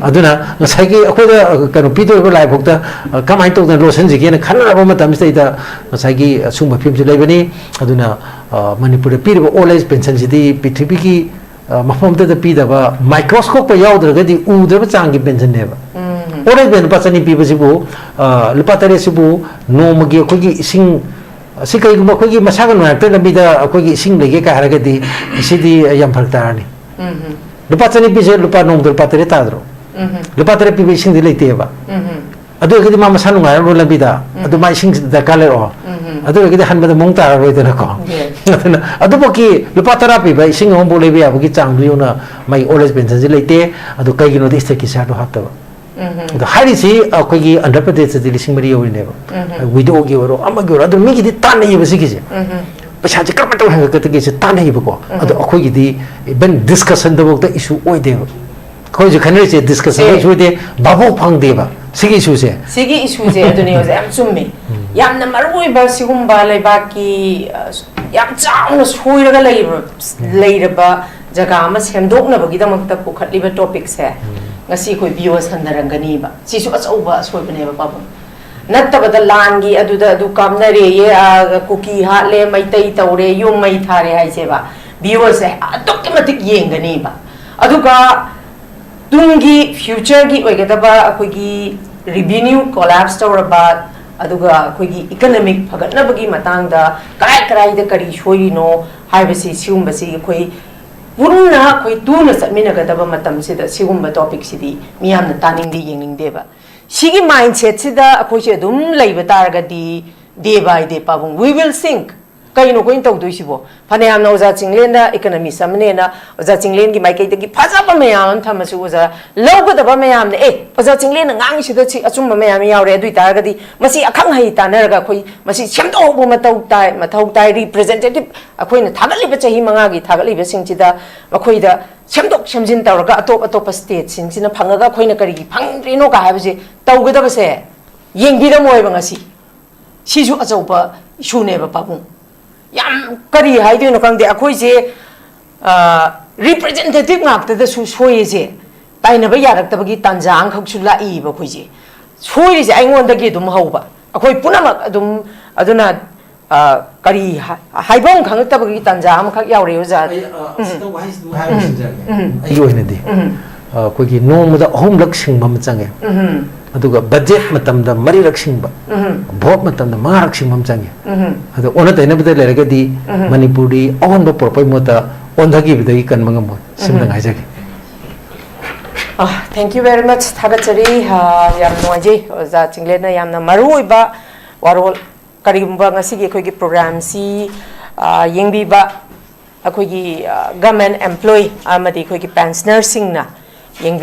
ꯑꯗꯨꯅ ꯉꯁꯥꯏꯒꯤ ꯑꯩꯈꯣꯏꯗ, ꯑ, ꯀꯩꯅꯣ ꯄꯤꯗꯣꯔꯤꯕ ꯂꯥꯏꯐꯥꯎꯗ, ꯑ, ꯀꯃꯥꯏꯅ ꯇꯧꯗꯅ ꯂꯣꯠꯁꯤꯟꯁꯤꯒꯦꯅ ꯈꯟꯅꯔꯕ ꯃꯇꯝꯁꯤꯗꯩꯗ ꯉꯁꯥꯏꯒꯤ ꯑꯁꯨꯝꯕ ꯐꯤꯕꯝꯁꯤ ꯂꯩꯕꯅꯤ꯫ ꯑꯗꯨꯅ, ꯑ, ꯃꯅꯤꯄꯨꯔꯗ ꯄꯤꯔꯤꯕ ꯑꯣꯜ ꯑꯦꯖ ꯄꯦꯟꯁꯟꯁꯤꯗꯤ ꯄ꯭ꯔꯤꯊꯤꯕꯤꯒꯤ, ꯑ, ꯃꯐꯝ ꯑꯃꯠꯇꯗ ꯄꯤꯗꯕ, ꯃꯥꯏꯀ꯭ꯔꯣꯁꯀꯣꯞꯀ ꯌꯥꯎꯗ꯭ꯔꯒꯗꯤ ꯎꯗ꯭ꯔꯕ ꯆꯥꯡꯒꯤ ꯄꯦꯟꯁꯟꯅꯦꯕ꯫ ꯑꯣꯜ ꯑꯦꯖ ꯄꯦꯟꯁꯟ ꯂꯨꯄꯥ ꯆꯅꯤ ꯄꯤꯕꯁꯤꯕꯨ, ꯑ, ꯂꯨꯄꯥ ꯇꯔꯦꯠꯁꯤꯕꯨ ꯅꯣꯡꯃꯒꯤ ꯑꯩꯈꯣꯏꯒꯤ ꯏꯁꯤꯡ, ꯑꯁꯤ ꯀꯩꯒꯨꯝꯕ ꯑꯩꯈꯣꯏꯒꯤ ꯃꯁꯥꯒ ꯅꯨꯡꯉꯥꯏꯔꯛꯇ꯭ꯔ ꯂꯝꯕꯤꯗ ꯑꯩꯈꯣꯏꯒꯤ ꯏꯁꯤꯡ ꯂꯩꯒꯦ ꯀꯥꯏ ꯍꯥꯏꯔꯒꯗꯤ ꯁꯤꯗꯤ ꯌꯥꯝ ꯐꯔꯛ ꯇꯥꯔꯅꯤ꯫ ꯂꯨꯄꯥ ꯆꯅꯤ ꯄꯤꯁꯦ ꯂꯨꯄꯥ ꯅꯣꯡꯃꯗ ꯂꯨꯄꯥ ꯇꯔꯦꯠ ꯇꯥꯗ꯭ꯔꯣ? ꯂꯨꯄꯥ ꯇꯔꯦꯠ ꯄꯤꯕ ꯏꯁꯤꯡꯗꯤ ꯂꯩꯇꯦꯕ꯫ ꯑꯗꯨ ꯑꯣꯏꯔꯒꯗꯤ ꯃꯥ ꯃꯁꯥ ꯅꯨꯡꯉꯥꯏꯔꯝꯂꯣꯏ ꯂꯝꯕꯤꯗ꯫ ꯑꯗꯨ ꯃꯥ ꯏꯁꯤꯡ ꯗꯔꯀꯥꯔ ꯂꯩꯔꯛꯑꯣ꯫ ꯑꯗꯨ ꯑꯣꯏꯔꯒꯗꯤ ꯍꯟꯕꯗ ꯃꯑꯣꯡ ꯇꯥꯔꯔꯣꯏꯗꯅꯀꯣ꯫ Yes. ꯑꯗꯨꯅ ꯑꯗꯨꯃꯛꯀꯤ ꯂꯨꯄꯥ ꯇꯔꯥ ꯄꯤꯕ ꯏꯁꯤꯡ ꯑꯃꯐꯥꯎ ꯂꯩꯕ ꯌꯥꯕꯒꯤ ꯆꯥꯡꯗꯨ ꯌꯧꯅ ꯃꯥꯒꯤ ꯑꯣꯜ ꯑꯦꯖ ꯄꯦꯟꯁꯟꯁꯤ ꯂꯩꯇꯦ꯫ ꯑꯗꯨ ꯀꯩꯒꯤꯅꯣꯗꯤ ꯁ꯭ꯇꯦꯠꯀꯤ ꯁꯤꯌꯥꯔꯗꯣ ꯍꯥꯞꯇꯕ꯫ ꯑꯗꯣ ꯍꯥꯏꯔꯤꯁꯤ ꯑꯩꯈꯣꯏꯒꯤ ꯑꯟꯙ꯭ꯔ ꯄ꯭ꯔꯗꯦꯁꯇꯗꯤ ꯂꯤꯁꯤꯡ ꯃꯔꯤ ꯌꯧꯔꯤꯅꯦꯕ꯫ ꯋꯤꯗꯣꯒꯤ ꯑꯣꯏꯔꯣ ꯑꯃꯒꯤ ꯑꯣꯏꯔꯣ ꯑꯗꯨ ꯃꯤꯒꯤꯗꯤ ꯇꯥꯟꯅꯩꯌꯦꯕ ꯁꯤꯒꯤꯁꯦ꯫ ꯄꯩꯁꯥꯁꯦ ꯀꯔꯝꯍꯥꯏꯅ ꯇꯧꯔꯒ ꯍꯦꯟꯒꯠꯀꯗꯒꯦꯁꯦ ꯇꯥꯟꯅꯩꯌꯦꯕꯀꯣ꯫ ꯑꯗꯣ ꯑꯩꯈꯣꯏꯒꯤꯗꯤ ꯏꯚꯟ ꯗꯤꯁꯀꯁꯟꯗꯐꯥꯎꯗ ꯏꯁꯨ ꯑꯣꯏꯗꯦꯕ꯫ ꯑꯩꯈꯣꯏ ꯍꯧꯖꯤꯛ ꯈꯟꯅꯔꯤꯁꯦ ꯗꯤꯁꯀꯁꯟꯗ ꯑꯦ꯫ ꯏꯁꯨ ꯑꯣꯏꯗꯦ, ꯚꯥꯕꯣꯛ ꯐꯪꯗꯦꯕ ꯁꯤꯒꯤ ꯏꯁꯨꯁꯦ꯫ ꯁꯤꯒꯤ ꯏꯁꯨꯁꯦ ꯑꯗꯨꯅꯦ ꯑꯣꯖꯥ, ꯌꯥꯝ ꯆꯨꯝꯃꯦ꯫ ꯌꯥꯝꯅ ꯃꯔꯨ ꯑꯣꯏꯕ ꯁꯤꯒꯨꯝꯕ ꯂꯩꯕꯥꯛꯀꯤ, ꯑ, ꯌꯥꯝ ꯆꯥꯎꯅ ꯁꯣꯏꯔꯒ ꯂꯩꯔꯕ, ꯂꯩꯔꯕ ꯖꯒꯥ ꯑꯃ ꯁꯦꯝꯗꯣꯛꯅꯕꯒꯤꯗꯃꯛꯇ ꯄꯨꯈꯠꯂꯤꯕ ꯇꯣꯄꯤꯛꯁꯦ ꯉꯁꯤ ꯑꯩꯈꯣꯏ ꯕꯤ ꯑꯣ ꯁꯟꯗꯔꯪꯒꯅꯤꯕ꯫ ꯁꯤꯁꯨ ꯑꯆꯧꯕ ꯑꯁꯣꯏꯕꯅꯦꯕ, ꯄꯥꯕꯨꯡ꯫ ꯅꯠꯇꯕꯗ ꯂꯥꯟꯒꯤ ꯑꯗꯨꯗ ꯑꯗꯨ ꯀꯥꯞꯅꯔꯦꯌꯦ, ꯑ, ꯀꯨꯀꯤ ꯍꯥꯠꯂꯦ, ꯃꯩꯇꯩ ꯇꯧꯔꯦ, ꯌꯨꯝ ꯃꯩ ꯊꯥꯔꯦ ꯍꯥꯏꯁꯦꯕ꯫ ꯚꯤꯌꯨꯋꯔꯁꯦ ꯑꯗꯨꯛꯀꯤ ꯃꯇꯤꯛ ꯌꯦꯡꯒꯅꯤꯕ꯫ ꯑꯗꯨꯒ ꯇꯨꯡꯒꯤ ꯐ꯭ꯌꯨꯆꯔꯒꯤ ꯑꯣꯏꯒꯗꯕ ꯑꯩꯈꯣꯏꯒꯤ ꯔꯤꯚꯤꯅ꯭ꯌꯨ ꯀꯣꯂꯥꯞꯁ ꯇꯧꯔꯕ, ꯑꯗꯨꯒ ꯑꯩꯈꯣꯏꯒꯤ ꯏꯀꯅꯃꯤꯛ ꯐꯒꯠꯅꯕꯒꯤ ꯃꯇꯥꯡꯗ ꯀꯔꯥꯏ ꯀꯔꯥꯏꯗ ꯀꯔꯤ ꯁꯣꯏꯔꯤꯅꯣ ꯍꯥꯏꯕꯁꯤ, ꯁꯤꯒꯨꯝꯕꯁꯤ ꯑꯩꯈꯣꯏ ꯄꯨꯟꯅ ꯑꯩꯈꯣꯏ ꯇꯨꯅ ꯆꯠꯃꯤꯟꯅꯒꯗꯕ ꯃꯇꯝꯁꯤꯗ ꯁꯤꯒꯨꯝꯕ ꯇꯣꯄꯤꯛꯁꯤꯗꯤ ꯃꯤꯌꯥꯝꯅ ꯇꯥꯅꯤꯡꯗꯦ, ꯌꯦꯡꯅꯤꯡꯗꯦꯕ꯫ ꯁꯤꯒꯤ ꯃꯥꯏꯟꯁꯦꯠꯁꯤꯗ ꯑꯩꯈꯣꯏꯁꯦ ꯑꯗꯨꯝ ꯂꯩꯕ ꯇꯥꯔꯒꯗꯤ, day by day, ꯄꯥꯕꯨꯡ, we will sink꯫ ꯀꯩꯅꯣ ꯑꯩꯈꯣꯏꯅ ꯇꯧꯗꯣꯏꯁꯤꯕꯣ? ꯐꯅꯌꯥꯝꯅ ꯑꯣꯖꯥ ꯆꯤꯡꯂꯦꯟꯅ, ꯏꯀꯅꯃꯤꯁ ꯑꯃꯅꯦꯅ, ꯑꯣꯖꯥ ꯆꯤꯡꯂꯦꯟꯒꯤ ꯃꯥꯏꯀꯩꯗꯒꯤ ꯐꯖꯕ ꯃꯌꯥꯝ ꯑꯃ ꯊꯝꯃꯁꯨ, ꯑꯣꯖꯥ ꯂꯧꯒꯗꯕ ꯃꯌꯥꯝꯅ, "ꯑꯦ, ꯑꯣꯖꯥ ꯆꯤꯡꯂꯦꯟꯅ ꯉꯥꯡꯉꯤꯁꯤꯗ ꯁꯤ ꯑꯆꯨꯝꯕ ꯃꯌꯥꯝ ꯌꯥꯎꯔꯦ, ꯑꯗꯨ ꯑꯣꯏ ꯇꯥꯔꯒꯗꯤ ꯃꯁꯤ ꯑꯈꯪ ꯑꯍꯩ ꯇꯥꯟꯅꯔꯒ ꯑꯩꯈꯣꯏ ꯃꯁꯤ ꯁꯦꯝꯗꯣꯛꯍꯧꯕ ꯃꯇꯧ ꯇꯥꯏ, ꯃꯊꯧ ꯇꯥꯏ꯫ ꯔꯤꯄ꯭ꯔꯖꯦꯟꯇꯦꯇꯤꯚ ꯑꯩꯈꯣꯏꯅ ꯊꯥꯒꯠꯂꯤꯕ, ꯆꯍꯤ ꯃꯉꯥꯒꯤ ꯊꯥꯒꯠꯂꯤꯕꯁꯤꯡꯁꯤꯗ ꯃꯈꯣꯏꯗ ꯁꯦꯝꯗꯣꯛ ꯁꯦꯝꯖꯤꯟ ꯇꯧꯔꯒ ꯑꯇꯣꯞ ꯑꯇꯣꯞꯄ ꯁ꯭ꯇꯦꯠꯁꯤꯡꯁꯤꯅ ꯐꯪꯉꯒ ꯑꯩꯈꯣꯏꯅ ꯀꯔꯤꯒꯤ ꯐꯪꯗ꯭ꯔꯤꯅꯣꯒ ꯍꯥꯏꯕꯁꯦ ꯇꯧꯒꯗꯕꯁꯦ ꯌꯦꯡꯕꯤꯔꯝꯃꯣꯏꯕ ꯉꯁꯤ꯫ ꯁꯤꯁꯨ ꯑꯆꯧꯕ ꯏꯁꯨꯅꯦꯕ, ꯄꯥꯕꯨꯡ꯫ ꯌꯥꯝ ꯀꯔꯤ ꯍꯥꯏꯗꯣꯏꯅꯣ ꯈꯪꯗꯦ꯫ ꯑꯩꯈꯣꯏꯁꯦ, ꯑ, ꯔꯤꯄ꯭ꯔꯖꯦꯟꯇꯦꯇꯤꯚ ꯉꯥꯛꯇꯗꯁꯨ ꯁꯣꯏꯔꯤꯁꯦ, ꯇꯥꯏꯅꯕ ꯌꯥꯔꯛꯇꯕꯒꯤ ꯇꯥꯟꯖꯥ ꯑꯃꯈꯛꯁꯨ ꯂꯥꯛꯏꯕ ꯑꯩꯈꯣꯏꯁꯦ꯫ ꯁꯣꯏꯔꯤꯁꯦ ꯑꯩꯉꯣꯟꯗꯒꯤ ꯑꯗꯨꯝ ꯍꯧꯕ꯫ ꯑꯩꯈꯣꯏ ꯄꯨꯝꯅꯃꯛ ꯑꯗꯨꯝ, ꯑꯗꯨꯅ, ꯑ, ꯀꯔꯤ ꯍꯥ-, ꯍꯥꯏꯐꯝ ꯈꯪꯉꯛꯇꯕꯒꯤ ꯇꯥꯟꯖꯥ ꯑꯃꯈꯛ ꯌꯥꯎꯔꯦ, ꯑꯣꯖꯥ꯫ ꯑꯩ, ꯑ, ꯎꯝ꯫ ꯑꯁꯤꯗ ꯋꯥꯍꯩꯁꯤꯗ ꯍꯥꯏꯕ ꯎꯝ꯫ ꯁꯤꯟꯖꯔꯒꯦ꯫ ꯎꯝ꯫ ꯑꯩꯒꯤ ꯑꯣꯏꯅꯗꯤ, ꯎꯝ꯫ ꯑ, ꯑꯩꯈꯣꯏꯒꯤ ꯅꯣꯡꯃꯗ ꯑꯍꯨꯝꯂꯛ ꯁꯤꯡꯕ ꯑꯃ ꯆꯪꯉꯦ꯫ ꯎꯝ꯫ ꯑꯗꯨꯒ ꯕꯖꯦꯠ ꯃꯇꯝꯗ ꯃꯔꯤꯔꯛ ꯁꯤꯡꯕ, ꯎꯝ꯫ ꯚꯣꯠ ꯃꯇꯝꯗ ꯃꯉꯥꯔꯛ ꯁꯤꯡꯕ ꯑꯃ ꯆꯪꯉꯦ꯫ ꯎꯝ꯫ ꯑꯗꯣ ꯑꯣꯟꯅ ꯇꯩꯅꯕꯗ ꯂꯩꯔꯒꯗꯤ, ꯎꯝ꯫ ꯃꯅꯤꯄꯨꯔꯗꯤ ꯑꯑꯣꯟꯕ ꯄꯨꯔꯛꯄꯒꯤ ꯃꯍꯨꯠꯇ ꯑꯣꯟꯊꯈꯤꯕꯗꯒꯤ ꯀꯟꯕ ꯉꯝꯃꯣꯏ꯫ ꯁꯤꯃꯇ ꯎꯝ꯫ ꯉꯥꯏꯖꯒꯦ꯫ ꯑ, thank you very much꯫ ꯊꯥꯒꯠꯆꯔꯤ꯫ ꯑ, ꯌꯥꯝ ꯅꯨꯡꯉꯥꯏꯖꯩ, ꯑꯣꯖꯥ ꯆꯤꯡꯂꯦꯟꯅ ꯌꯥꯝꯅ ꯃꯔꯨ ꯑꯣꯏꯕ ꯋꯥꯔꯣꯜ꯫ ꯀꯔꯤꯒꯨꯝꯕ ꯉꯁꯤꯒꯤ ꯑꯩꯈꯣꯏꯒꯤ ꯄ꯭ꯔꯣꯒ꯭ꯔꯥꯝꯁꯤ, ꯑ, ꯌꯦꯡꯕꯤꯕ ꯑꯩꯈꯣꯏꯒꯤ, ꯑ, ꯒꯚꯔꯟꯃꯦꯟꯠ ꯑꯦꯝꯄ꯭ꯂꯣꯌꯤ ꯑꯃꯗꯤ ꯑꯩꯈꯣꯏꯒꯤ ꯄꯦꯟꯁꯅꯔꯁꯤꯡꯅ ꯌꯦꯡꯕꯤ-